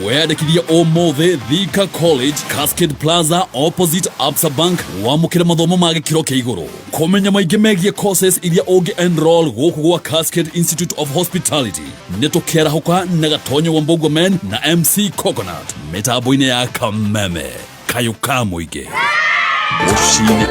Weyandĩkithie ũmũthĩ Thika College, Cascade Plaza, opposite Absa Bank, wamũkĩre mathomo ma gĩkĩro kĩa igũrũ. Kũmenya maingĩ megiĩ courses iria ũngĩ enroll gũkũ gwa Cascade Institute of Hospitality nĩ tũkĩarahũka na Gatonyo wa Mbogua Men na MC Coconut mĩtambo-inĩ ya Kameme Kayũ ka Mũingĩ rũcinĩ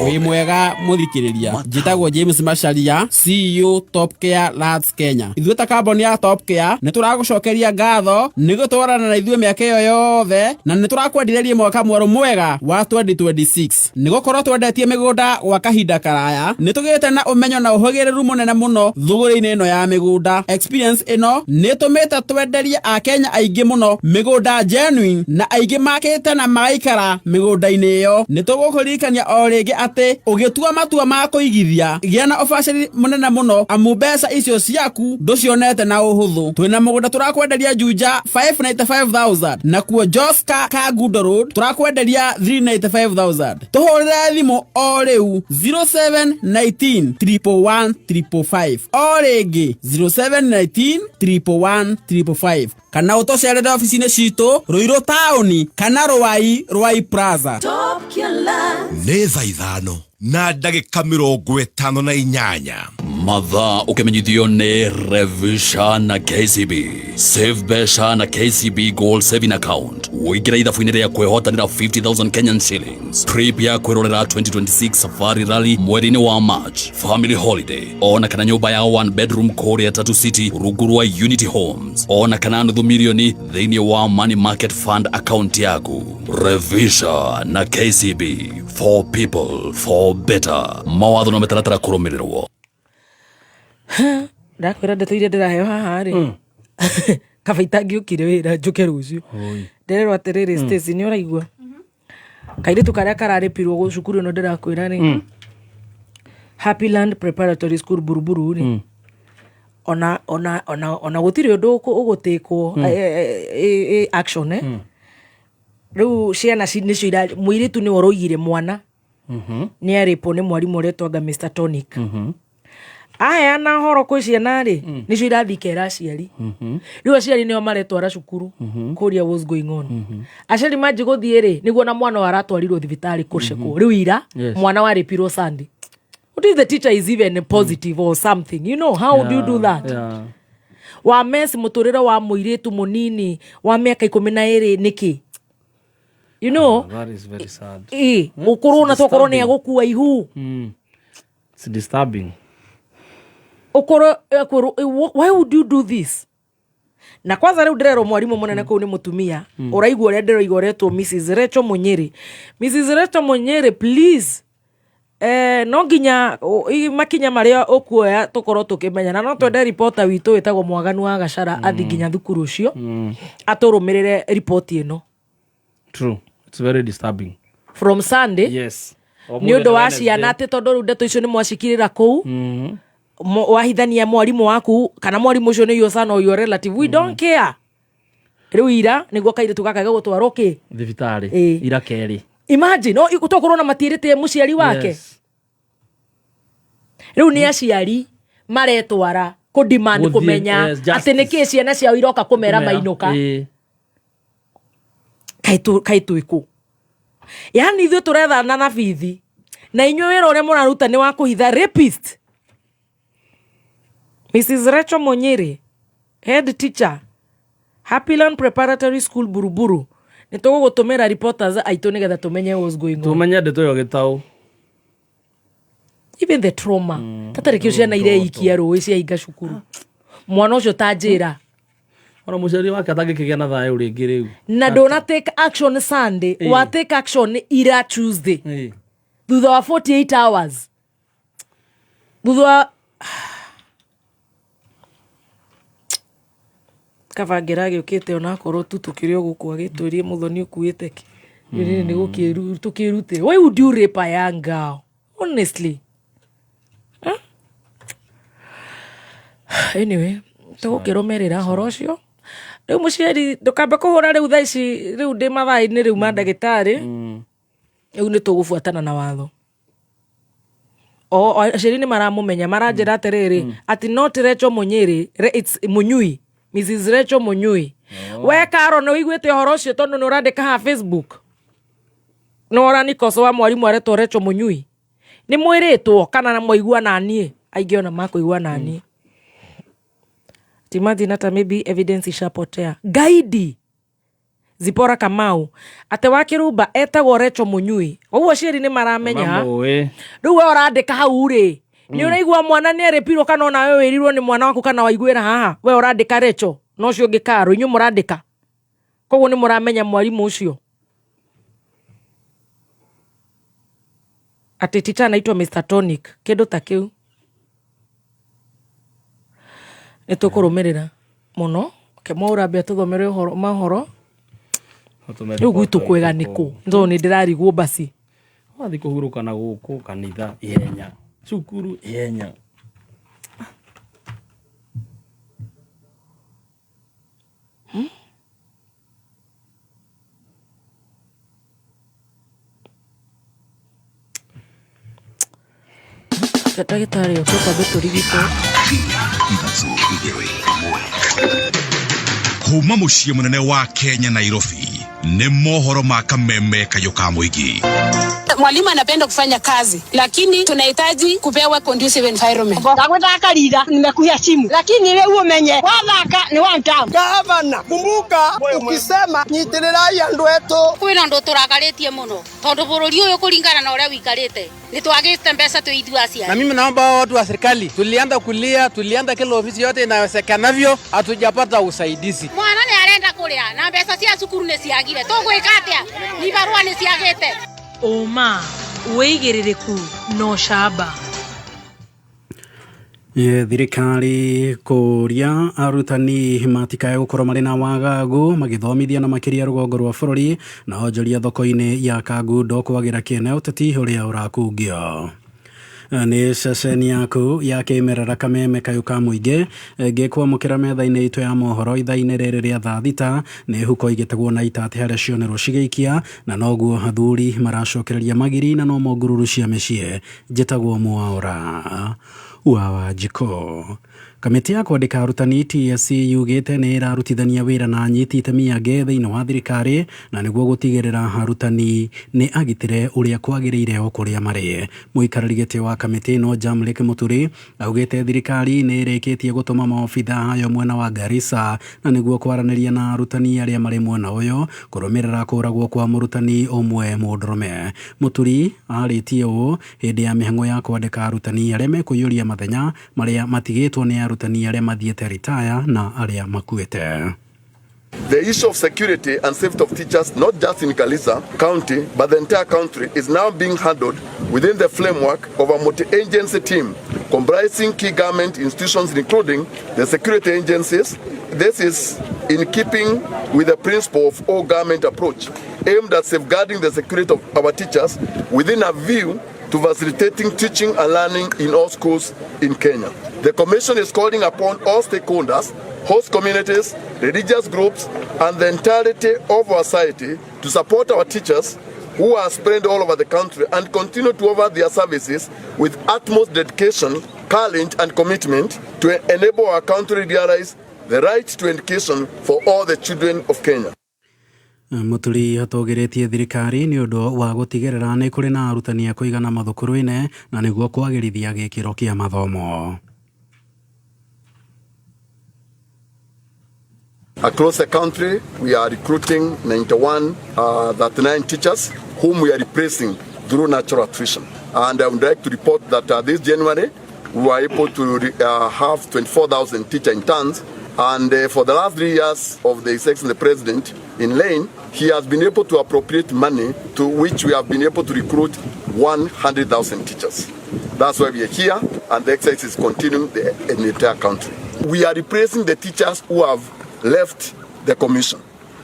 o Wĩ mwega mũthikĩrĩria, njĩtagwo James Macharia, CEO Top Care Lads Kenya. Ithuĩ ta kambuni ya Top Care nĩ tũragũcokeria ngatho nĩ gũtwarana na ithuĩ mĩaka ĩyo yothe, na nĩ tũrakwendithĩria mwaka mwerũ mwega wa 2026. Nĩ gũkorwo twendetie mĩgũnda gwa kahinda karaya, nĩ tũgĩte na ũmenyo na ũhĩgĩrĩru mũnene mũno thũgũrĩ-inĩ ĩno ya mĩgũnda. Experience ĩno nĩ ĩtũmĩte twenderie akenya aingĩ mũno mĩgũnda genuine, na aingĩ makĩte na magaikara mĩgũnda-inĩ ĩyo. Nĩ tũgũkũririkania o rĩngĩ atĩ ũgĩtua matua ma kũigithia, gĩa na ũbacĩri mũnene mũno, amu mbeca icio ciaku ndũcionete na ũhũthũ. Twĩna mũgũnda tũrakwenderia Juja 595,000, nakuo Joska Kangundo Road tũrakwenderia 395,000. Tũhũrĩre thimũ o rĩu 0719 111 555, o rĩngĩ 0719 111 555, kana ũtũcerere obici-inĩ citũ Rũirũ taũni kana Rwai, Rwai Plaza. Nĩ thaa 5 na ndagĩka 58. Mathaa ũkĩmenyithio nĩ Revisha na KCB. Save mbeca na KCB Gold Saving Account, ũingĩra ithabu-inĩ rĩa kwĩhotanĩra 50,000 Kenyan shillings, trip ya kwĩrorera 2026 Safari Rally mweri-inĩ wa March, family holiday, ona kana nyũmba ya one bedroom kũrĩa Tatu City rungu rwa Unity Homes, ona kana nuthu milioni thĩinĩ wa Money Market Fund account yaku. Revisha na KCB, for people for better. Mawatho na mĩtaratara kũrũmĩrĩrwo. Ndakwĩra ndeto iria ndĩraheo haha rĩ, kaba itangĩũkire wĩra njũke rũciũ ndererwo atĩrĩrĩ. Stacy, nĩ ũraigua kairĩtu karĩa kararĩpirwo cukuru ĩno ndĩrakwĩra rĩ, Happyland Preparatory School, Buruburu rĩ, ona gũtirĩ ũndũ ũgũtĩkwo action, eh? Rĩu ciana nĩcio mũirĩtu nĩwe ũroigire mwana nĩ arĩpwo nĩ mwarimũ ũretwo Mr Tonic. Aheana horo kwĩ ciana rĩ, nĩcio irathiĩ ikera aciari. Rĩu aciari nĩo maretwara cukuru kũria what's going on. Aciari manji gũthiĩ rĩ, nĩguo na mwana ũyũ aratwarirwo thibitarĩ kũcekwo rĩu ira. Mwana warĩpirwo Sunday. What if the teacher is even positive or something? You know, how do you do that? Wa mess mũtũrĩre wa mũirĩtu mũnini wa mĩaka 12 nĩkĩ, you know? That is very sad. Ĩ ũkorwo na tokorwo nĩ agũkua ihu. It's disturbing. Ũkorwo ekwĩrwo, why would you do this? Na kwanza rĩu ndĩrerwo mwarimũ mũnene kũu nĩ mũtumia. Ũraigua ũrĩa ndĩroigua, ũretwo Mrs Rachel Munyĩrĩ. Mrs Rachel Munyĩrĩ, please, no nginya makinya marĩa ũkuoya tũkorwo tũkĩmenya, na no twende ripota witũ wĩtagwo Mwaganu wa Gacara athi nginya thukuru ũcio atũrũmĩrĩre ripoti ĩno. True. It's very disturbing. From Sunday. Nĩ ũndũ wa ciana, atĩ tondũ rĩu ndeto icio nĩ mwacikirĩra kũu, wahithania mwarimũ waku kana mwarimũ ũcio nĩ your son or your relative, we don't care. Rĩu ira nĩguo kairĩtu gaka gagũtwarwo kĩ? Thibitarĩ. Ĩ. Ira kerĩ. Imagine, no tokorwo na matiĩrĩte mũciari wake. Rĩu nĩ aciari maretwara kũ demand Gũthiĩ, kũmenya yes, atĩ nĩkĩ ciana ciao iroka kũmera Kũmera, mainũka. Kaĩ twĩkũ? Yani ithuĩ tũrethana na bithi na inyuĩ wĩra ũrĩa mũraruta nĩ wa kũhitha rapist. Mrs Rachel Munyiri, head teacher, Happyland Preparatory School, Buruburu, nĩ tũgũgũtũmĩra reporters aitũ nĩgetha tũmenye what's going on. Tumenye ndeto ĩyo gĩtaũ. Even the trauma, tatarĩ kĩo ciana ireikia rũĩ ciahinga cukuru, mwana ũcio ta njĩra. Ona mũciari wake atangĩkĩgĩa na thayũ rĩngĩ rĩu. Na ndũna take action Sunday, wa take action ira Tuesday. Thutha wa 48 hours, thutha wa kaba ngĩragĩũkĩte onakorwo tu tũkĩrĩ o gũkũ agĩtwĩrie mũthoni ũkuĩte kĩ nĩ tũkĩrutĩre. Why would you rape a young girl, honestly? Huh? Anyway, tũgũkĩrũmĩrĩra horo ũcio. Rĩu mũciari ndũkambe kũhũra rĩu thaa ici, rĩu ndĩ mathaa-inĩ rĩu ma ndagĩtarĩ. Rĩu nĩ tũgũbuatana na watho. O aciari nĩ maramũmenya, maranjĩra atĩrĩrĩ atĩ not Rachel Munyiri, it's Munyui, Mrs Rachel Munyui. We Karo, nĩ ũiguĩte ũhoro ũcio tondũ nĩ ũrandĩka haha Facebook nĩ ũranikocoa mwarimũ aretwo Rachel Munyui. Nĩ mwĩrĩtwo kana na mwaigua naniĩ aingĩ ona makũigua naniĩ. Timothy nata maybe evidence ishapotea. Gaidi Zipora Kamau ate wa Kĩrumba etagwo Rachel Munyui. Ũguo aciari nĩ maramenya. Mamũĩ. Rĩu we ũrandĩka hau rĩ, nĩ ũraigua mwana nĩ arĩpirwo kana onawe wĩrirwo nĩ mwana waku kana waiguĩra haha? We ũrandĩka Rachel na ũcio ũngĩ Karo, inyuĩ mũrandĩka koguo nĩ mũramenya mwarimũ ũcio atĩ teacher anaitwa Mr Tonic, kĩndũ ta kĩu. Nĩ tũkũrũmĩrĩra mũno. Kemwaũrambia tũthomere ũhoro mohoro. Rĩu gwitũ kwega nĩ kũ tondũ nĩ ndĩrarigwo basi. Wathiĩ kũhurũka na gũkũ kanitha ihenya, cukuru ihenya. Ndagĩtarĩ oke twambe tũrigitwo. Kuma mũciĩ mũnene wa Kenya, Nairobi, nĩ mohoro ma kameme kayũ ka mũingĩ. Mwalimu anapenda kufanya kazi, lakini tunahitaji kupewa conducive environment. Ndagwĩthaka rira nimekuheshimu, lakini rĩu ũmenye wathaka nĩ one time. Gavana, kumbuka ukisema nyitĩrĩrai andũ etũ. Kwĩna ũndũ tũrakarĩtie mũno tondũ bũrũri ũyũ kũringana na ũrĩa wikarĩte nĩ twagĩte mbeca twĩ ithuĩ aciari. Na mimi naomba watu wa serikali, tulianza kulia, tulianza kila ofisi yote inawezekanavyo, hatujapata usaidizi. Mwana nĩ arenda kũrĩa na mbeca cia cukuru nĩ ciagire, tũgwĩka atĩa? Ibarũa nĩ ciagĩte. Ũma, wĩigĩrĩrĩku na ũcamba. Thirikari kũria arutani matikae gũkorwo marĩ na wagagu magĩthomithia na makĩria rũgongo rwa bũrũri, na onjoria thoko-inĩ ya Kangundo kwagĩra kĩene ũteti ũrĩa ũrakungio. Nĩ ceceni yaku ya kĩmerera kameme kayũ ka mũingĩ ngĩkwamũkĩra metha-inĩ itũ ya mohoro ithaa-inĩ rĩrĩ rĩa thaa 6. Nĩ huko igĩtegwo na itatĩ harĩa cionerwo cigĩikia, na noguo athuri maracokereria magiri na nomo ngururu cia mĩciĩ. Njĩtagwo Mwaũra wa Wanjikũ. Kamĩtĩ ya kwandĩka arutani TSC yugĩte nĩ ĩrarutithania wĩra na anyiti itemi angĩ thĩinĩ wa thirikari na nĩguo gũtigĩrĩra arutani nĩ agitĩre ũrĩa kwagĩrĩire o kũrĩa marĩ. Mũikarĩri gĩtĩ wa kamĩtĩ ĩno Jamlek Mũturi augĩte thirikari nĩ ĩrĩkĩtie gũtũma maobitha ayo mwena wa Garissa na nĩguo kwaranĩria na arutani arĩa marĩ mwena ũyũ kũrũmĩrĩra kũragwo kwa mũrutani ũmwe mũndũrũme. Mũturi arĩtie ũũ hĩndĩ ya mĩhang'o ya kwandĩka arutani arĩa mekũiyũria mathenya marĩa matigĩtwo nĩ arutani arĩa mathiĩte ritaya na arĩa makuĩte. The issue of security and safety of teachers, not just in Garissa County, but the entire country, is now being handled within the framework of a multi-agency team comprising key government institutions, including the security agencies. This is in keeping with the principle of all government approach aimed at safeguarding the security of our teachers within a view to facilitating teaching and learning in all schools in Kenya. The Commission is calling upon all stakeholders, host communities, religious groups, and the entirety of our society to support our teachers who are spread all over the country and continue to offer their services with utmost dedication, courage, and commitment to enable our country realize the right to education for all the children of Kenya. Mũturi atũgĩrĩtie thirikari nĩ ũndũ wa gũtigĩrĩra nĩ kũrĩ na arutani a kũigana mathukuru-inĩ na nĩguo kwagĩrithia gĩkĩro kĩa mathomo. Across the country, we are recruiting 91, 39 teachers whom we are replacing through natural attrition. And I would like to report that this January, we were able to have 24,000 teacher interns. And for the last 3 years of the His Excellency the President in Lane, he has been able to appropriate money to which we have been able to recruit 100,000 teachers. That's why we are here, and the exercise is continuing in the entire country. We are replacing the teachers who have left the commission.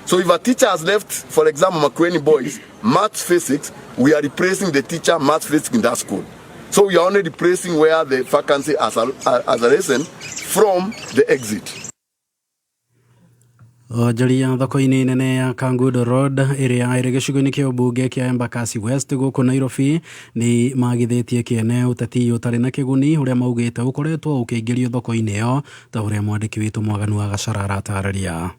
So if a teacher has left, for example, Makueni Boys, maths, physics, we are replacing the teacher maths, physics in that school. So we are only replacing where the vacancy has arisen from the exit. Onjoria thoko-inĩ nene ya Kangundo Road ĩrĩa ĩrĩ gĩcigo-inĩ kĩa ũmbunge kĩa Embakasi West gũkũ Nairobi nĩ magithĩtie kĩene ũteti ũtarĩ na kĩguni ũrĩa maugĩte ũkoretwo ũkĩingĩrio thoko-inĩ ĩyo, ta ũrĩa mwandĩki witũ Mwaganu wa Gacara aratarĩria.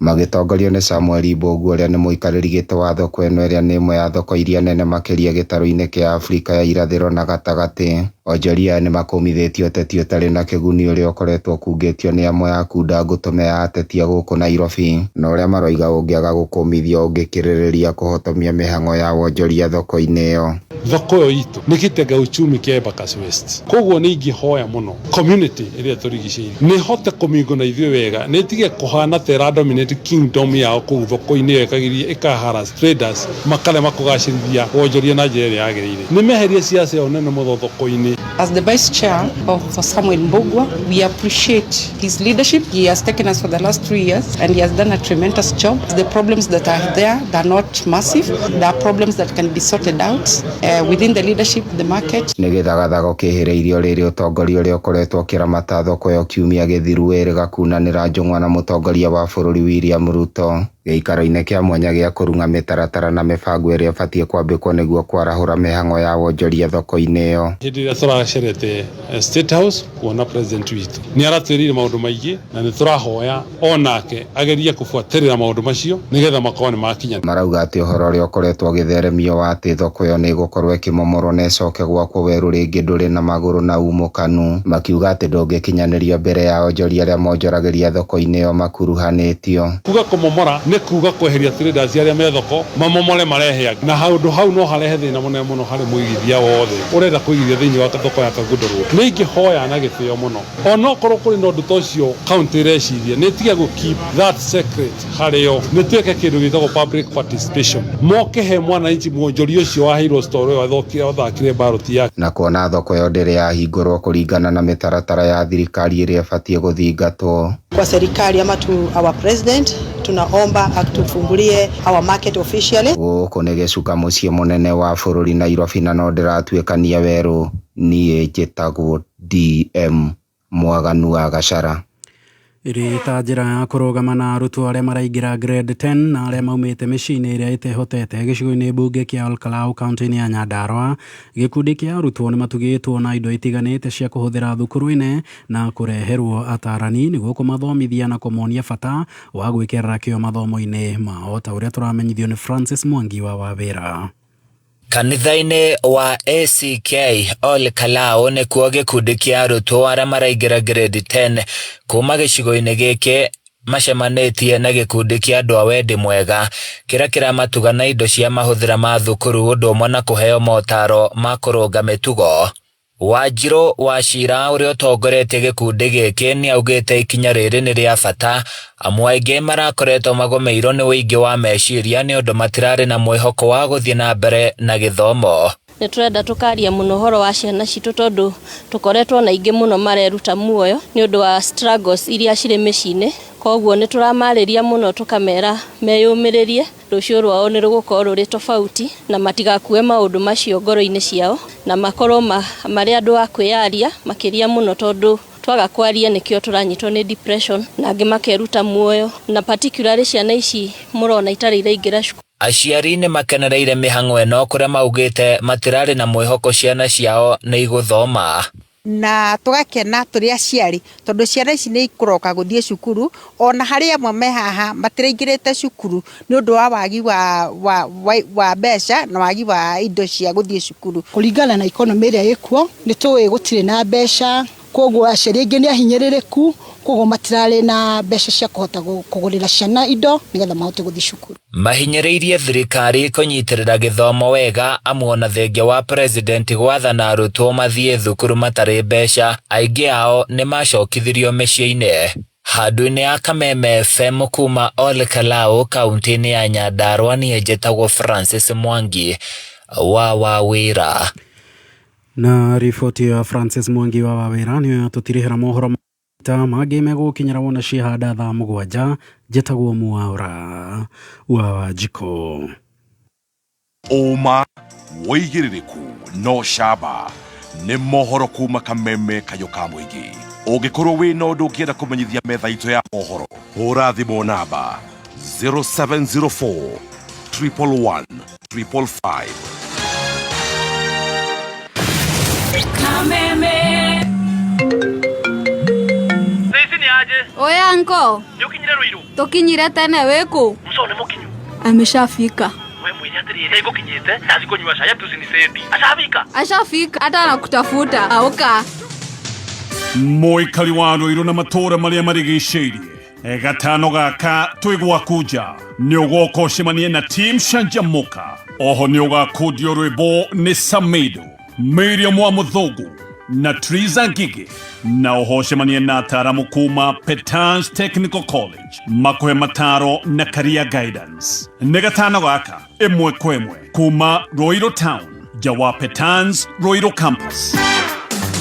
Magĩtongorio nĩ Samuel Mbũgua, ũrĩa nĩ mũikarĩri gĩtĩ wa thoko ĩno, ĩrĩa nĩ ĩmwe ya thoko iria nene makĩria gĩtarũ-inĩ kĩa Afrika ya irathĩro na gatagatĩ. Onjoria aya nĩmakũmithĩtie ũteti ũtarĩ na kĩguni ũrĩa ũkoretwo ũkungĩtio nĩ amwe a kunda ngũtũme ya ateti a gũkũ Nairobi, na ũrĩa maroiga ũngĩaga gũkũmithio ũngĩkĩrĩrĩria kũhotomia mĩhang'o ya wonjoria thoko-inĩ ĩyo. Thoko ĩyo itũ nĩ gĩtega uchumi kĩa Embakasi West, koguo nĩ ingĩhoya mũno community ĩrĩa tũrigicĩirie nĩ hote kũmingo na ithuĩ wega, nĩ ĩtige kũhana ta ĩra dominate kingdom yao kũu thoko-inĩ ĩyo, ĩkagiria ĩka traders makarema kũgacĩrithia wonjoria na njĩra ĩrĩa yagĩrĩire. Nĩ meherie ciaca ĩyo nene mũno thoko-inĩ. As the vice chair of Samuel Mbugua, we appreciate his leadership. He has taken us for the last 3 years and he has done a tremendous job. The problems that are there, they are not massive. There are problems that can be sorted out within the leadership, the market. Nĩ gĩthagathago kĩhĩrĩirio rĩrĩ ũtongoria ũrĩa ũkoretwo ũkĩramata thoko ĩyo kiumia gĩthiru wĩrĩga kunanĩra njũng'wa na mũtongoria wa bũrũri William Ruto gĩikaro-inĩ kĩa mwanya gĩa kũrung'a mĩtaratara na mĩbango ĩrĩa ĩbatiĩ kwambĩkwo nĩguo kwarahũra mĩhang'o ya wonjoria thoko-inĩ ĩyo. Hĩndĩ ĩrĩa tũracerete State House kuona president witũ, nĩ aratwĩrĩire maũndũ maingĩ, na nĩ tũrahoya onake agerie kũbuatĩrĩra maũndũ macio nĩgetha makorwo nĩ makinya. Marauga atĩ ũhoro ũrĩa ũkoretwo ũgĩtheremio wa atĩ thoko ĩyo nĩ ĩgũkorwo ĩkĩmomorwo na ĩcoke gwakwo werũ rĩngĩ ndũrĩ na magũrũ na umũkanu, makiuga atĩ ndũngĩkinyanĩrio mbere ya onjoria arĩa monjoragĩria thoko-inĩ ĩyo makuruhanĩtio. Kuga kũmomora nĩ kuga kweheria traders arĩa me thoko, mamomore marehe angĩ, na handũ hau no harehe thĩna mũnene mũno harĩ mũigithia wothe ũrenda kũigithia thĩinĩ wa thoko ya Kangundo Road. Nĩ ingĩhoya na gĩtĩo mũno, onokorwo kũrĩ na ũndũ ta ũcio county ĩreciria, nĩ ĩtige gũ keep that secret harĩo, nĩ twĩke kĩndũ gĩtagwo public participation, moke he mwananchi mwonjoria ũcio waheirwo store ĩyo athokire athakire baroti yake. Na kuona thoko ĩyo ndĩrĩ yahingũrwo kũringana na mĩtaratara ya thirikari ĩrĩa ĩbatiĩ gũthingatwo. Kwa serikali ama to our president, tunaomba atufungulie our market officially. Gũkũ nĩ gĩcuka mũciĩ mũnene wa bũrũri Nairobi, na no ndĩratuĩkania werũ. Niĩ njĩtagwo DM Mwaganu wa Gacara. Ĩrĩ ta njĩra ya kũrũgama na arutwo arĩa maraingĩra grade 10 na arĩa maumĩte mĩciĩ-inĩ ĩrĩa ĩtehotete gĩcigo-inĩ mbunge kĩa Olkalau kaunti-inĩ ya Nyandarua, gĩkundi kĩa arutwo nĩ matugĩtwo na indo itiganĩte cia kũhũthĩra thukuru-inĩ na kũreherwo atarani nĩguo kũmathomithia na kũmonia bata wa gwĩkĩrĩra kĩo mathomo-inĩ mao, ta ũrĩa tũramenyithio nĩ Francis Mwangi wa Wawĩra. Kanitha-inĩ wa ACK Ol Kalou nĩkuo gĩkundi kĩa arutwo arĩa maraingĩra grade 10 kuma gĩcigo-inĩ gĩkĩ macemanĩtie na gĩkundi kĩa andũ a wendi mwega kĩrĩa kĩramatuga na indo cia mahũthĩra ma thukuru, ũndũ ũmwe na kũheo motaro ma kũrũnga mĩtugo. Wanjirũ wa Cira, ũrĩa ũtongoretie gĩkundi gĩkĩ, nĩ augĩte ikinya rĩrĩ nĩ rĩa bata, amu aingĩ marakoretwo magũmĩirwo nĩ ũingĩ wa meciria nĩ ũndũ matirarĩ na mwĩhoko wa gũthiĩ na mbere na gĩthomo. Nĩ tũrenda tũkaria mũno ũhoro wa ciana citũ, tondũ tũkoretwo na aingĩ mũno mareruta muoyo nĩ ũndũ wa struggles iria cirĩ mĩciĩ-inĩ. Koguo nĩ tũramarĩria mũno, tũkamera meyũmĩrĩrie, rũciũ rwao nĩ rũgũkorwo rũrĩ tofauti na matigakue maũndũ macio ngoro-inĩ ciao, na makorwo marĩ andũ a kwĩyaria makĩria mũno, tondũ twaga kwaria nĩkĩo tũranyitwo nĩ depression na angĩ makeruta muoyo, na particularly ciana ici mũrona itarĩ iraingĩra cukuru. Aciari nĩ makenereire mĩhang'o ĩno, kũrĩa maugĩte matirarĩ na mwĩhoko ciana ciao nĩ igũthoma. Na tũgakena tũrĩ aciari, tondũ ciana ici nĩ ikũroka gũthiĩ cukuru, ona harĩ amwe me haha matiraingĩrĩte cukuru nĩ ũndũ wa wagi wa mbeca na wagi wa indo cia gũthiĩ cukuru. Kũringana na economy ĩrĩa ĩkuo, nĩ tũĩ gũtirĩ na mbeca, koguo aciari aingĩ nĩ ahinyĩrĩrĩku, koguo matirarĩ na mbeca cia kũhota kũgũrĩra ciana indo nĩgetha mahote gũthiĩ cukuru. Mahinyĩrĩirie thirikari kũnyitĩrĩra gĩthomo wega, amu ona thengia wa president gwathana arutwo mathiĩ thukuru matarĩ mbeca, aingĩ ao nĩ macokithirio mĩciĩ-inĩ. Handũ-inĩ ya Kameme FM kuma Ol Kalou kaunti-inĩ ya Nyandarua niĩ njĩtagwo Francis Mwangi wa Wawĩra. Na riboti ya Francis Mwangi wa Wawĩra nĩyo yatũtirihĩra mohoro ta mangĩ megũkinyĩra wona ciahanda thaa 7. Njĩtagwo Mwaura wa Wanjikũ. Ũma wĩigĩrĩrĩku no camba nĩ mohoro kuma Kameme kayũ ka mũingĩ. Ũngĩkorwo wĩna ũndũ ũngĩenda kũmenyithia metha itũ ya mohoro, hũra thimũ namba 0704 111 555. Kameme. Ici nĩ aje? Oya nko. Nĩ ũkinyire Ruiru? Tukinyire tene wĩkũ? Muco nĩ mũkinyu. Ameshafika. We mwĩre atĩrĩrĩ, ngũkinyĩte ndathi kũnyua cai atucinicendi. Ashafika. Ashafika hata anakutafuta. Auka. Mũikari wa Ruiru na matũũra marĩa marigicĩirie, gatano gaka twĩ gwaku nja nĩ ũgoka ũcemanie na team Canjamũka. Oho nĩ ũgakundio rwĩmbo nĩ Samido, Miriam wa Mũthũngũ na Triza Ngigi, na oho ũcemanie na ataaramu kuma Petans Technical College makũhe mataro na career guidance. Nĩ gatano gaka ĩmwe kwa ĩmwe kuma Ruiru Town nja wa Petans Ruiru Campus.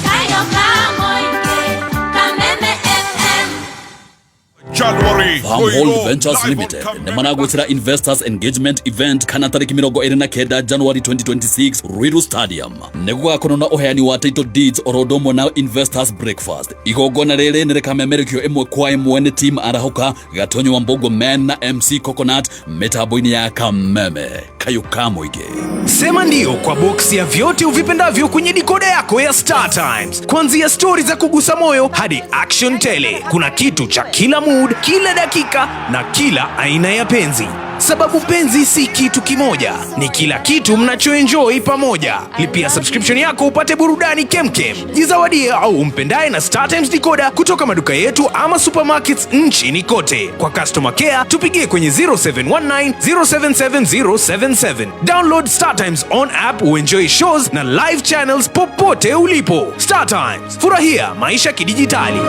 Kayo ka Kameme FM. January Farmhold Ventures Limited nĩ maragwĩtĩra Investors Engagement Event kana tarĩki 29 January 2026 Ruiru Stadium. Nĩ gũgakorwo na ũheani wa title deeds oro ũndũ ũmwe na Investors Breakfast. Igongona rĩrĩ nĩ rĩkamemerekio ĩmwe kwa ĩmwe nĩ team Arahũka, Gatonyo wa Mbogo Man na MC Coconut mĩtambo-inĩ ya Kameme kayũ ka mũingĩ. Sema ndio kwa boksi ya vyote uvipendavyo kwenye dikoda yako ya Star Times. Kuanzia stori za kugusa moyo hadi action tele. Kuna kitu cha kila mood, kila dakika na kila aina ya penzi. Sababu penzi si kitu kimoja, ni kila kitu mnachoenjoy pamoja. Lipia subscription yako upate burudani kemkem. Jizawadie au umpendaye na Star Times decoder kutoka maduka yetu ama supermarkets nchini kote. Kwa customer care tupigie kwenye 0719 077077. Download Star Times on app uenjoy shows na live channels popote ulipo. Star Times, furahia maisha kidijitali.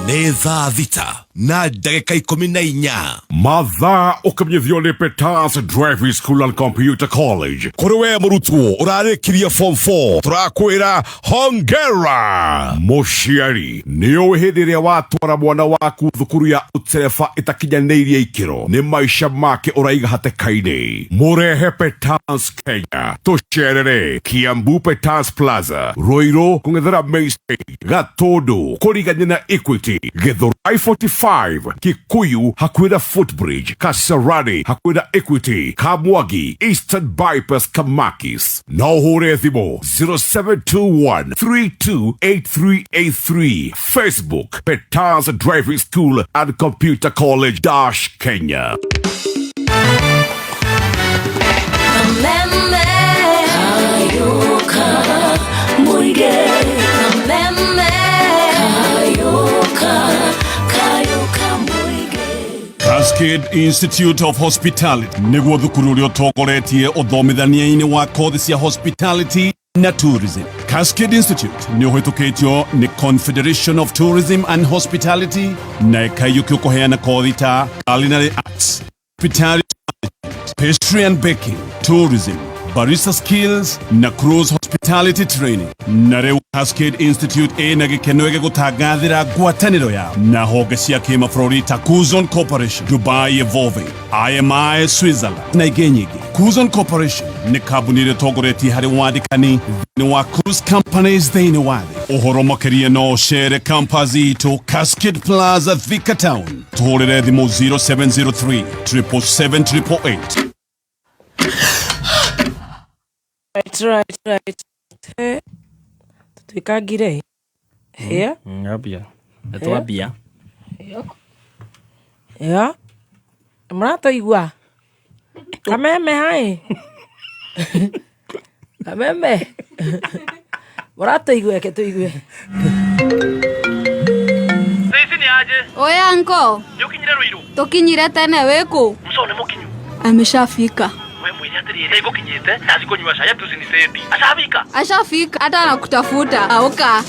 Nĩ thaa 6:14. Mathaa ũkĩmenyithio nĩ Peters Driving School and Computer College. Kũrĩ we mũrutwo ũrarĩkirie form 4, tũrakwĩra hongera. Mũciari, nĩ ũĩ hĩndĩ ĩrĩa watwara mwana waku thukuru ya ũtereba ĩtakinyanĩirie ikĩro, nĩ maica make ũraiga hatĩka-inĩ. Mũrehe Peters Kenya, tũcerere Kiambu Peters Plaza, Ruiru kũng'ethera Main Stage, Gatũndũ kũrigania na Equity, Githurai 45, Kikuyu hakuhĩ na Footbridge, Kasarani hakuhĩ na Equity, Kamwagi Eastern Bypass, Kamakis. No ũhũre thimũ 0721 328383. Facebook Peters Driving School and Computer College dash Kenya. Kameme. Kayoka Muige. Kameme. Kayoka. Kayoka Muige. Cascade Institute of Hospitality nĩguo thukuru ũrĩa ũtongoretie ũthomithania-inĩ wa kothi cia hospitality na tourism. Cascade Institute nĩ ũhĩtũkĩtio nĩ Confederation of Tourism and Hospitality na ĩkaiyũkio kũheana kothi ta culinary arts, hospitality management, pastry and baking, tourism, barista skills na cruise hospitality training. Na rĩu Cascade Institute ĩna gĩkeno gĩgũtangathĩra ngwatanĩro yao na honge cia kĩmabũrũri ta Kuzon Corporation, Dubai Evolving, IMI Switzerland na ingĩ nyingĩ. Kuzon Corporation nĩ kambuni ĩrĩa ĩtongoretie harĩ wandĩkani thĩinĩ wa cruise companies thĩinĩ wa thĩ. Ũhoro makĩria no ũcere campus itũ Cascade Plaza, Thika Town. Tũhũrĩre thimũ 0703 777 888. Right. Tũtuĩkangire ĩ. Ambia. Twambia. Yeah. Mũratũigua? Kameme hai. Kameme. Mũratũigua? Eke tũigue. Ici nĩ aje? Oya nko. Nĩ ũkinyire Ruiru? Tukinyire tene wĩkũ? Muco nĩ mũkinyu. Ameshafika. We mwĩre atĩrĩrĩ, ngũkinyĩte ndathi kũnyua cai atucinicendi. Ashafika. Ashafika hata anakutafuta. Auka.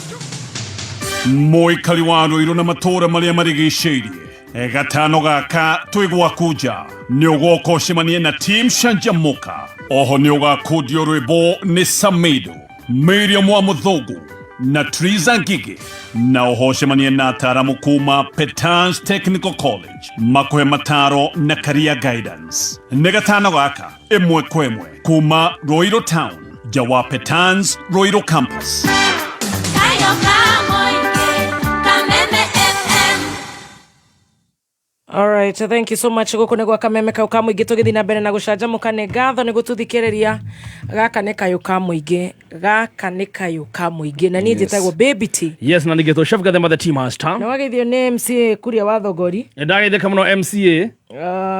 Mũikari wa Rũirũ na matũũra marĩa marigicĩirie, gatano gaka twĩ gwaku nja nĩ ũgoka ũcemanie na team Canjamũka. Oho nĩ ũgakundio rwĩmbo nĩ Samido, Miriam wa Mũthũngũ na Triza Ngigi, na oho ũcemanie na ataaramu kuma Petans Technical College makũhe mataro na career guidance. Nĩ gatano gaka ĩmwe kwa ĩmwe kuma Ruiru Town nja wa Petans Ruiru Campus. Kayo ka Mũingĩ, Kameme FM. Alright, thank you so much. Gũkũ nĩ gwa Kameme kau ka Mũingĩ, tũgĩthiĩ na mbere na gũcanjamũka. Nĩ ngatho nĩ gũtũthikĩrĩria. Gaka nĩ kayũ ka mũingĩ, gaka nĩ kayũ ka mũingĩ, na niĩ njĩtagwo Baby T. Yes, na ningĩ Chef Gathema the team master. Na wageithio nĩ MCA Kuria wa Thogori. Nĩ ndagethĩka mũno MCA.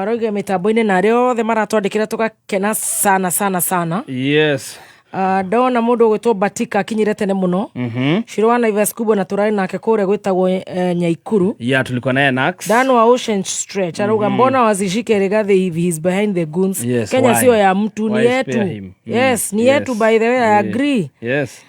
Rauga mĩtambo-inĩ na arĩa othe maratwandĩkĩra, tũgakena sana sana sana. Ndona mũndũ ũgwĩtwo Batika akinyire tene mũno. Shiro wa Naivas Kubwa, na tũrarĩ nake kũrĩa gwĩtagwo Nyaikuru. Yeah, tulikuwa naye Nax. Dan wa Ocean Stretch arauga, mbona wasishike Rigathi if he's behind the goons? Yes, Kenya why? sio ya mtu, ni Why yetu. spare him? Yes, ni yetu. By the way, I agree.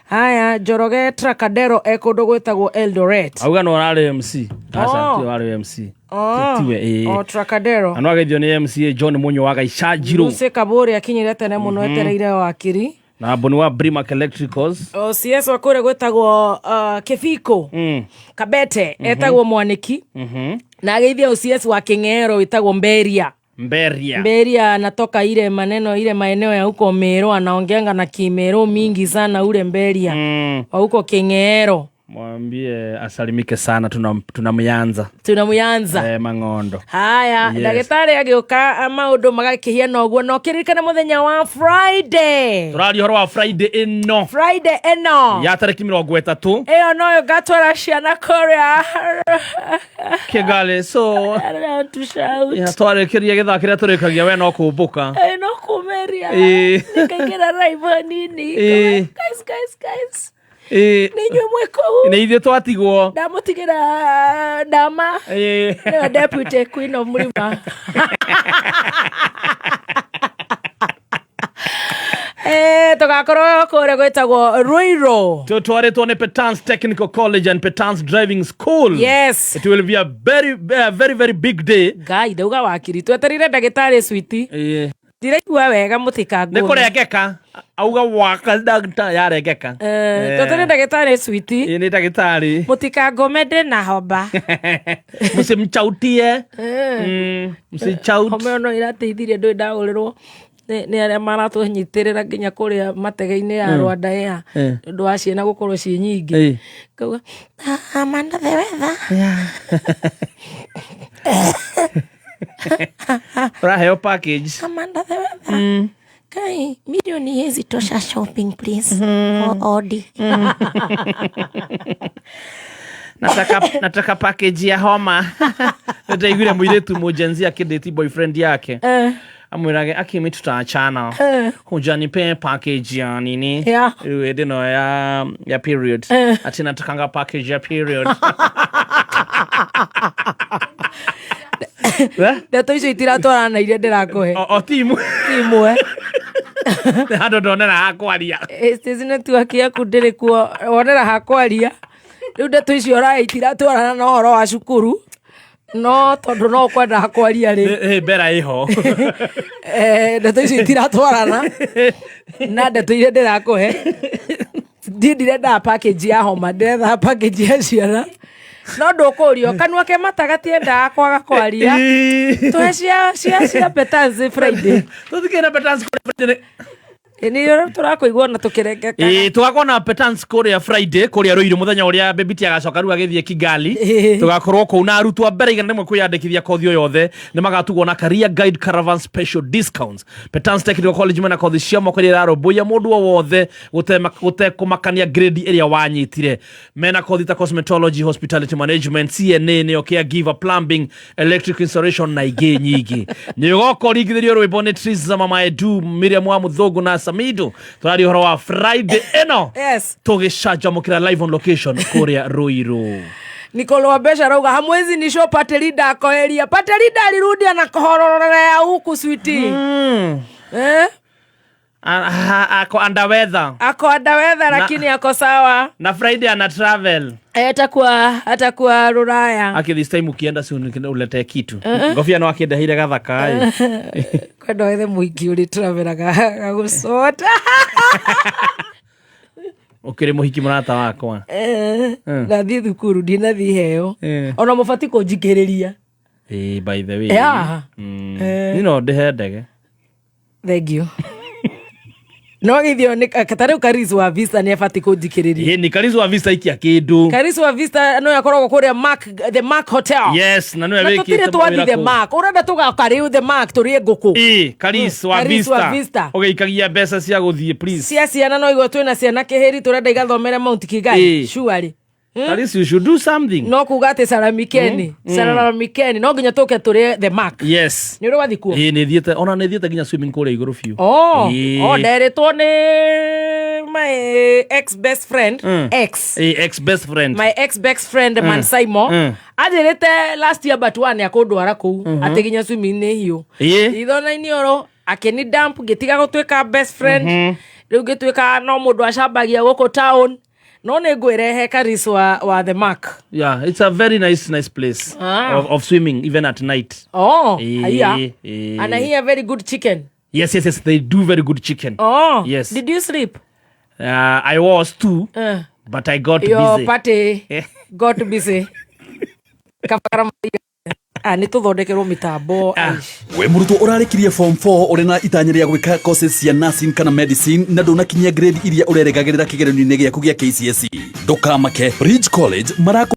Haya, Njoroge Tracadero e kũndũ gwĩtagwo Eldoret. Auga no ararĩ MC. Aca, Oh. tiwe warĩ MC. Oh. Tiwe, ĩĩ. Oh, Tracadero. Na no ageithio nĩ MCA John Munyo wa Gaichanjirũ. Lucy Kaburi akinyire tene mũno, etereire wakiri. Na Boni wa Brimac Electricals. OCS wa kũrĩa gwĩtagwo Kĩbiko Kabete, etagwo Mwaniki, na ageithia OCS wa Kĩng'ero wĩtagwo Mberia. Mberia. Mberia anatoka ile maneno ile maeneo ya huko Meru, anaongeanga na Kimeru mingi sana ule Mberia wa huko King'ero. Mwambie asalimike sana, tunamyanza. Tunamyanza. Eh, Mang'ondo. Haya. Yes. Ndagĩtarĩ agĩũka, maũndũ magakĩhiana ũguo, na ũkĩririkana mũthenya wa Friday. Tũraria ũhoro wa Friday ĩno. Friday ĩno. Ya tarĩki 30. Ĩyo noyo ngatwara ciana kũrĩa Kigali, so I don't want to shout. Ya, twarĩkĩria gĩthaa kĩrĩa tũrĩkagia, we no kũmbũka. Eh, no kumeria. Nikaingĩra live hanini. Guys, guys, guys, nĩ inyuĩ mwĩ kũu. Nĩ ithuĩ twatigwo. Ndamũtigĩra ndama, nĩwe deputy queen of Mlima. Eh, tũgakorwo kũrĩa gwĩtagwo Ruiru. Tũtwarĩtwo nĩ Petans Technical College and Petans Driving School. Yes. It will be a very very very big day. Ngai, ndauga wakiri twetereire ndagĩtarĩ switi. Ndiraigua wega, mũtikangũme. Nĩ kũrengeka auga waka ndagĩtarĩ yarengeka. Twetereire ndagĩtarĩ switi. Ĩĩ, nĩ ndagĩtarĩ. Mũtikangũme, ndĩna homba. Mũsimchautie. Msichaut. Homa ĩyo no ĩrateithirie, ndũĩ ndagũrĩrwo nĩ arĩa maratũnyitĩrĩra nginya kũrĩa matege-inĩ ya Rwanda Air, ũndũ wa ciana gũkorwo ciĩ nyingĩ. Ngauga, "Ah, I'm under the weather." Ũraheo package. I'm under the weather. Kai, milioni hezi tosha shopping, please. For Odi. Nataka package ya homa. Nĩndaiguire mũirĩtu mũjenzi akĩndĩti boyfriend yake, amwĩrage akimi tutaachana, hujanipe package ya nini. Rĩu hĩndĩ ĩno ya period. Ati natakanga package ya period. Ndeto icio itiratwarana na iria ndĩrakũhe. O timu. Timwe. Nĩ handũ ndonera hakwaria. Stacy, network yaku ndĩrĩ kuo, wonera hakwaria. Rĩu ndeto icio ũrahe itiratwarana na ũhoro wa cukuru, no tondũ no ũkwenda kwaria rĩ. Mbera ĩho. Eh, ndeto icio itiratwarana na ndeto iria ndĩrakũhe. Ndiĩ ndirendaga package ya homa, ndĩrethaga package ya ciana, no ndũkũrio kanua ke mata gatiendaga kwaga kwaria. Tũhe cia Petans Friday. Tũthikĩre Petans Friday. Nĩ tũrakũigua na tũkĩrengeka. Ĩĩ, tũgakorwo na Petans kũrĩa Friday kũrĩa Ruiru, mũthenya ũrĩa Baby T agacoka rĩu agĩthiĩ Kigali. Tũgakorwo kũu na arutwo a mbere 100 kwĩyandĩkithia kothi o yothe nĩ magatugwo na Career Guide Caravan special discounts. Petans Technical College mena kothi cia moko iria irarũmbũiya mũndũ o wothe gũtekũmakania grade ĩrĩa wanyitire. Mena kothi ta cosmetology, hospitality management, CNA nĩyo caregiver, plumbing, electric installation na ingĩ nyingĩ. Nĩ ũgoka ũringithĩrio rwĩmbo nĩ Triza, Mama Edu, Miriam wa Mũthũngũ na Samido. Tũraria ũhoro wa Friday ĩno. Tũgĩcanjamũkĩra live on location kũrĩa Ruiru. Nicole Wabesha rauga hamwezi ni show Patelida akoeria. Patelida alirudi anakohororea huku switi. Eh? Ako under weather. Ako under weather, lakini ako sawa. Na Friday ana travel. Eh, atakuwa ruraya. Aki this time ukienda si uletee kitu. Ngobia no akĩndehire gathaka ĩ. Kwenda wethe mũingĩ ũrĩ travelaga gagũcota. Ũkĩrĩ mũhiki mũrata wakwa. Ndathiĩ thukuru ndinathiĩ heo. Ona mũbati kũnjikĩrĩria. Ĩ, by the way. Yeah. Niĩ no ndĩhe ndege. Thank you. No githio ta rĩu Karis wa Vista nĩ abati kũnjikĩrĩria. Ĩ, nĩ Karis wa Vista ikia kĩndũ. Karis wa Vista no akoragwo kũrĩa Mark, the Mark Hotel. Yes, na nĩwe Na wĩkĩte tũtirĩ twathi mawĩra the kũu. Mark. Ũrenda tũgaka rĩu the Mark tũrĩe ngũkũ. Ĩ, Karis wa Karis wa Vista. Vista. Ũgĩikagia mbeca cia gũthiĩ please. Cia ciana no igwe twĩna ciana kĩhĩri tũrenda igathomere Mount Kigali. Surely. Karis, you should do something. No kuga atĩ saramikeni. Saramikeni no nginya tũke tũrĩe the Mark. Yes. Nĩ ũrĩ wathiĩ kuo? Ĩ, nĩ thiĩte ona nĩ thiĩte nginya swimming kũrĩa igũrũ biũ. Oh, Ĩ. oh, nderetwo nĩ my ex best friend, ex. Ĩ, ex best friend. My ex best friend man Simon anjĩrĩte last year but one akũndwara kũu atĩ nginya swimming nĩ hiũ. Ithona inioro akĩni dump ngĩtiga gũtuĩka best friend. Rĩu ngĩtuĩka no mũndũ acambagia gũkũ town no nĩ ngwĩrehe Karis wa the Mark. Yeah, it's a very nice place of swimming even at night. Oh, Eh, haiya. eh. And I hear very good chicken. Yes, they do very good chicken. Oh, Yes. did you sleep? I was too, but I got Your busy. party got busy. Kabara ah, nĩ tũthondekerwo mĩtambo. Aish. We mũrutwo ũrarĩkirie form 4 ũrĩ na itanya rĩa gwĩka courses cia nursing kana medicine na ndũnakinyia grade iria ũrerĩgagĩrĩra kĩgeranio-inĩ gĩaku gĩa KCSE, ndũkamake. Bridge College marakũ